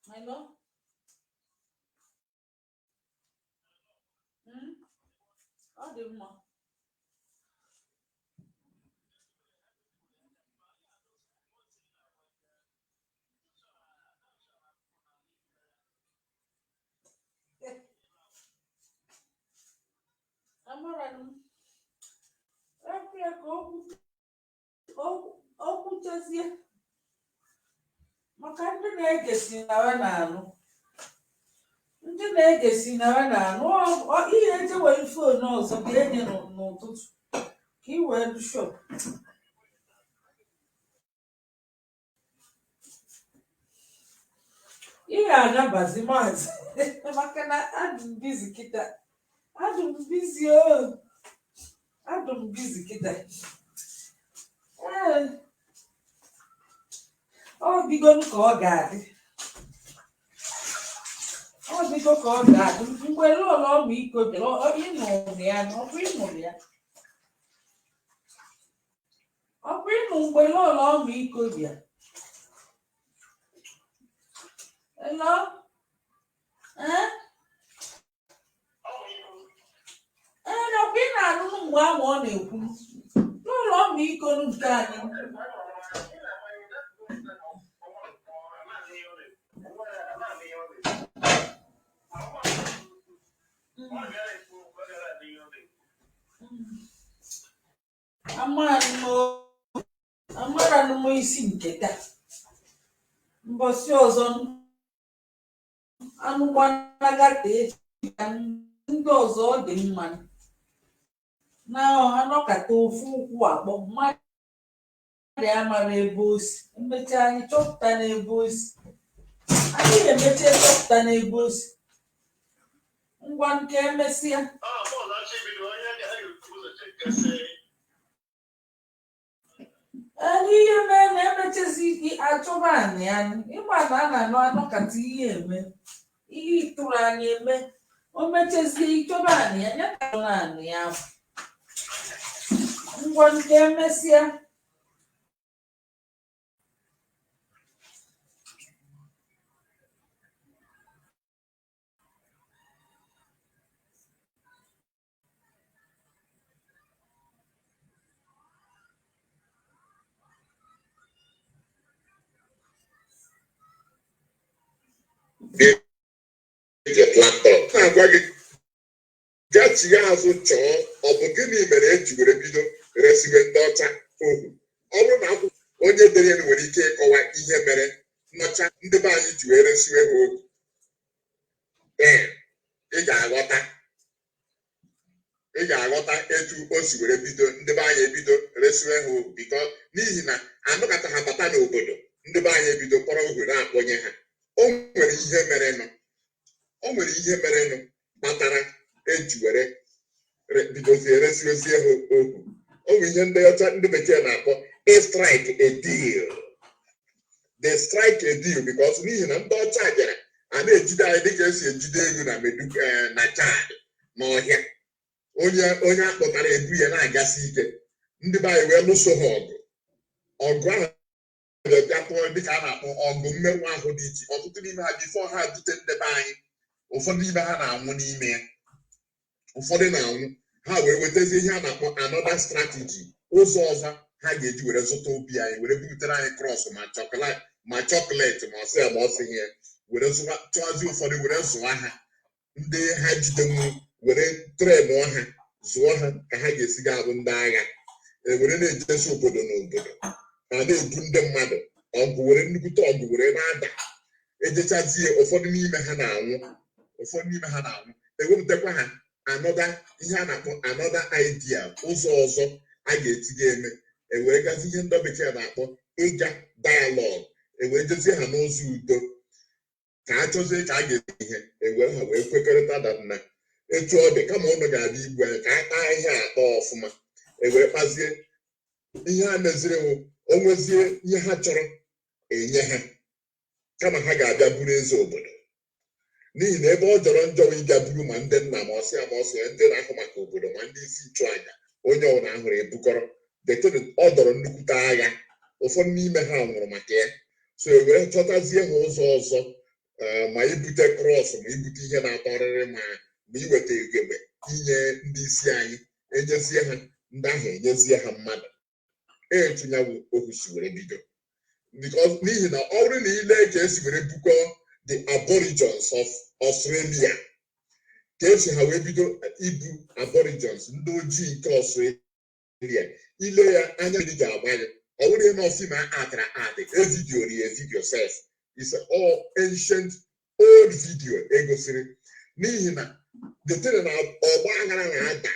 Speaker 2: Hello? Mm? Ọ dị mma. Amara m. Ekwe ka okwu chezie maka ndị na-egesi na ha na-anụ. Ndị na-egesi na ha na-anụ ihe eje were phone ọzọ ga-enye n'ụtụtụ ka ị wee dị sure. Ị ga-anabazi maazị maka na adị m busy kịta. Adị m busy o. Adị m busy kịta. Ee, ọ dịgonu ka ọ ga-adị. Ọ dịgo ka ọ ga-adị. Mgbe lọlọ ọmịiko bịara, ịnụrụ ya, na ọkwa ịnụrụ ya. Ọkwa ịnụ mgbe lọlọ ọmịiko bịa. Hello? Eh? Ee, na ọkwa ị na-anụ mgbe ahụ ọ na-ekwu. Lọlọ ọmịiko nke anyị. Amaranụ m isi nke taa. Mbọsị ọzọ anụ gbanagata echi ka ndị ọzọ ọ dị mma na anọkata ofu ụkwụ akpọ mmadụ amara ebe o si. Emechaa anyị chọpụta n'ebe o si. Anyị ga-emecha chọpụta n'ebe o si. Ngwa nke emesịa. Ee, n'ihe mee na emechezi achọba anị anyị ịma na a na-anụ anọkata ihe eme ihe ịtụrụ anyị eme o mechezie ịchọba anị ya ya ka na anị ya ahụ. Ngwa nke emesịa.
Speaker 4: Get laptop na-agwa gị gachigha azụ chọọ ọ bụ gịnị mere eji were bido resiwe ndị ọcha ohu. Ọ bụrụ na akwụkwọ onye dere ya nwere ike ịkọwa ihe mere nnọcha ndị be anyị ji wee resiwe ha ohu, ee, ị ga-aghọta etu o si were bido ndị be anyị ebido resiwe ha ohu, biko n'ihi na anụkata ha bata n'obodo ndị be anyị ebido kpọrọ ohu na-akpọnye ha. O nwere ihe merenụ, o nwere ihe merenụ kpatara eji were bidozie resiwezie ha ohu. O nwere ihe ndị ọcha ndị bekee na-akpọ a strike a deal. They strike a deal because n'ihi na ndị ọcha bịara a na-ejide anyị dịka esi ejide ewu na Medu na Chad n'ọhịa. Onye akpọtara ebu ya na-agasi ike, ndị be anyị wee lụso ha ọgụ. Ọgụ ahụ bịa kpọọ dịka a na-akpọ ọgụ mmerụ ahụ dị iche. Ọtụtụ n'ime ha bifo ha dute ndị be anyị, ụfọdụ n'ime ha na-anwụ n'ime ya, ụfọdụ na-anwụ. Ha wee wetazie ihe a na-akpọ another strategy, ụzọ ọzọ ha ga-eji were zụta obi anyị, were butere anyị cross ma chocolate ma ọsị ya ma ọ sịghị ya, were chọọzie ụfọdụ were zụọ ha, ndị ha jidenwu were trenụọ ha zụọ ha ka ha ga-esi ga abụ ndị agha, were na-ejesi obodo na obodo ma na-ebu ndị mmadụ ọgụ, were nnukwute ọgụ were na-ada ejechazie. Ụfọdụ n'ime ha na-anwụ, ụfọdụ n'ime ha na-anwụ, ewepụtakwa ha Another ihe a na-akpọ another idea, ụzọ ọzọ a ga-etinye eme, ewee gazi ihe ndị bekee na-akpọ ịga dialogue, ewee jezie ha n'ụzọ udo ka a chọzie ka a ga-eme ihe, ewee ha wee kwekọrịta that na etu ọ dị, kama ụnụ ga-abịa igbu anyị, ka a kpaa ihe a akpa ọfụma. Ewee kpazie ihe a meziri, wụ o nwezie ihe ha chọrọ enye ha, kama ha ga-abịa buru eze obodo, n'ihi na ebe ọ jọrọ njọ bụ ịbịa buru ma ndị nna ma ọsị ya ma ọsọ ya, ndị na-ahụ maka obodo, ma ndị isi nchụàjà, onye ọbụla ahụrụ ebukọrọ detụrụ. Ọ dọrọ nnukwute agha, ụfọdụ n'ime ha nwụrụ maka ya. So e were chọtazie ha ụzọ ọzọ, ma ibute cross, ma ibute ihe na-atọ ọrịrị, ma iweta ugegbe inye ndị isi anyị, enyezie ha ndị ahụ, enyezie ha mmadụ etu ya bụ ohu si were bido. Because n'ihi na ọ bụrụ na ile ka esi were bukọ the Aborigines of Australia, ka esi ha wee bido ibu Aborigines, ndị ojii nke Australia, ile ya anya mmiri ga-agba gị. Ọ bụrụ na fim a atara atị, evidio rie video sef, is all ancient old video egosiri, n'ihi na the thing na ọgba aghara na-ada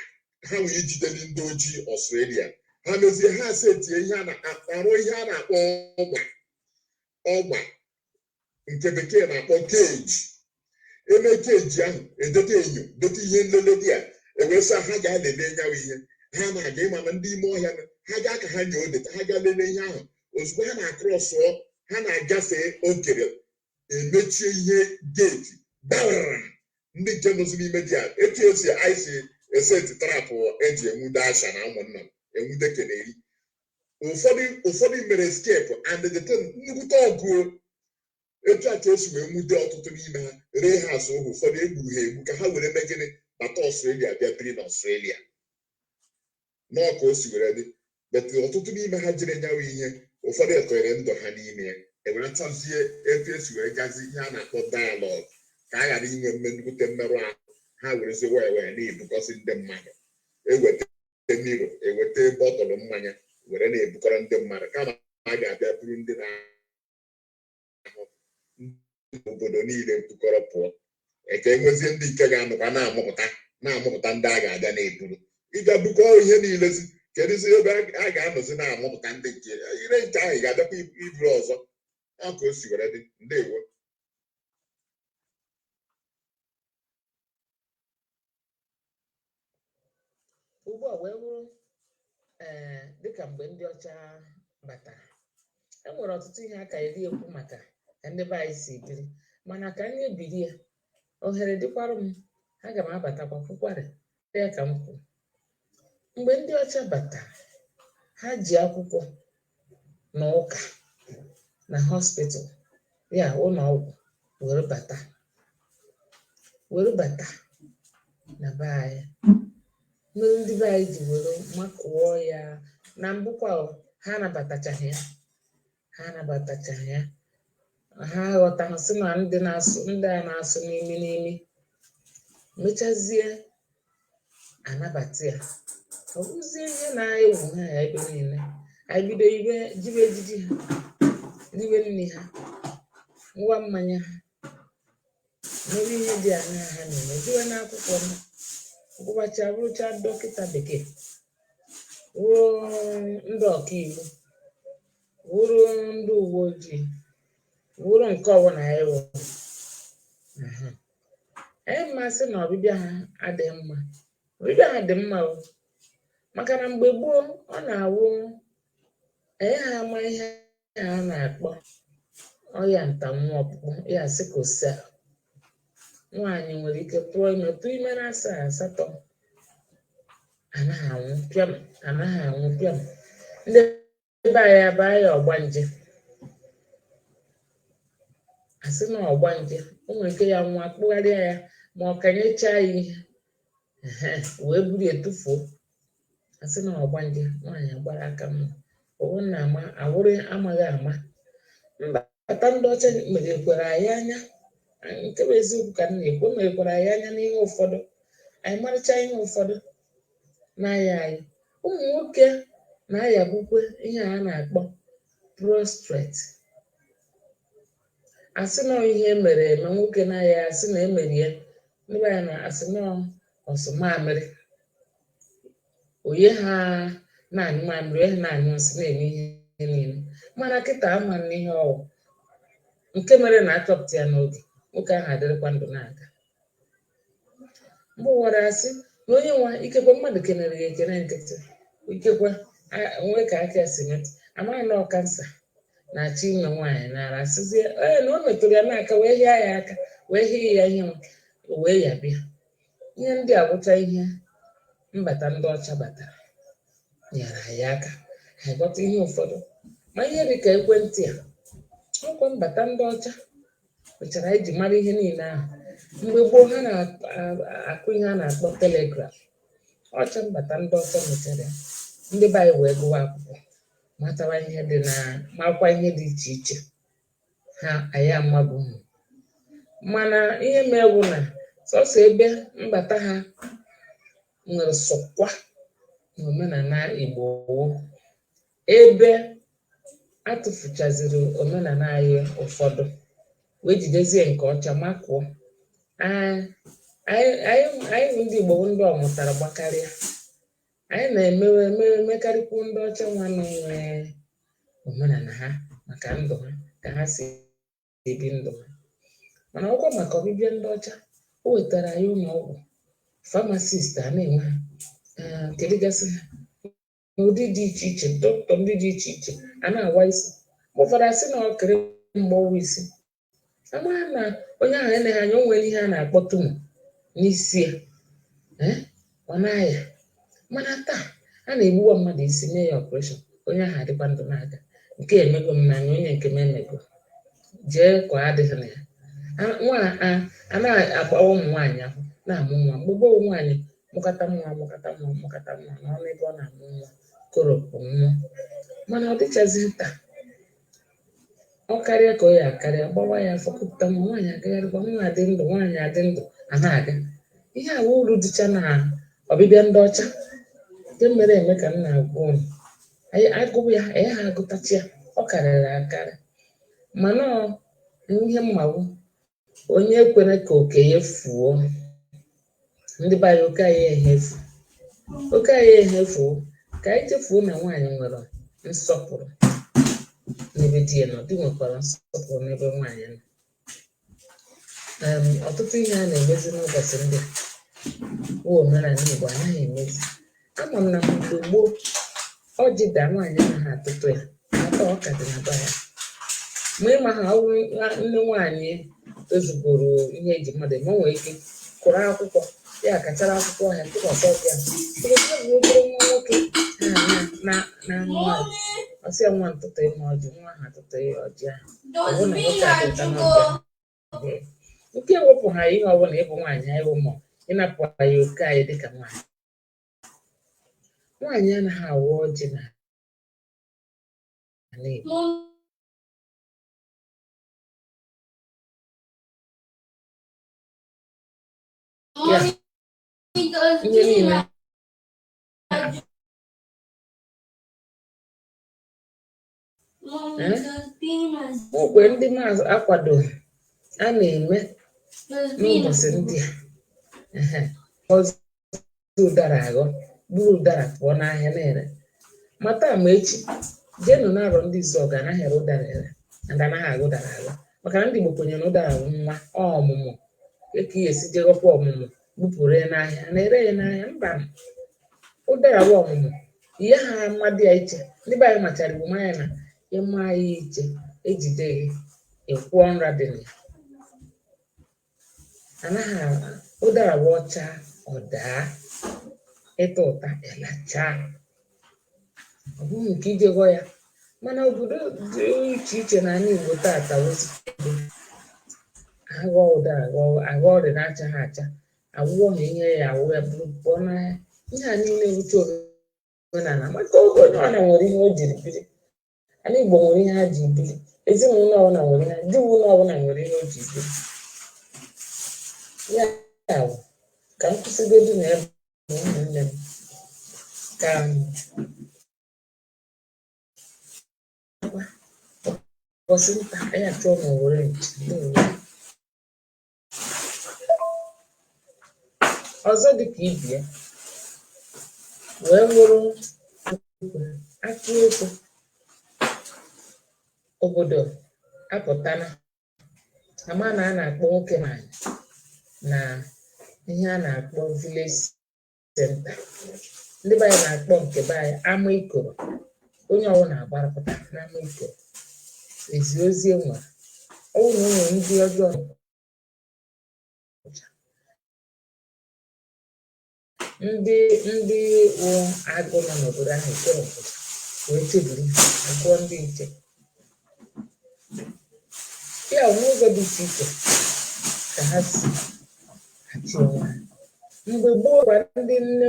Speaker 4: ha nwee ijideli ndị ojii Australia. Ha mezie ha setie ihe a na-arụ, ihe a na-akpọ ọgba, ọgba nke bekee na-akpọ cage. Eme cage ahụ, edote enyo, dote ihe nlele dị a, ewee sị ha ga-alele nyawa ihe ha na-aga ịma na ndị ime ọhịa nọ, ha gaa ka ha nyoo deta, ha gaa lelee ihe ahụ. Ozugbo ha na-acrossụọ, ha na-agafe okere, emechie ihe gate gbara ndị nke nọzi n'ime dị a. Etu esi anyị si eseti trap eji enwude asha na ụmụnna enwude keneri. Ụfọdụ mere escape, and the thing nnukwute ọgụ etu a ka esi wee nwude ọtụtụ n'ime ha, ree ha asụ ohu. Ụfọdụ egburu ha egbu ka ha were mee gịnị? Bata Australia, bịa biri na Australia nọọ ka o si were dị. But ọtụtụ n'ime ha jere nyawa ihe, ụfọdụ ekwere ndụ ha n'ime ya. Ewere chọzie etu esi wee gazi ihe a na-akpọ dialogue ka a ghara inwe nnukwute mmerụ ahụ. Ha werezie waya waya na-ebukọsị ndị mmadụ, eweta miro, eweta bottle mmanya, were na-ebukọrọ ndị mmadụ, kama a ga-abịa buru ndị na-ahụ obodo niile bukọrọ pụọ. Eke enwezie ndị nke ga-anọkwa na-amụpụta na-amụpụta ndị a ga-abịa na-eburu ịga bukọ ihe niile si kedụzi ebe a ga-anọzi na-amụpụta ndị nke ire nke ahụ ị ga-abịakwa iburu ọzọ. Ọ ka o si were dị. Ndewo.
Speaker 3: Ugbu a wee bụrụ dịka mgbe ndị ọcha batara, e nwere ọtụtụ ihe a ka eri ekwu maka ka ndị be anyị si biri, mana ka anyị ebiri ya ohere dịkwara m, aga m abatakwa kwukwarị ya ka m kwuru. Mgbe ndị ọcha batara, ha ji akwụkwọ na ụka na hospital, ya ụlọ ọgwụ, were bata na be anyị, mere ndị be anyị ji were makụọ ya. Na mbụkwa o, ha anabatachaghị ya, ha anabatachaghị ya, ha aghọtaghị sị na ndị na-asụ, ndị a na-asụ n'imi n'imi. Mechazie anabata ya, ọ bụzie ihe na-ewu ha ya ebe niile. Anyị bido ibe jibe ejiji ha, riwe nri ha, ṅụwa mmanya ha, mere ihe dị aṅaa ha na-eme, jiwe n'akwụkwọ ha, gụbacha, bụrụcha dọkịta bekee, wụrụ ndị ọkaiwu, wụrụ ndị uwe ojii, wụrụ nke ọbụla anyị wụrụ. Anyị mmasị na ọbịbịa ha adịghị mma. Ọbịbịa ha dị mma o, maka na mgbe gboo ọ na-awụ anyị ha ama ihe a na-akpọ ọya ntanwụ ọkpụkpụ ya, sickle cell. Nwaanyị nwere ike tụọ ime, tụọ ime na 7, 8, anaghị anwụ pịam, anaghị anwụ pịam. Ndị be anyị abaa ya ọgbanje, asị na ọgbanje. O nwere ike ya nwa kpụgharịa ya, ma ọ kanyechaa ya ihe ehe, wee buru ya tufuo, asị na ọgbanje. Nwaanyị agbara aka mma ọwụ na ama awụrụ amaghị ama. Mbata ndị ọcha meghekwara anyị anya, nke bụ eziokwu ka m na-ekwu, o meghekwara anyị anya n'ihe ụfọdụ. Anyị marịcha ihe ụfọdụ na-aya anyị. Ụmụ nwoke na-ayabukwe ihe a na-akpọ prostate, asị nọ ihe emere eme. Nwoke na-aya, asị na emere ya. Ndị be anyị na-asị nọ Ọsụ mamịrị onye ha na-anyụ mamịrị, onye ha na-anyụ nsị, na-eme ihe niile. Mana kịta ama m n'ihe ọwụ nke mere na achọpụta ya n'oge, nwoke ahụ adịrịkwa ndụ na-aga. Mgbe ụfọdụ asị na onye nwa ikekwe mmadụ kenere ya ekene nkịtị, ikekwe nwee ka aka ya si metụ, amaghị na ọ kansa na-achọ ime nwaanyị nara, asịzie ee na o metụrụ ya n'aka wee hịa ya aka, wee hie ya ihe nwa, o wee ya bịa. Ihe ndị a bụcha ihe mbata ndị ọcha batara nyere anyị aka anyị ghọta ihe ụfọdụ, ma ihe dị ka ekwentị a, ọkwa mbata ndị ọcha mechara anyị ji mara ihe niile ahụ. Mgbe gboo ha na-akụ ihe a na-akpọ telegraph, ọcha mbata ndị ọcha mechara ya. Ndị be anyị wee gụwa akwụkwọ, matawa ihe dị na makwa ihe dị iche iche ha anyị amabụghị. Mana ihe mere bụ na sọsọ ebe mbata ha nwere sọkwa n'omenala Igbo wụ ebe atụfuchaziri omenala anyị ụfọdụ wee jidezie nke ọcha makụọ. Anyị bụ ndị Igbo bụ ndị ọmụtara gbakarịa. Anyị na-emewe emewe mekarịkwu ndị ọcha nwa nwe omenala ha maka ndụ ha ka ha si ebi ndụ ha. Mana ọkwa maka ọbịbịa ndị ọcha, o wetara anyị ụlọ ọgwụ, pharmacist a na-enwe ha, kedụgasị ha n'ụdị dị iche iche, dọkịta ndị dị iche iche a na-awa isi. Mgbe ụfọdụ asị na ọkịrị mgbawa isi, amaghị na onye ahụ eleghị anya o nwere ihe a na-akpọ tumor n'isi ya, ọ na-aya. Mana taa a na-egbuwa mmadụ isi mee ya operation, onye ahụ adịkwa ndụ na-aga. Nke emego m n'anya, onye nke m emego jee ka ọ adịghị na ya. A na-agbawa ụmụ nwaanyị ahụ na-amụ nwa. Mgbe gboo nwaanyị mụkata nwa, mụkata nwa, mụkata nwa, na ọnụ ebe ọ na-amụ nwa koropụ nwa. Mana ọ dịchazighị taa. Ọ karịa ka ọ ya akarịa, gbawa ya afọ, kupụta nwa, nwaanyị agagharịkwa, nwa adị ndụ, nwaanyị adị ndụ, a na-aga. Ihe a wụ uru dịcha na ọbịbịa ndị ọcha nke mere eme ka m na-agwa unu. Anyị agụụ ya, anyị ha agụtachi ya, ọ karịrị akarị. Mana ọ ihe mmawu, onye ekwere ka oke ya fuo. Ndị be anyị, oke anyị ehefu, oke anyị ehefuo. Ka anyị chefuo na nwaanyị nwere nsọpụrụ n'ebe di ya nọ, di nwekwara nsọpụrụ n'ebe nwaanyị nọ. Ọtụtụ ihe a na-emezi n'ụbọchị ndị a bụ omenala Igbo anaghị emezi. Ama m na mgbe gboo ọjị daa, nwaanyị anaghị atụtụ ya, maka ọ ka dị na be ya. Ma ịma ha, ọ bụrụ nne nwaanyị tozugoro ihe eji mmadụ eme, o nwere ike kụrụ akwụkwọ ya, kachara akwụkwọ ya tụkwasị ọjị ahụ. Ọ bụ obere nwa nwoke ha na na nwa ọ sị ya, nwa ntụtụ ịma ọjị, nwa ahụ atụtụ ya ọjị ahụ. Ọ bụrụ na nwoke a dị ụta n'ọjị ahụ, nke ewepụ ha ihe ọbụla ịbụ nwaanyị anyị bụ mmụọ ịnapụ anyị oke anyị dịka nwaanyị. Nwaanyị anaghị awa ọjị na ala Igbo. Ya ihe niile. Ogbe ndị maazị akwado a na-eme n'ụbọchị ndị a, ehe, ọzọ ụdara aghọ buru ụdara pụọ n'ahịa na-ere. Ma taa ma echi jeenụ na-arọ ndị Izuogu anaghị ere ụdara ere and anaghị agha ụdara agha, maka na ndị Igbo kwenyere na ụdara bụ nwa ọ ọmụmụ ka ị esi jee ghọkwa ọmụmụ bupụrụ ya n'ahịa na-ere ya n'ahịa. Mba, ụdara bụ ọmụmụ ihe ha mmadụ ya iche. Ndị be anyị machara Igbo manya na ịma ya iche ejide gị ịkwụọ nra dị na ya. Anaghị ụdara bụ ọcha, ọ daa ịta ụta ịlachaa, ọ bụghị nke ije ghọ ya. Mana obodo dị iche iche n'ala Igbo taata wezụga aghọ ụdara aghọ ọrịa na-achaghị acha, awụọ ha ihe ya awụ ya bụrụ pụọ n'ahịa. Ihe a niile wuche omenala, maka oge onye ọbụla nwere ihe o jiri biri. Ala Igbo nwere ihe ha ji biri, ezinụlọ ọbụla nwere ihe, di ụlọ ọbụla nwere ihe o ji biri. Ya bụ ka m kwụsịgodu na ebe, ụmụnne m, ka ụbọchị nta anyị achụọ ma were nchi. Ndewo. Ọzọ dịka ibe ya wee wụrụ akụ ekwe, obodo apụtana ama na a na-akpọ nwoke nwanyị na ihe a na-akpọ village center. Ndị be anyị na-akpọ nke be anyị ama ikoro. Onye ọbụla agbarapụta n'ama ikoro ezi ozi e nwere. Ọ bụrụ na o nwere ndị ọjọọ, ndị wụ agụ nọ n'obodo ahụ, ekere obodo wee chebiri ha, agụọ ndị nche ya bụ n'ụzọ dị iche iche ka ha si achị onwe ha. Mgbe gboo kwa, ndị nne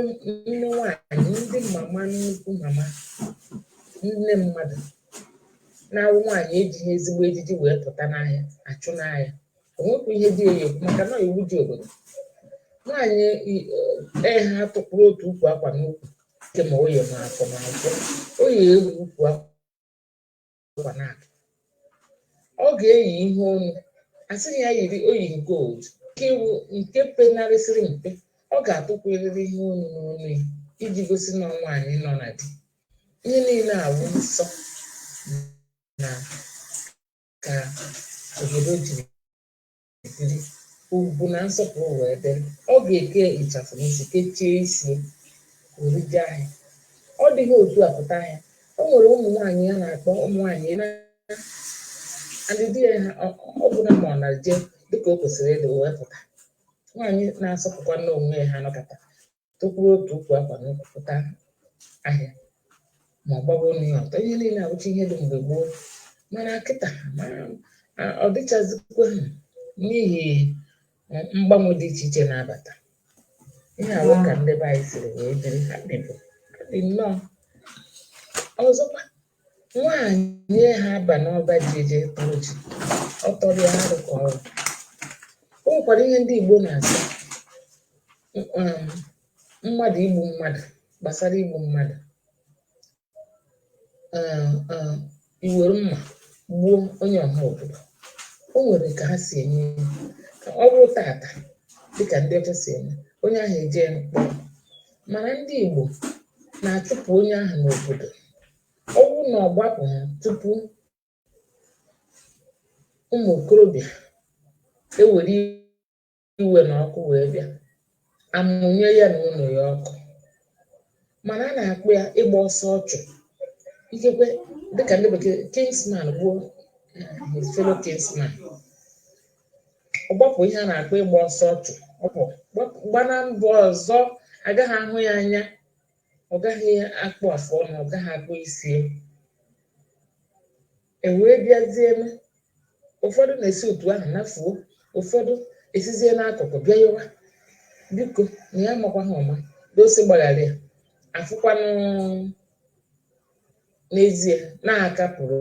Speaker 3: nne nwanyị, ndị mama nnukwu, mama nne mmadụ na-awụ nwaanyị ejighị ezigbo ejiji wee pụta n'ahịa, achụ n'ahịa. O nwekwa ihe dị ya ekwu maka na iwu ji obodo nwaanyị ee ha tụkwuru otu ukwu akwa n'ukwu nke ma oye ma afọ ma nkwọ o yi ewu ukwu akwa na-atụ, ọ ga-eyi ihe onu asị ya yiri oyi gold nke iwu nke penarịsịrị mpe, ọ ga-atụkwurịrị ihe onu n'onu ya iji gosi na nwaanyị nọ na di. Ihe niile awụ nsọ na ka obodo jiri biri, ugwu na nsọpụrụ wee dịrị. Ọ ga-eke ịchafụ n'isi, kechie isi were jee ahịa. Ọ dịghị otu a pụta ahịa. O nwere ụmụ nwaanyị a na-akpọ ụmụ nwaanyị na ndị di ya ha ọ bụla ma ọ na-eje dịka o kwesịrị ịdị wee pụta. Nwaanyị na-asọpụkwa nne onwe ya ha nọkọta tụkwuru otu ukwu akwa n'ukwu pụta ahịa ma ọ gbawa onu ya ọtọ. Ihe niile awụcha ihe dị mgbe gboo, mana kịta ọ dịchazikwa ha n'ihi mgbanwe dị iche iche na-abata. Ihe awụ ka ndị be anyị siri wee biri, ha bibu ha dị nnọọ. Ọzọkwa, nwaanyị ha aba n'ọba ji eje tọrọ ji, ọ tọrọ ya arụ ka ọrụ. O nwekwara ihe ndị Igbo na-asị mmadụ igbu mmadụ, gbasara igbu mmadụ, iwere mma gbuo onye ọha obodo. O nwere ka ha si eme ya. Ka ọ bụrụ tata dịka ndị ọcha si eme, onye ahụ eje mkpọrọ, mana ndị Igbo na-achụpụ onye ahụ n'obodo. Ọ bụrụ na ọ gbapụghị tupu ụmụ okorobịa ewere iwe na ọkụ wee bịa amụnye ya na ụlọ ya ọkụ. Mana a na-akpọ ya ịgba ọsọ ọchụ. Ikekwe dịka ndị bekee kinsman gbuo his fellow kinsman, ọ gbapụ, ihe a na-akpọ ịgba ọsọ ọchụ. Ọ pụ gbana mbụ ọzọ, agaghị ahụ ya anya, ọ gaghị akpụ afụ ọnụ, ọ gaghị akpụ isi. E wee bịazie, ụfọdụ na-esi otu ahụ nafuo, ụfọdụ esizie n'akụkụ bịa yọwa biko na ya amakwa ha ụma dosi gbaghara ya. Afụkwanụ n'ezie na-akapụrụ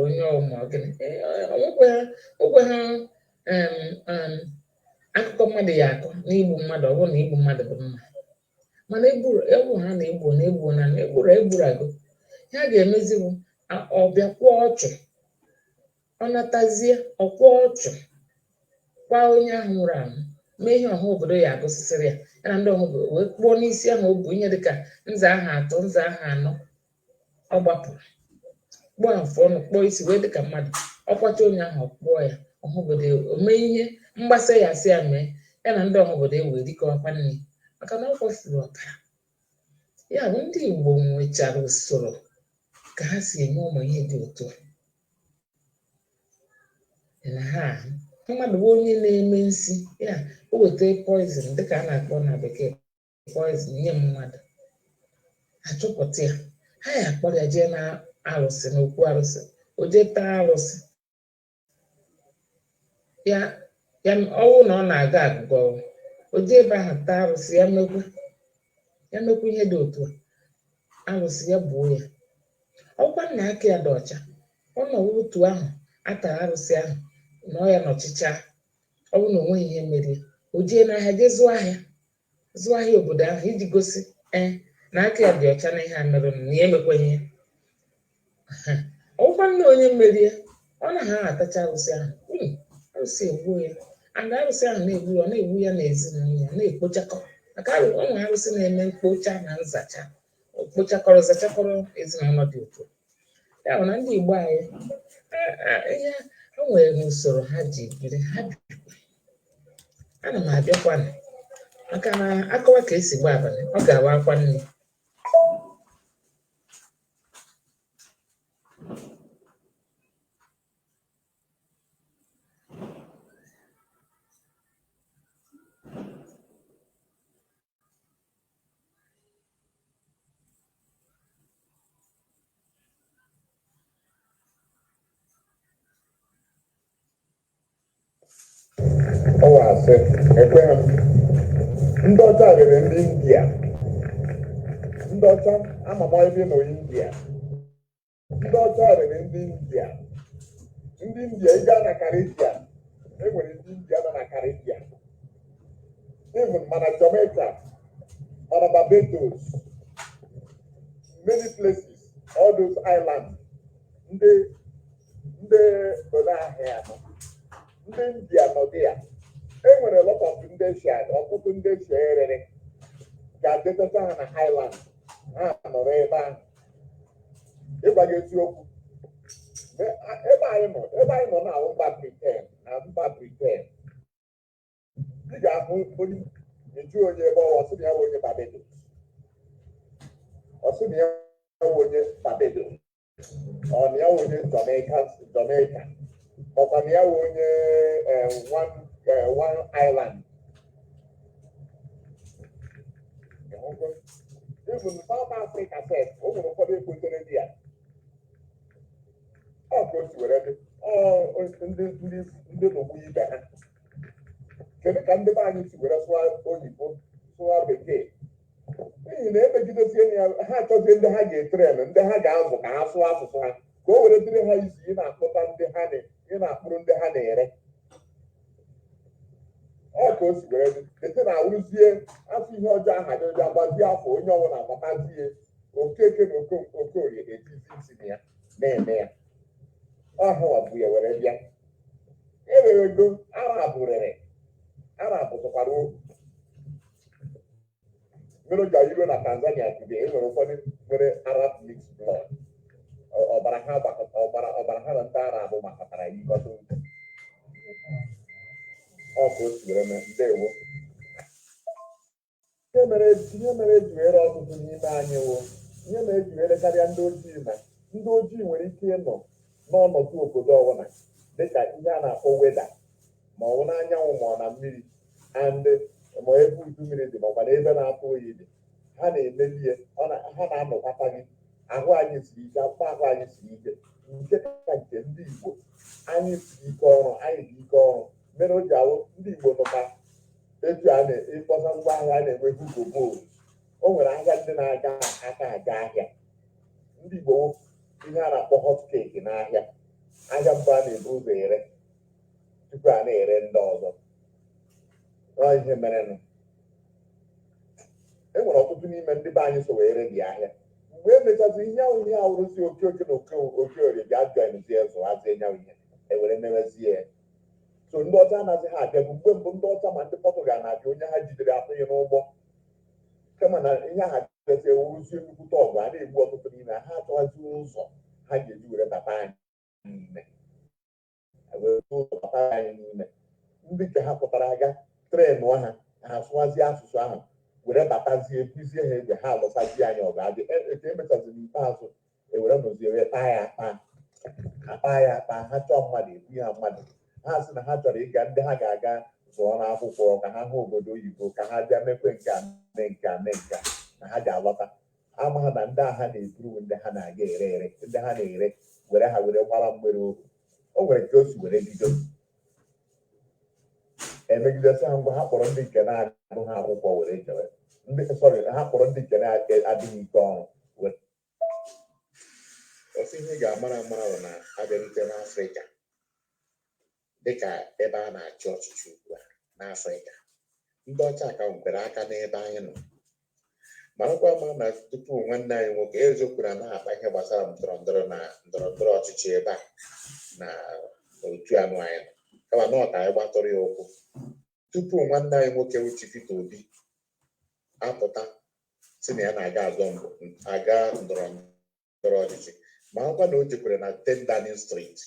Speaker 3: onye ọma gịnị onwekwe ha akụkọ mmadụ ya akọ n'igbu mmadụ. Ọ bụrụ na igbu mmadụ bụ mma, mana egburu ewu ha na-egbu na-egbu na egburu egburu agụ, ihe a ga-emezi bụ ọ bịa kwụọ ọchụ, ọ natazie ọkwụọ ọchụ kwa onye ahụ nwụrụ anwụ, mee ihe ọha obodo ya agụsịsịrị ya, ya na ndị ọha obodo wee kpụọ n'isi ahụ o bu ihe dịka nza aha atọ, nza aha anọ ọ gbapụrụ, kpụọ afụ ọnụ, kpụọ isi wee dịka mmadụ. Ọkwacha onye ahụ, ọ kpụọ ya, ọha obodo o mee ihe mgbasa ya, asị ya mee ya na ndị ọha obodo ewee rikọwakwa nri maka na ọ kwafuru ọbara ya. Bụ ndị Igbo nwechara usoro ka ha si eme ụmụ ihe dị otu a na ha ahụ mmadụ bụ onye na-eme nsi ya, o weta poison dịka a na-akpọ na bekee poison nye mmadụ, achọpụta ya, ha ya akpọrọ ya jee na arụsị, na okwu arụsị, o jee taa arụsị ya. Ya ọwụ na ọ na-aga agụgọ, o jee ebe ahụ taa arụsị ya, mekwa ya, mekwa ihe dị otu a, arụsị ya gbuo ya. Ọkwa nna aka ya dị ọcha, ọ nọwa otu ahụ a tara arụsị ahụ nọ ya n'ọchịcha. Ọ bụrụ na o nweghị ihe mere ya, o jee n'ahịa jee zụọ ahịa, zụọ ahịa obodo ahụ iji gosi ee na aka ya dị ọcha na ihe a mere na ya emekwaghị ya. Ọgwụkwa nna onye merie, ọ na ha atacha arụsị ahụ, arụsị egbuo ya. And arụsị ahụ na-egbu ya, ọ na-egbu ya na ezinụlọ ya, na-ekpochakọ Maka o nwere arụsị na-eme mkpocha na nzacha, kpochakọrọ zachakọrọ ezinụlọ dị otu a. Ya bụ na ndị Igbo anyị, ihe ha nwere n'usoro ha ji biri, ha bikwa. Ana m abịakwanụ, maka na akọwa ka esi gba abalị, ọ ga-awa akwa nne.
Speaker 6: Ọwa asị, ekweghị m. Ndị ọcha rere ndị India. Ndị ọcha, ama m ebe nọ India. Ndị ọcha rere ndị India. Ndị India, ị gaa na Caribbean, e nwere ndị India nọ na Caribbean, even mana Jamaica, mana Barbados, many places, all those islands, ndị ole ahịa nọ, ndị India nọ dị ya. E nwere lot of ndị Asia, ọtụtụ ndị Asia erere ga-adetata ha na island, ha nọrọ ebe ahụ. Ịgwa gị eziokwu, ebe anyị nọ na mba Britain, na mba Britain, ị ga-ahụ onye eju onye ebe ọwa, ọsị na ya wụ onye Barbados, ọsị na ya wụ onye Barbados, ọ na ya wụ onye Jamaica, Jamaica, ọkwa na ya wụ onye one island. Ịhụgo? Even South Africa sef, o nwere ụfọdụ ekpotere dị ya. Ọ ka o si were dị, ọ ndị n'ogbu ibe ha. Kedu ka ndị be anyị si were sụọ oyibo, sụọ bekee? N'ihi na emegidezie ya, ha achọzie ndị ha ga-etrain, ndị ha ga-azụ ka ha sụọ asụsụ ha, ka o were dịrị ha izi ị na-akpụta ndị ha na ị na-akpụrụ ndị ha na-ere. Ọ ka o si were dị ete na awụrụzie afọ ihe ọjọọ aha dị ọjọọ, agbazie afọ onye ọbụla agbatazie. Okeke na Okorie etizi isi na ya na-eme ya. Ọhụwa bụ ya were bịa erere ego. Arab rere, Arab zụkwara ohu. Mere o ji iruo na Tanzania today, e nwere ụfọdụ nwere Arab mixed blood. Ọbara ha gbakọta, ọbara ha na ndị Arab gbakọtara yikọta otu. Ọ ka o si were mee. Ndewo. Ihe mere eji were ọtụtụ n'ime anyị wụ ihe mere eji were karịa ndị ojii, na ndị ojii nwere ike ịnọ n'ọnọdụ obodo ọbụla, dịka ihe a na-akpọ weather, ma ọ bụ n'anyanwụ, ma ọ na mmiri, and ma ebe udu mmiri dị, ma ọkwa na ebe na-atụ oyi dị, ha na-emeli ya. Ha na-anọkwata gị. Ahụ anyị siri ike, akpụkpọ ahụ anyị siri ike, nke ka nke ndị Igbo anyị siri ike ọrụ, anyị dị ike ọrụ, mere o ji awụ ndị Igbo nọka etu a na-ịkpọsa ngwa ahịa a na-enwe Hugo Boss. O nwere ahịa ndị na-aga aka aga ahịa ndị Igbo wụ ihe a na-akpọ hot cake n'ahịa. Ahịa mbụ a na-ebu ụzọ ere tupu a na-ere ndị ọzọ. Ọ ihe merenụ, e nwere ọtụtụ n'ime ndị be anyị so wee re dị ahịa. Mgbe e mechazi ihe ahụ, ihe awụrụzi oke oke na oke okeorie bịa joinzie, zụhazie nyanwụ ihe ewere mewezie ya. So ndị ọcha anaghị ha abịa bụ mgbe mbụ ndị ọcha ma ndị Pọtụgal na-abịa, onye ha jidere atụghị n'ụgbọ, kama na ihe ahụ abịazie wụrụzie nnukwute ọgụ a na-egbu ọtụtụ n'ime ha. Ha achọghazi ụzọ ha ga-eji were bata anyị n'ime, were ụzọ bata anyị n'ime. Ndị nke ha pụtara aga train ha, ha asụwazie asụsụ ahụ were batazie, kụzie ha egbe, ha alụsazie anyị ọgụ. Adị eke emechazi n'ikpeazụ, ewere nọzie wee taa ya akpa, akpa ya akpa. Ha chọọ mmadụ ebu ya mmadụ, ha sị na ha chọrọ ịga, ndị ha ga-aga zụọ n'akwụkwọ ka ha hụ obodo oyibo, ka ha bịa mekwe nke a, mee nke a, mee nke a, na ha ga-alọta. Ama ha na ndị agha na-eburu ndị ha na-aga ere ere, ndị ha na-ere were ha were gbara mgbere ohu. O nwere ka o si were bido emegidesi ha. Ngwa, ha kpọrọ ndị nke na-agụ ha akwụkwọ were jewe ndị, sorry, ha kpọrọ ndị nke na-adịghị ike ọrụ were. Ọsọ ihe ị ga-amara amara bụ na abịarute n'Afrịka, dịka ebe a na-achị ọchịchị ugbu a n'Afrịka, ndị ọcha ka nkwere aka n'ebe anyị nọ. Marakwa ama na tupu nwanne anyị nwoke eziokwu na na-akpa ihe gbasara ndọrọ ndọrọ na ndọrọ ndọrọ ọchịchị ebe a na otu anụ anyị nọ, kama na ọ ka anyị gbatụrụ ya ụkwụ tupu nwanne anyị nwoke wuchi Peter Obi.
Speaker 4: Apụta si na ya na-aga azọ mbụ, aga ndọrọ ndọrọ ọchịchị, ma akwa na o jekwere na 10 Downing Street.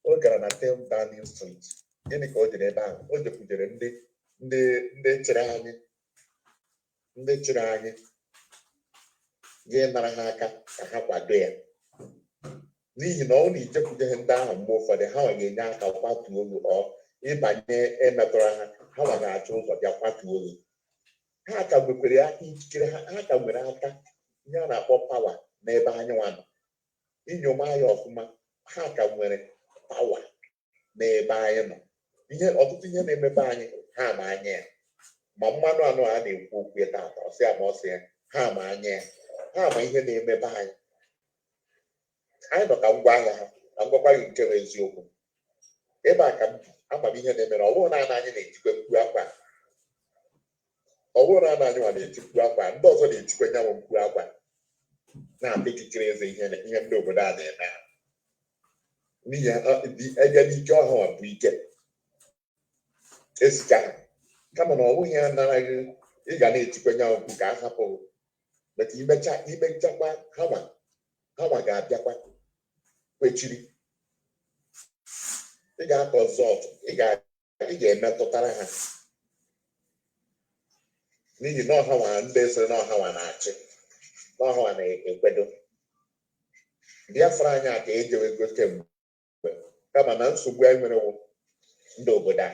Speaker 4: O gara na 10 Downing Street, gịnị ka o jere ebe ahụ? O jekwujere ndị chịrị anyị, ndị chịrị anyị, gị nara ha aka ka ha kwado ya, n'ihi na ọ na ijekwujeghị ndị ahụ, mgbe ụfọdụ ha nwa ga-enye aka kwatuo gị. Ọ ịbanye emetụrụ ha, ha nwa ga-achọ ụzọ bịa kwatuo gị. Ha ka nwekwere aka ikikere ha, ha ka nwere aka ihe a na-akpọ power n'ebe anyị nwa nọ. Inyoma ya ọfụma, ha ka nwere power n'ebe anyị nọ. Ihe ọtụtụ ihe na-emebe anyị, ha ma anya ya. Ma mmanụ anụ a na-ekwu okwu ya taata, ọsị ya ma ọsị ya, ha ma anya ya, ha ma ihe na-emebe anyị. Anyị nọ ka ngwa ahịa ha. Ka m gwakwa gị nke bụ eziokwu, ebe a ka m bi, ama m ihe na-emere. Ọ bụrụ naanị anyị na-etikwe mkpu akwa, ọ bụrụ naanị anyị nwa na-eti mkpu akwa, ndị ọzọ na-etikwe nyanwụ mkpu akwa, na-ata ikikere eze ihe ihe ndị obodo a na-eme ha, n'ihi ebe n'ike ọha bụ ike esika ha. Kama na ọ bụghị ya naraghị, ị ga na-etikwe nyanwụ mkpu ka a hapụ maka imecha imechakwa, ha nwa ga-abịakwa kwechiri. Ị ga-akọzọt, ị ga-emetụtara ha, n'ihi na ọha nwa ndị sịrị na ọha nwa na-achị, na ọha nwa na-ekwedo Biafra anyị a ka ejewego kemgbe. Kama na nsogbu anyị nwere wụ ndị obodo a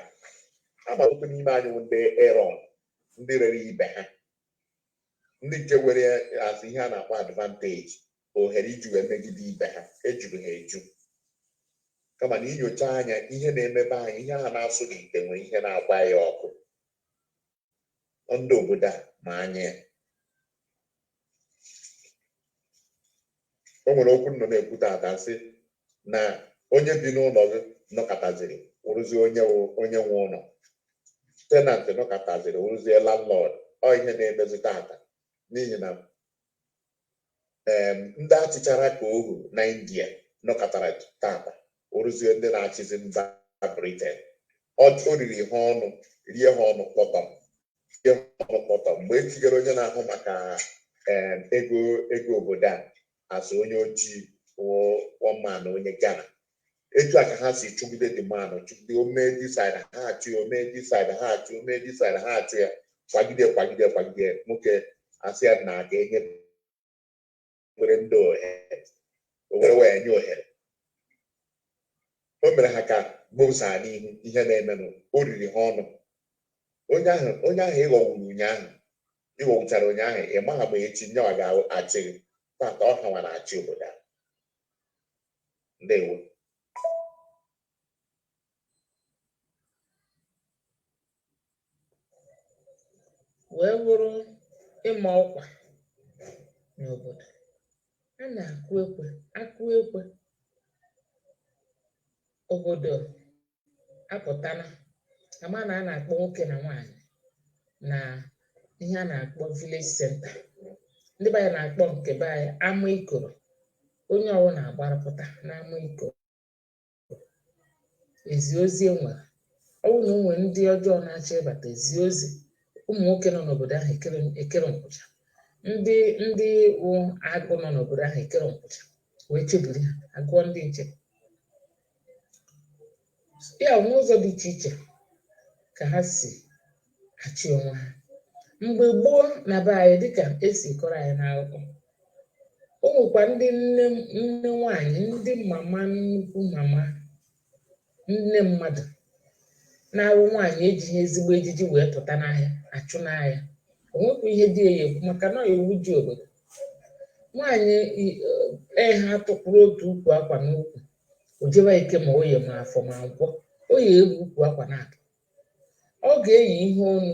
Speaker 4: ama ọtụtụ n'ime anyị wụ ndị Eron, ndị rere ibe ha, ndị nke were azụ ihe a na-akpọ advantage, ohere iji wee megide ibe ha. Ejuru ha eju. Kama na inyocha anya ihe na-emebe anyị, ihe a na-asụ n'ite nwere ihe na-agba ya ọkụ. Ndị obodo a ma anya ya. O nwere okwu nọ na-ekwu tata, sị na onye bi n'ụlọ gị nọkọtaziri wụrụzie onye nwe ụlọ, tenant nọkọtaziri wụrụzie landlord. Ọ ihe na-emezi tata, n'ihi na ndị achịchara ka ohu na India nọkọtara tata wụrụzie ndị na-achịzi mba Britain. O riri ha ọnụ, rie ha ọnụ kpọtọm, rie ha ọnụ kpọtọm. Mgbe e tigara onye na-ahụ maka ego obodo a asị onye ojii wụ onye Ghana, etu a ka ha si chụgide the man, chụgide. Ome this side, ha achụ ya. Ome this side, ha achụ. Ome this side, ha achụ ya. Kwagide, kwagide, kwagide nwoke, asị ya na aga enye kwere ndị ohere, o were wee nye ohere. O mere ha ka gbosaa n'ihu ihe na-emenụ. O riri ha ọnụ. Onye ahụ ịghọgburu ụnyaahụ, ịghọgbuchara ụnyaahụ, ị maha ma echi nyawa ga-achị gị. Tata ọha nwa na-achị obodo a. Ndewo.
Speaker 3: Wee bụrụ ịma ọkwa n'obodo a na-akụ ekwe, akụ ekwe, obodo apụtala, ama na a na-akpọ nwoke na nwaanyị na ihe a na-akpọ village center. Ndị be anyị na-akpọ nke be anyị ama ikoro. Onye ọbụla agbarapụta n'ama ikoro ezi ozi e nwere. Ọ bụrụ na o nwere ndị ọjọọ na-achọ ịbata, ezi ozi, ụmụ nwoke nọ n'obodo ahụ ekere nkwụcha, ndị wụ agụ nọ n'obodo ahụ ekere nkwụcha wee chebiri ha, agụọ ndị nche ya. N'ụzọ dị iche iche ka ha si achị onwe ha. Mgbe gboo na be anyị, dịka esi kọrọ anyị n'akụkọ, o nwekwa ndị nne nne nwanyị, ndị mama nnukwu, mama nne mmadụ na-awụ nwaanyị ejighị ezigbo ejiji wee pụta n'ahịa, achụ n'ahịa. O nwekwa ihe dị ya ekwu, maka na iwu ji obodo. Nwaanyị ee ha tụkwuru otu ukwu akwa n'ukwu, o jebe eke ma oye ma afọ ma nkwọ, o yi egwu ukwu akwa na-atụ. Ọ ga-eyi ihe onu,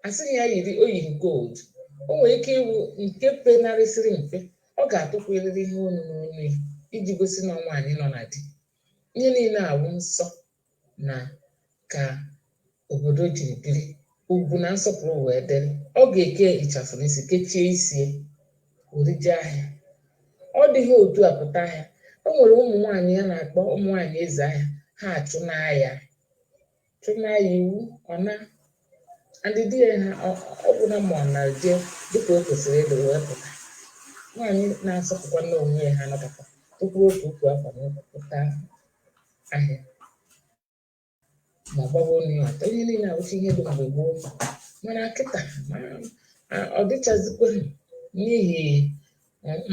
Speaker 3: asịghị ya yiri oyi gold, o nwere ike ịwụ nke penarịsịrị mfe. Ọ ga-atụkwurịrị ihe onu n'onu ya iji gosi na nwaanyị nọ na di. Ihe niile awụ nsọ na ka obodo jiri biri, ugwu na nsọpụrụ wee dịrị. Ọ ga-eke ịchafụ n'isi, kechie isi ya, were jee ahịa. Ọ dịghị otu a pụta ahịa. O nwere ụmụ nwaanyị ya na-akpọ ụmụ nwaanyị eze ahịa, ha achụ n'ahịa, chụ n'ahịa iwu ọ na
Speaker 8: And di ya ha ọ bụ na ma ọ na-eje dịka o kwesịrị ịdị wee pụta. Nwaanyị na-asọpụkwa n'onwe ya ha nọkọta tupu otu ukwu akwa n'ụkwụ pụta ahịa ma gbaba onu ya ọtọ. Ihe niile awụcha ihe dị mgbe gboo, mana kịta ọ dịchazikwa n'ihi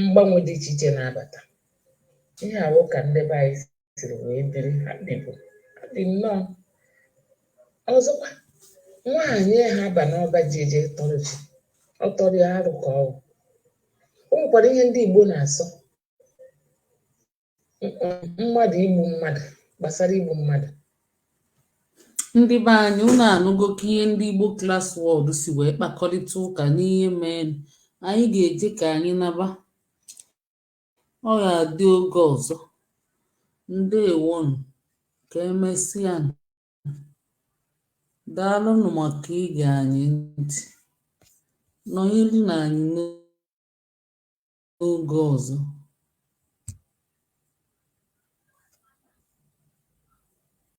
Speaker 8: mgbanwe dị iche iche na-abata. Ihe awụ ka ndị be anyị siri wee biri, ha bibu ha dị nnọọ. Ọzọkwa, nwaanyị ha ba n'ọba ji eje tọrọ ji, ọ tọrọ ya arụ ka ọ wụ. O nwekwara ihe ndị Igbo na-asọ mmadụ igbu mmadụ, gbasara igbu mmadụ.
Speaker 2: Ndị be anyị, unu anụgo ka ihe ndị Igbo Class World si wee kpakọrịta ụka n'ihe mee. Anyị ga-eje ka anyị naba. Ọ ga-adị oge ọzọ. Ndewonu, ka emesịanụ. Daalụnụ maka ige anyị ntị. Nọnyere anyị n'oge ọzọ.